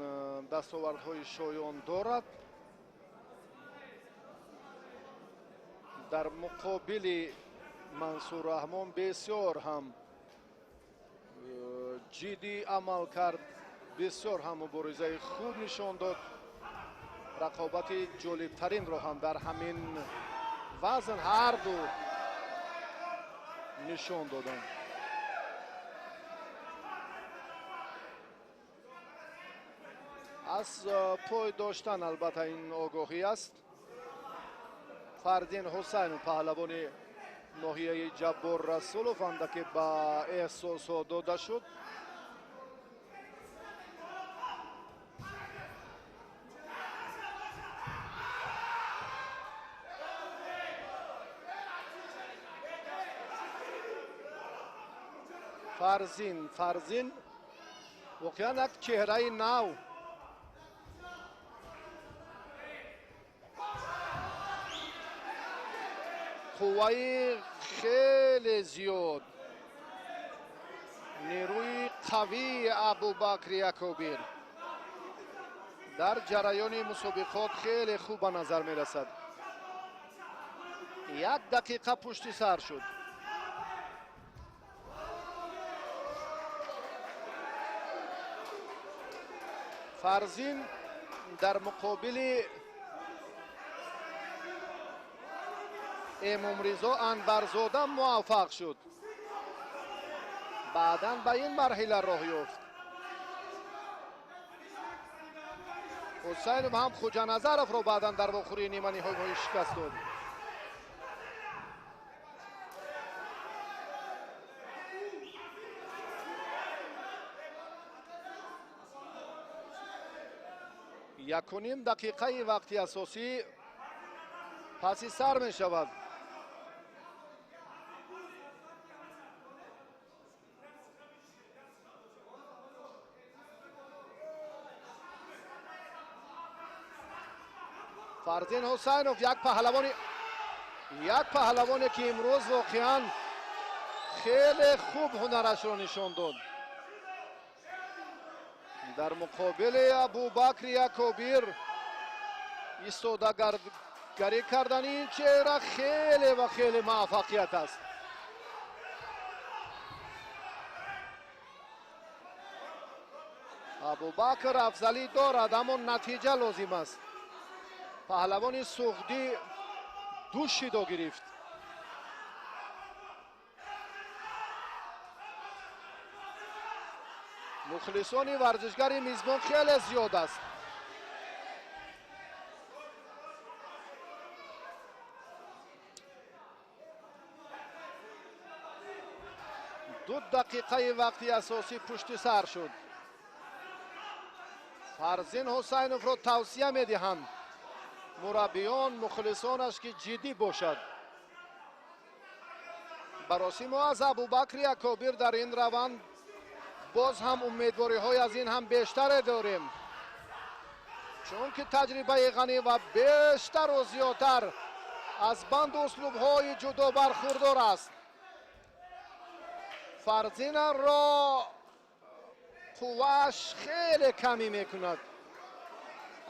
дастовардҳои шоён дорад. Дар муқобили Мансур Раҳмон бисёр ҳам ҷиддӣ амал кард, бисёр ҳам муборизаи хуб нишон дод. Рақобати ҷолибтаринро ҳам дар ҳамин вазн ҳарду нишон доданд. Аз пой доштан албатта ин огоҳӣ аст. Фардин Ҳусайнов паҳлавони ноҳияи Ҷаббор Расулов андаке ба эҳсосҳо дода шуд. Фарзин воқеан як чеҳраи нав. Қувваи хеле зиёд, нерӯи қавии Абубакри Акобир дар ҷараёни мусобиқот хеле хуб ба назар мерасад. Як дақиқа пушти сар шуд. Фарзин дар муқобили Эмомризо Анварзода муваффақ шуд. Баъдан ба ин марҳила роҳ ёфт. Ҳусайнов ҳам Хуҷаназаровро баъдан дар вохӯрии ниманиҳоӣ шикаст дод. 1.5 дақиқаи вақти асосӣ паси сар мешавад. Фарзин Ҳусайнов як паҳлавоне, ки имрӯз воқеан хеле хуб ҳунарашро нишон дод дар муқобили Абубакри Акобир истодагарӣ кардани ин чеҳра хеле ва хеле муваффақият аст. Абубакр афзалӣ дорад, аммо натиҷа лозим аст. Паҳлавони суғдӣ ду шидо гирифт. Мухлисони варзишгари мизбон хеле зиёд аст. 2 дақиқаи вақти асосӣ пушти сар шуд. Фарзин Ҳусайновро тавсия медиҳанд мураббиён, мухлисонаш, ки ҷиддӣ бошад. Бароси мо аз Абубакри Акобир дар ин раванд боз ҳам умедвориҳои аз ин ҳам бештаре дорем, чунки таҷрибаи ғанӣ ва бештару зиёдтар аз банду услубҳои ҷудо бархурдор аст. Фарзинаро қуввааш хеле камӣ мекунад,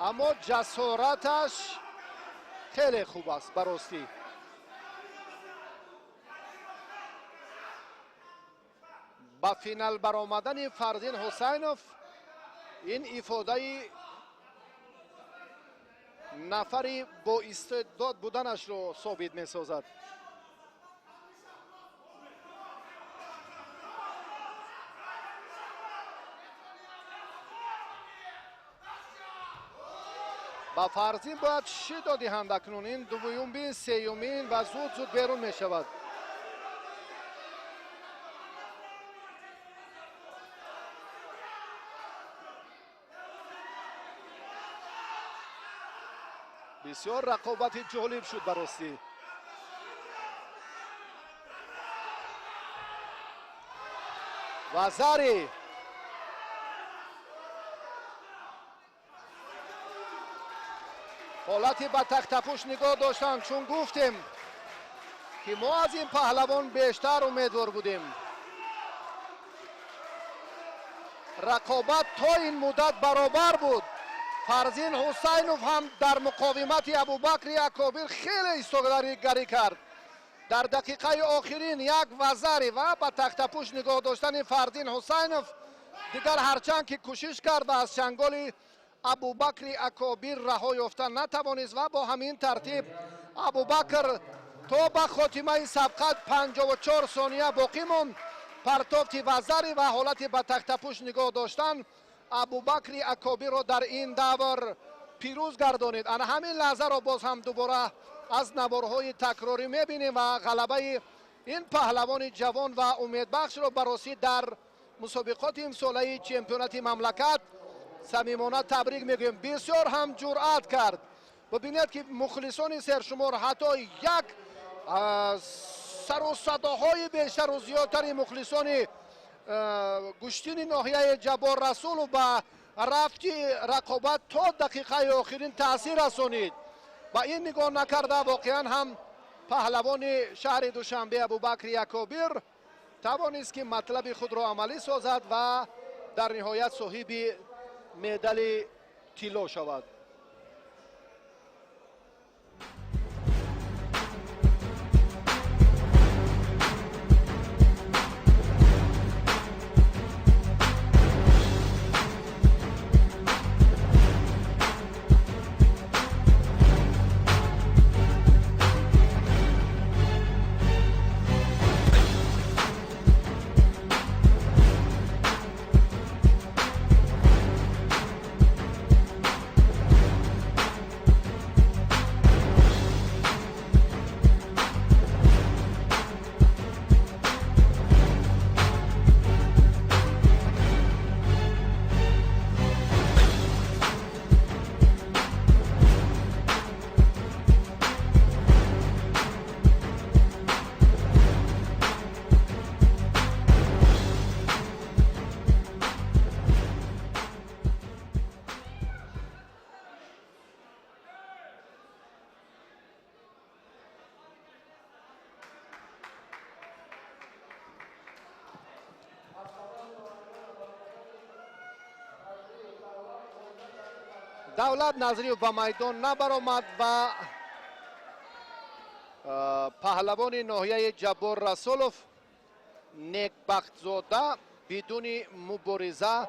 аммо ҷасораташ хеле хуб аст. Баростӣ, ба финал баромадани Фарзин Ҳусайнов ин ифодаи нафари боистеъдод буданашро собит месозад. Ба Фарзин бояд шидо диҳанд акнун. Ин дуввумин, сеюмин ва зуд зуд берун мешавад. Бисёр рақобати ҷолиб шуд баростӣ. Вазари. Ҳолати ба тахтапӯш нигоҳ доштан, чун гуфтем, ки мо аз ин паҳлавон бештар умедвор будем. Рақобат то ин муддат баробар буд. Фарзин Ҳусайнов ҳам дар муқовимати Абубакри Акобир хеле истодагарӣ кард. Дар дақиқаи охирин як вазари ва ба тахтапӯш нигоҳ доштани Фарзин Ҳусайнов дигар, ҳарчанд ки кӯшиш кард ва аз чанголи Абубакри Акобир раҳо ёфта натавонист. Ва бо ҳамин тартиб Абубакр то ба хотимаи сабқат 54 сония боқӣ монд. Партофти вазари ва ҳолати ба тахтапӯш нигоҳ доштан Абубакри Акобирро дар ин давр пирӯз гардонид. Ана ҳамин лаҳзаро боз ҳам дубора аз наворҳои такрорӣ мебинем ва ғалабаи ин паҳлавони ҷавон ва умедбахшро баросӣ дар мусобиқоти имсолаи чемпионати мамлакат самимона табрик мегӯем. Бисёр ҳам ҷуръат кард. Бибинед, ки мухлисони сершумор, ҳатто як сару садоҳои бештару зиёдтари мухлисони гӯштини ноҳияи Ҷаббор Расулов ба рафти рақобат то дақиқаи охирин таъсир расонид. Ба ин нигоҳ накарда, воқеан ҳам паҳлавони шаҳри Душанбе Абубакри Акобир тавонист, ки матлаби худро амалӣ созад ва дар ниҳоят соҳиби медали тилло шавад. Давлат Назриев ба майдон набаромад ва паҳлавони ноҳияи Ҷаббор Расулов Некбахтзода бидуни мубориза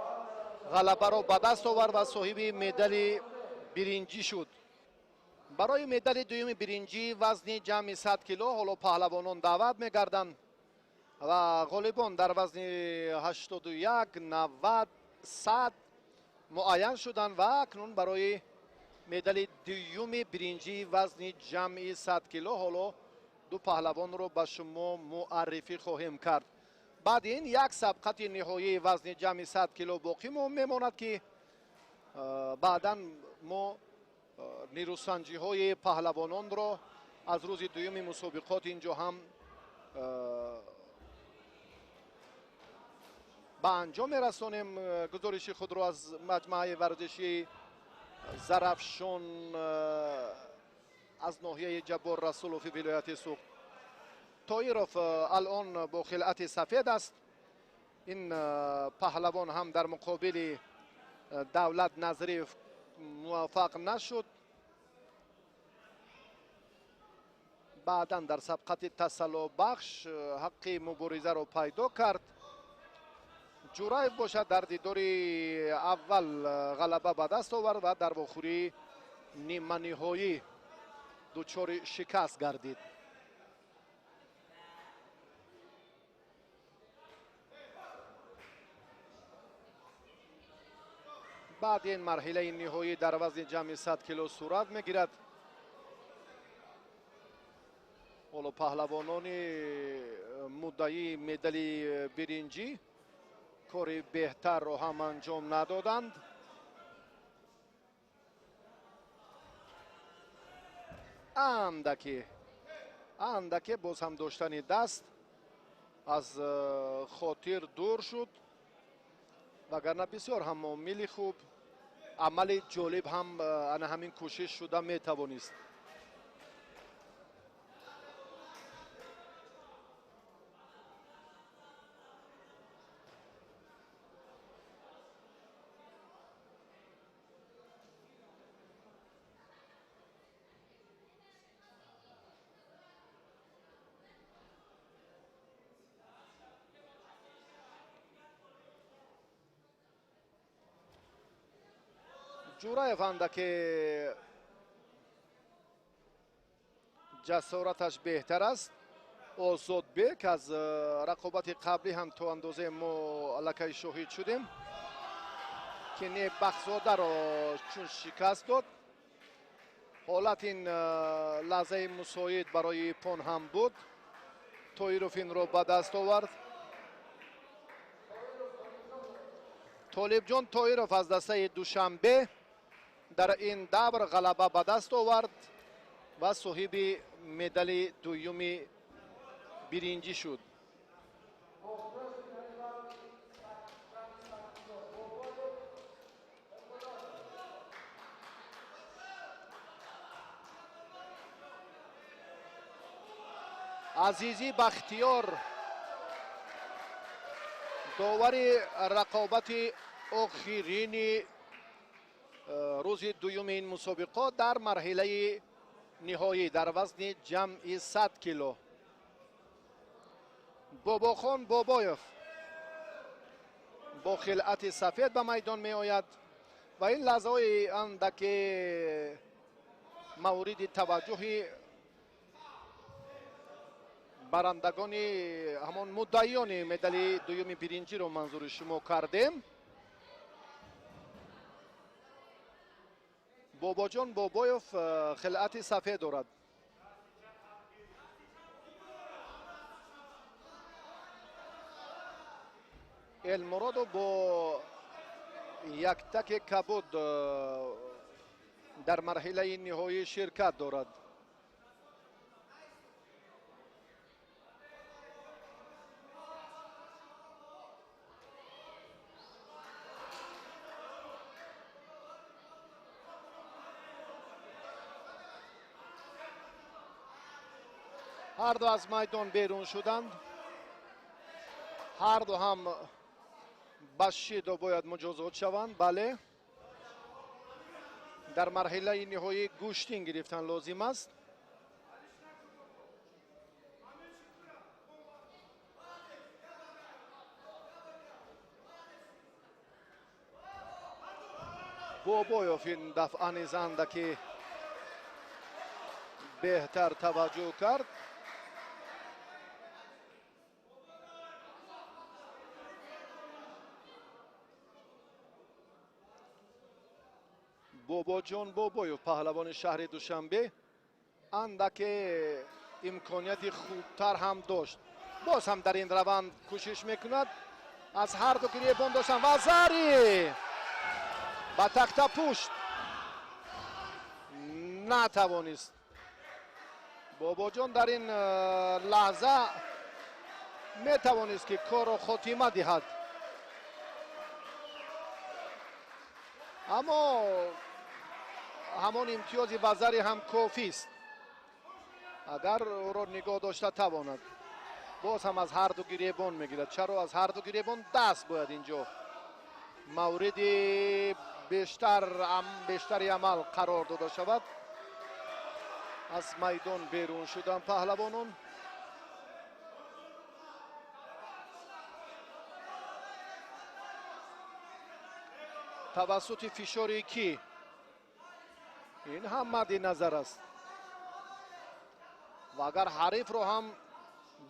ғалабаро ба даст овард ва соҳиби медали биринҷӣ шуд. Барои медали дуюми биринҷӣ вазни ҷамъи 100 кило ҳоло паҳлавонон даъват мегарданд ва ғолибон дар вазни 81, 90, 100 муайян шуданд ва акнун барои медали дуюми биринҷӣ вазни ҷамъи 100 кило ҳоло ду паҳлавонро ба шумо муаррифӣ хоҳем кард. Баъд ин як сабқати ниҳоии вазни ҷамъи 100 кило боқӣ мемонад, ки баъдан мо нерӯсанҷиҳои паҳлавононро аз рӯзи дуюми мусобиқот инҷо ҳам ба анҷом мерасонем. Гузориши худро аз маҷмӯаи варзишии Зарафшон аз ноҳияи Ҷаббор Расулови вилояти Суғд. Тоиров алон бо хилъати сафед аст. Ин паҳлавон ҳам дар муқобили Давлат Назриев муваффақ нашуд. Баъдан дар сабқати тасаллобахш ҳаққи муборизаро пайдо кард. Ҷураев бошад дар дидори аввал ғалаба ба даст овард ва дар вохӯрии ниманиҳоӣ дучори шикаст гардид. Баъди ин марҳилаи ниҳоӣ дар вазни ҷамъи 100 кило сурат мегирад. Ҳоло паҳлавонони муддаии медали биринҷӣ кори беҳтарро ҳам анҷом надоданд. Андаке боз ҳам доштани даст аз хотир дур шуд, вагарна бисёр ҳам омили хуб, амали ҷолиб ҳам ана ҳамин кӯшиш шуда метавонист. Ҷураев андаке ҷасораташ беҳтар аст. Озодбек аз рақобати қаблӣ ҳам то андозае мо аллакай шоҳид шудем, ки Небахтзодаро чун шикаст дод. Ҳолат ин лаҳзаи мусоид барои пон ҳам буд. Тоиров инро ба даст овард. Толибҷон Тоиров аз дастаи Душанбе дар ин давр ғалаба ба даст овард ва соҳиби медали дуюми биринҷӣ шуд. Азизӣ Бахтиёр довари рақобати охирини рӯзи дуюми ин мусобиқот дар марҳилаи ниҳоӣ дар вазни ҷамъи 100 кило. Бобохон Бобоев бо хилъати сафед ба майдон меояд ва ин лаҳзаҳои андаке мавриди таваҷҷӯҳи барандагони ҳамон муддаиёни медали дуюми биринҷиро манзури шумо кардем. Бобоҷон Бобоев хилъати сафед дорад. Элмуродов бо яктаки кабуд дар марҳилаи ниҳоӣ ширкат дорад. Ҳарду аз майдон берун шуданд. Ҳарду ҳам ба шидо бояд муҷозот шаванд. Бале. Дар марҳилаи ниҳоӣ гӯштин гирифтан лозим аст. Бобоев ин дафъа низ андаке беҳтар таваҷҷӯҳ кард. Бобоҷон Бобоев, паҳлавони шаҳри Душанбе, андаке имконияти хубтар ҳам дошт. Боз ҳам дар ин раванд кӯшиш мекунад. Аз ҳар ду гиребон доштан ва зари ба тахтапушт натавонист. Бобоҷон дар ин лаҳза метавонист, ки корро хотима диҳад, аммо ҳамон имтиёзи вазари ҳам кофист, агар ӯро нигоҳ дошта тавонад. Боз ҳам аз ҳар ду гиребон мегирад. Чаро аз ҳар ду гиребон? Даст бояд инҷо мавриди бештари амал қарор дода шавад. Аз майдон берун шудан паҳлавонон. Тавассути фишори кӣ? Ин ҳам мадди назар аст. Ва агар ҳарифро ҳам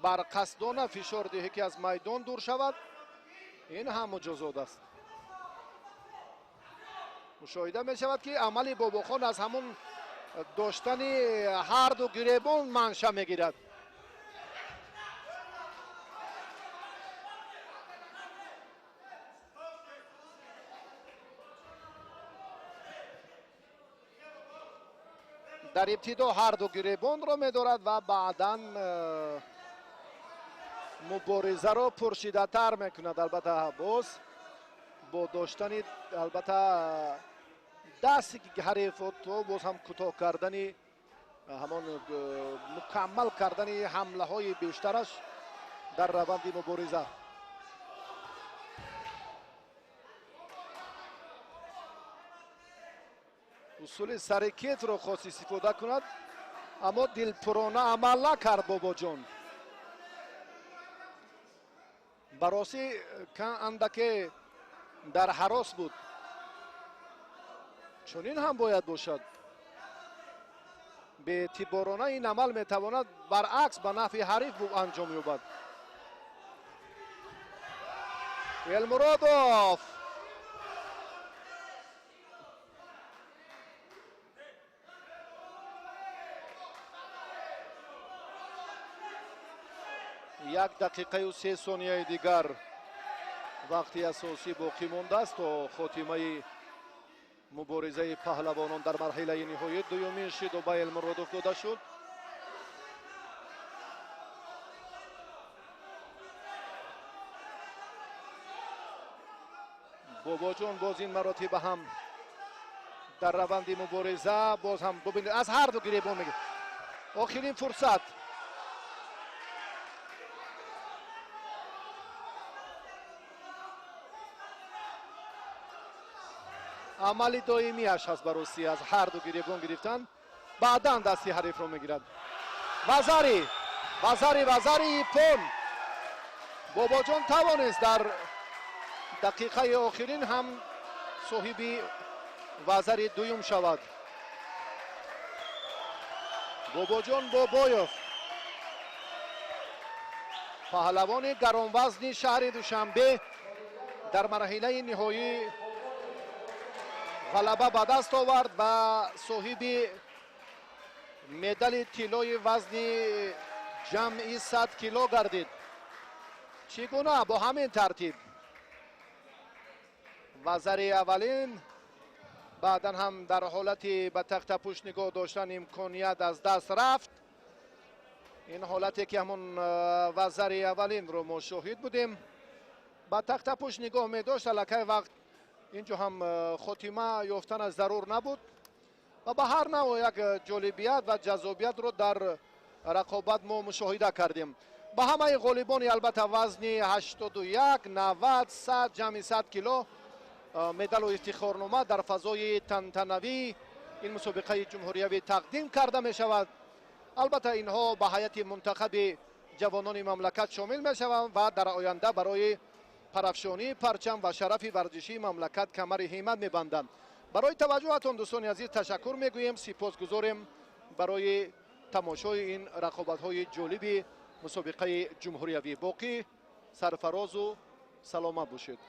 барқасдона фишор диҳӣ, ки аз майдон дур шавад, ин ҳам муҷозот аст. Мушоҳида мешавад, ки амали Бобохон аз ҳамон доштани ҳар ду гиребон манша мегирад. Дар ибтидо ҳар ду гиребонро медорад ва баъдан муборизаро пуршиддаттар мекунад. Албатта, боз бо доштани, албатта, дасти ҳариф то боз ҳам кӯтоҳ кардани, ҳамон мукаммал кардани ҳамлаҳои бештараш дар раванди мубориза. Усули сарикетро хост истифода кунад, аммо дилпурона амал накард Бобоҷон. Баросӣ андаке дар ҳарос буд. Чунин ҳам бояд бошад. Беэътиборона ин амал метавонад баръакс ба нафъи ҳариф анҷом ёбад. Элмуродов 1 дақиқаю 3 сонияи дигар вақти асосӣ боқӣ мондааст то хотимаи муборизаи паҳлавонон дар марҳилаи ниҳоӣ. Дуюмин шидо ба Элмуродов дода шуд. Бобоҷон боз ин маротиба ҳам дар раванди мубориза боз ҳам бубинед, аз ҳар ду гиребон мегирад. Охирин фурсат. Амали доимиаш ҳаст баросӣ аз ҳар ду гиребон гирифтан, баъдан дасти ҳарифро мегирад. Вазари, вазари, вазари иппон. Бобоҷон тавонист дар дақиқаи охирин ҳам соҳиби вазари дуюм шавад. Бобоҷон Бобоев, паҳлавони гаронвазни шаҳри Душанбе, дар марҳилаи ниҳоӣ ғалаба ба даст овард ва соҳиби медали тиллои вазни ҷамъи 100 кило гардид. Чӣ гуна? Бо ҳамин тартиб: вазари аввалин, баъдан ҳам дар ҳолати ба тахтапушт нигоҳ доштан имконият аз даст рафт. Ин ҳолате ки ҳамон вазари аввалинро мо шоҳид будем, ба тахтапушт нигоҳ медошт, аллакай вақт инҷо ҳам хотима ёфтанаш зарур набуд ва ба ҳар навъ як ҷолибият ва ҷаззобиятро дар рақобат мо мушоҳида кардем. Ба ҳамаи ғолибони, албатта, вазни 81, 90, 100, ҷамъи 100 кило медалу ифтихорнома дар фазои тантанавӣ. Ин мусобиқаи ҷумҳуриявӣ тақдим карда мешавад. Албатта, инҳо ба ҳайати мунтахаби ҷавонони мамлакат шомил мешаванд ва дар оянда барои парафшонии парчам ва шарафи варзишии мамлакат камари ҳиммат мебанданд. Барои таваҷҷӯҳатон, дӯстони азиз, ташаккур мегӯем, сипосгузорем барои тамошои ин рақобатҳои ҷолиби мусобиқаи ҷумҳуриявӣ. Боқӣ сарфарозу саломат бошед.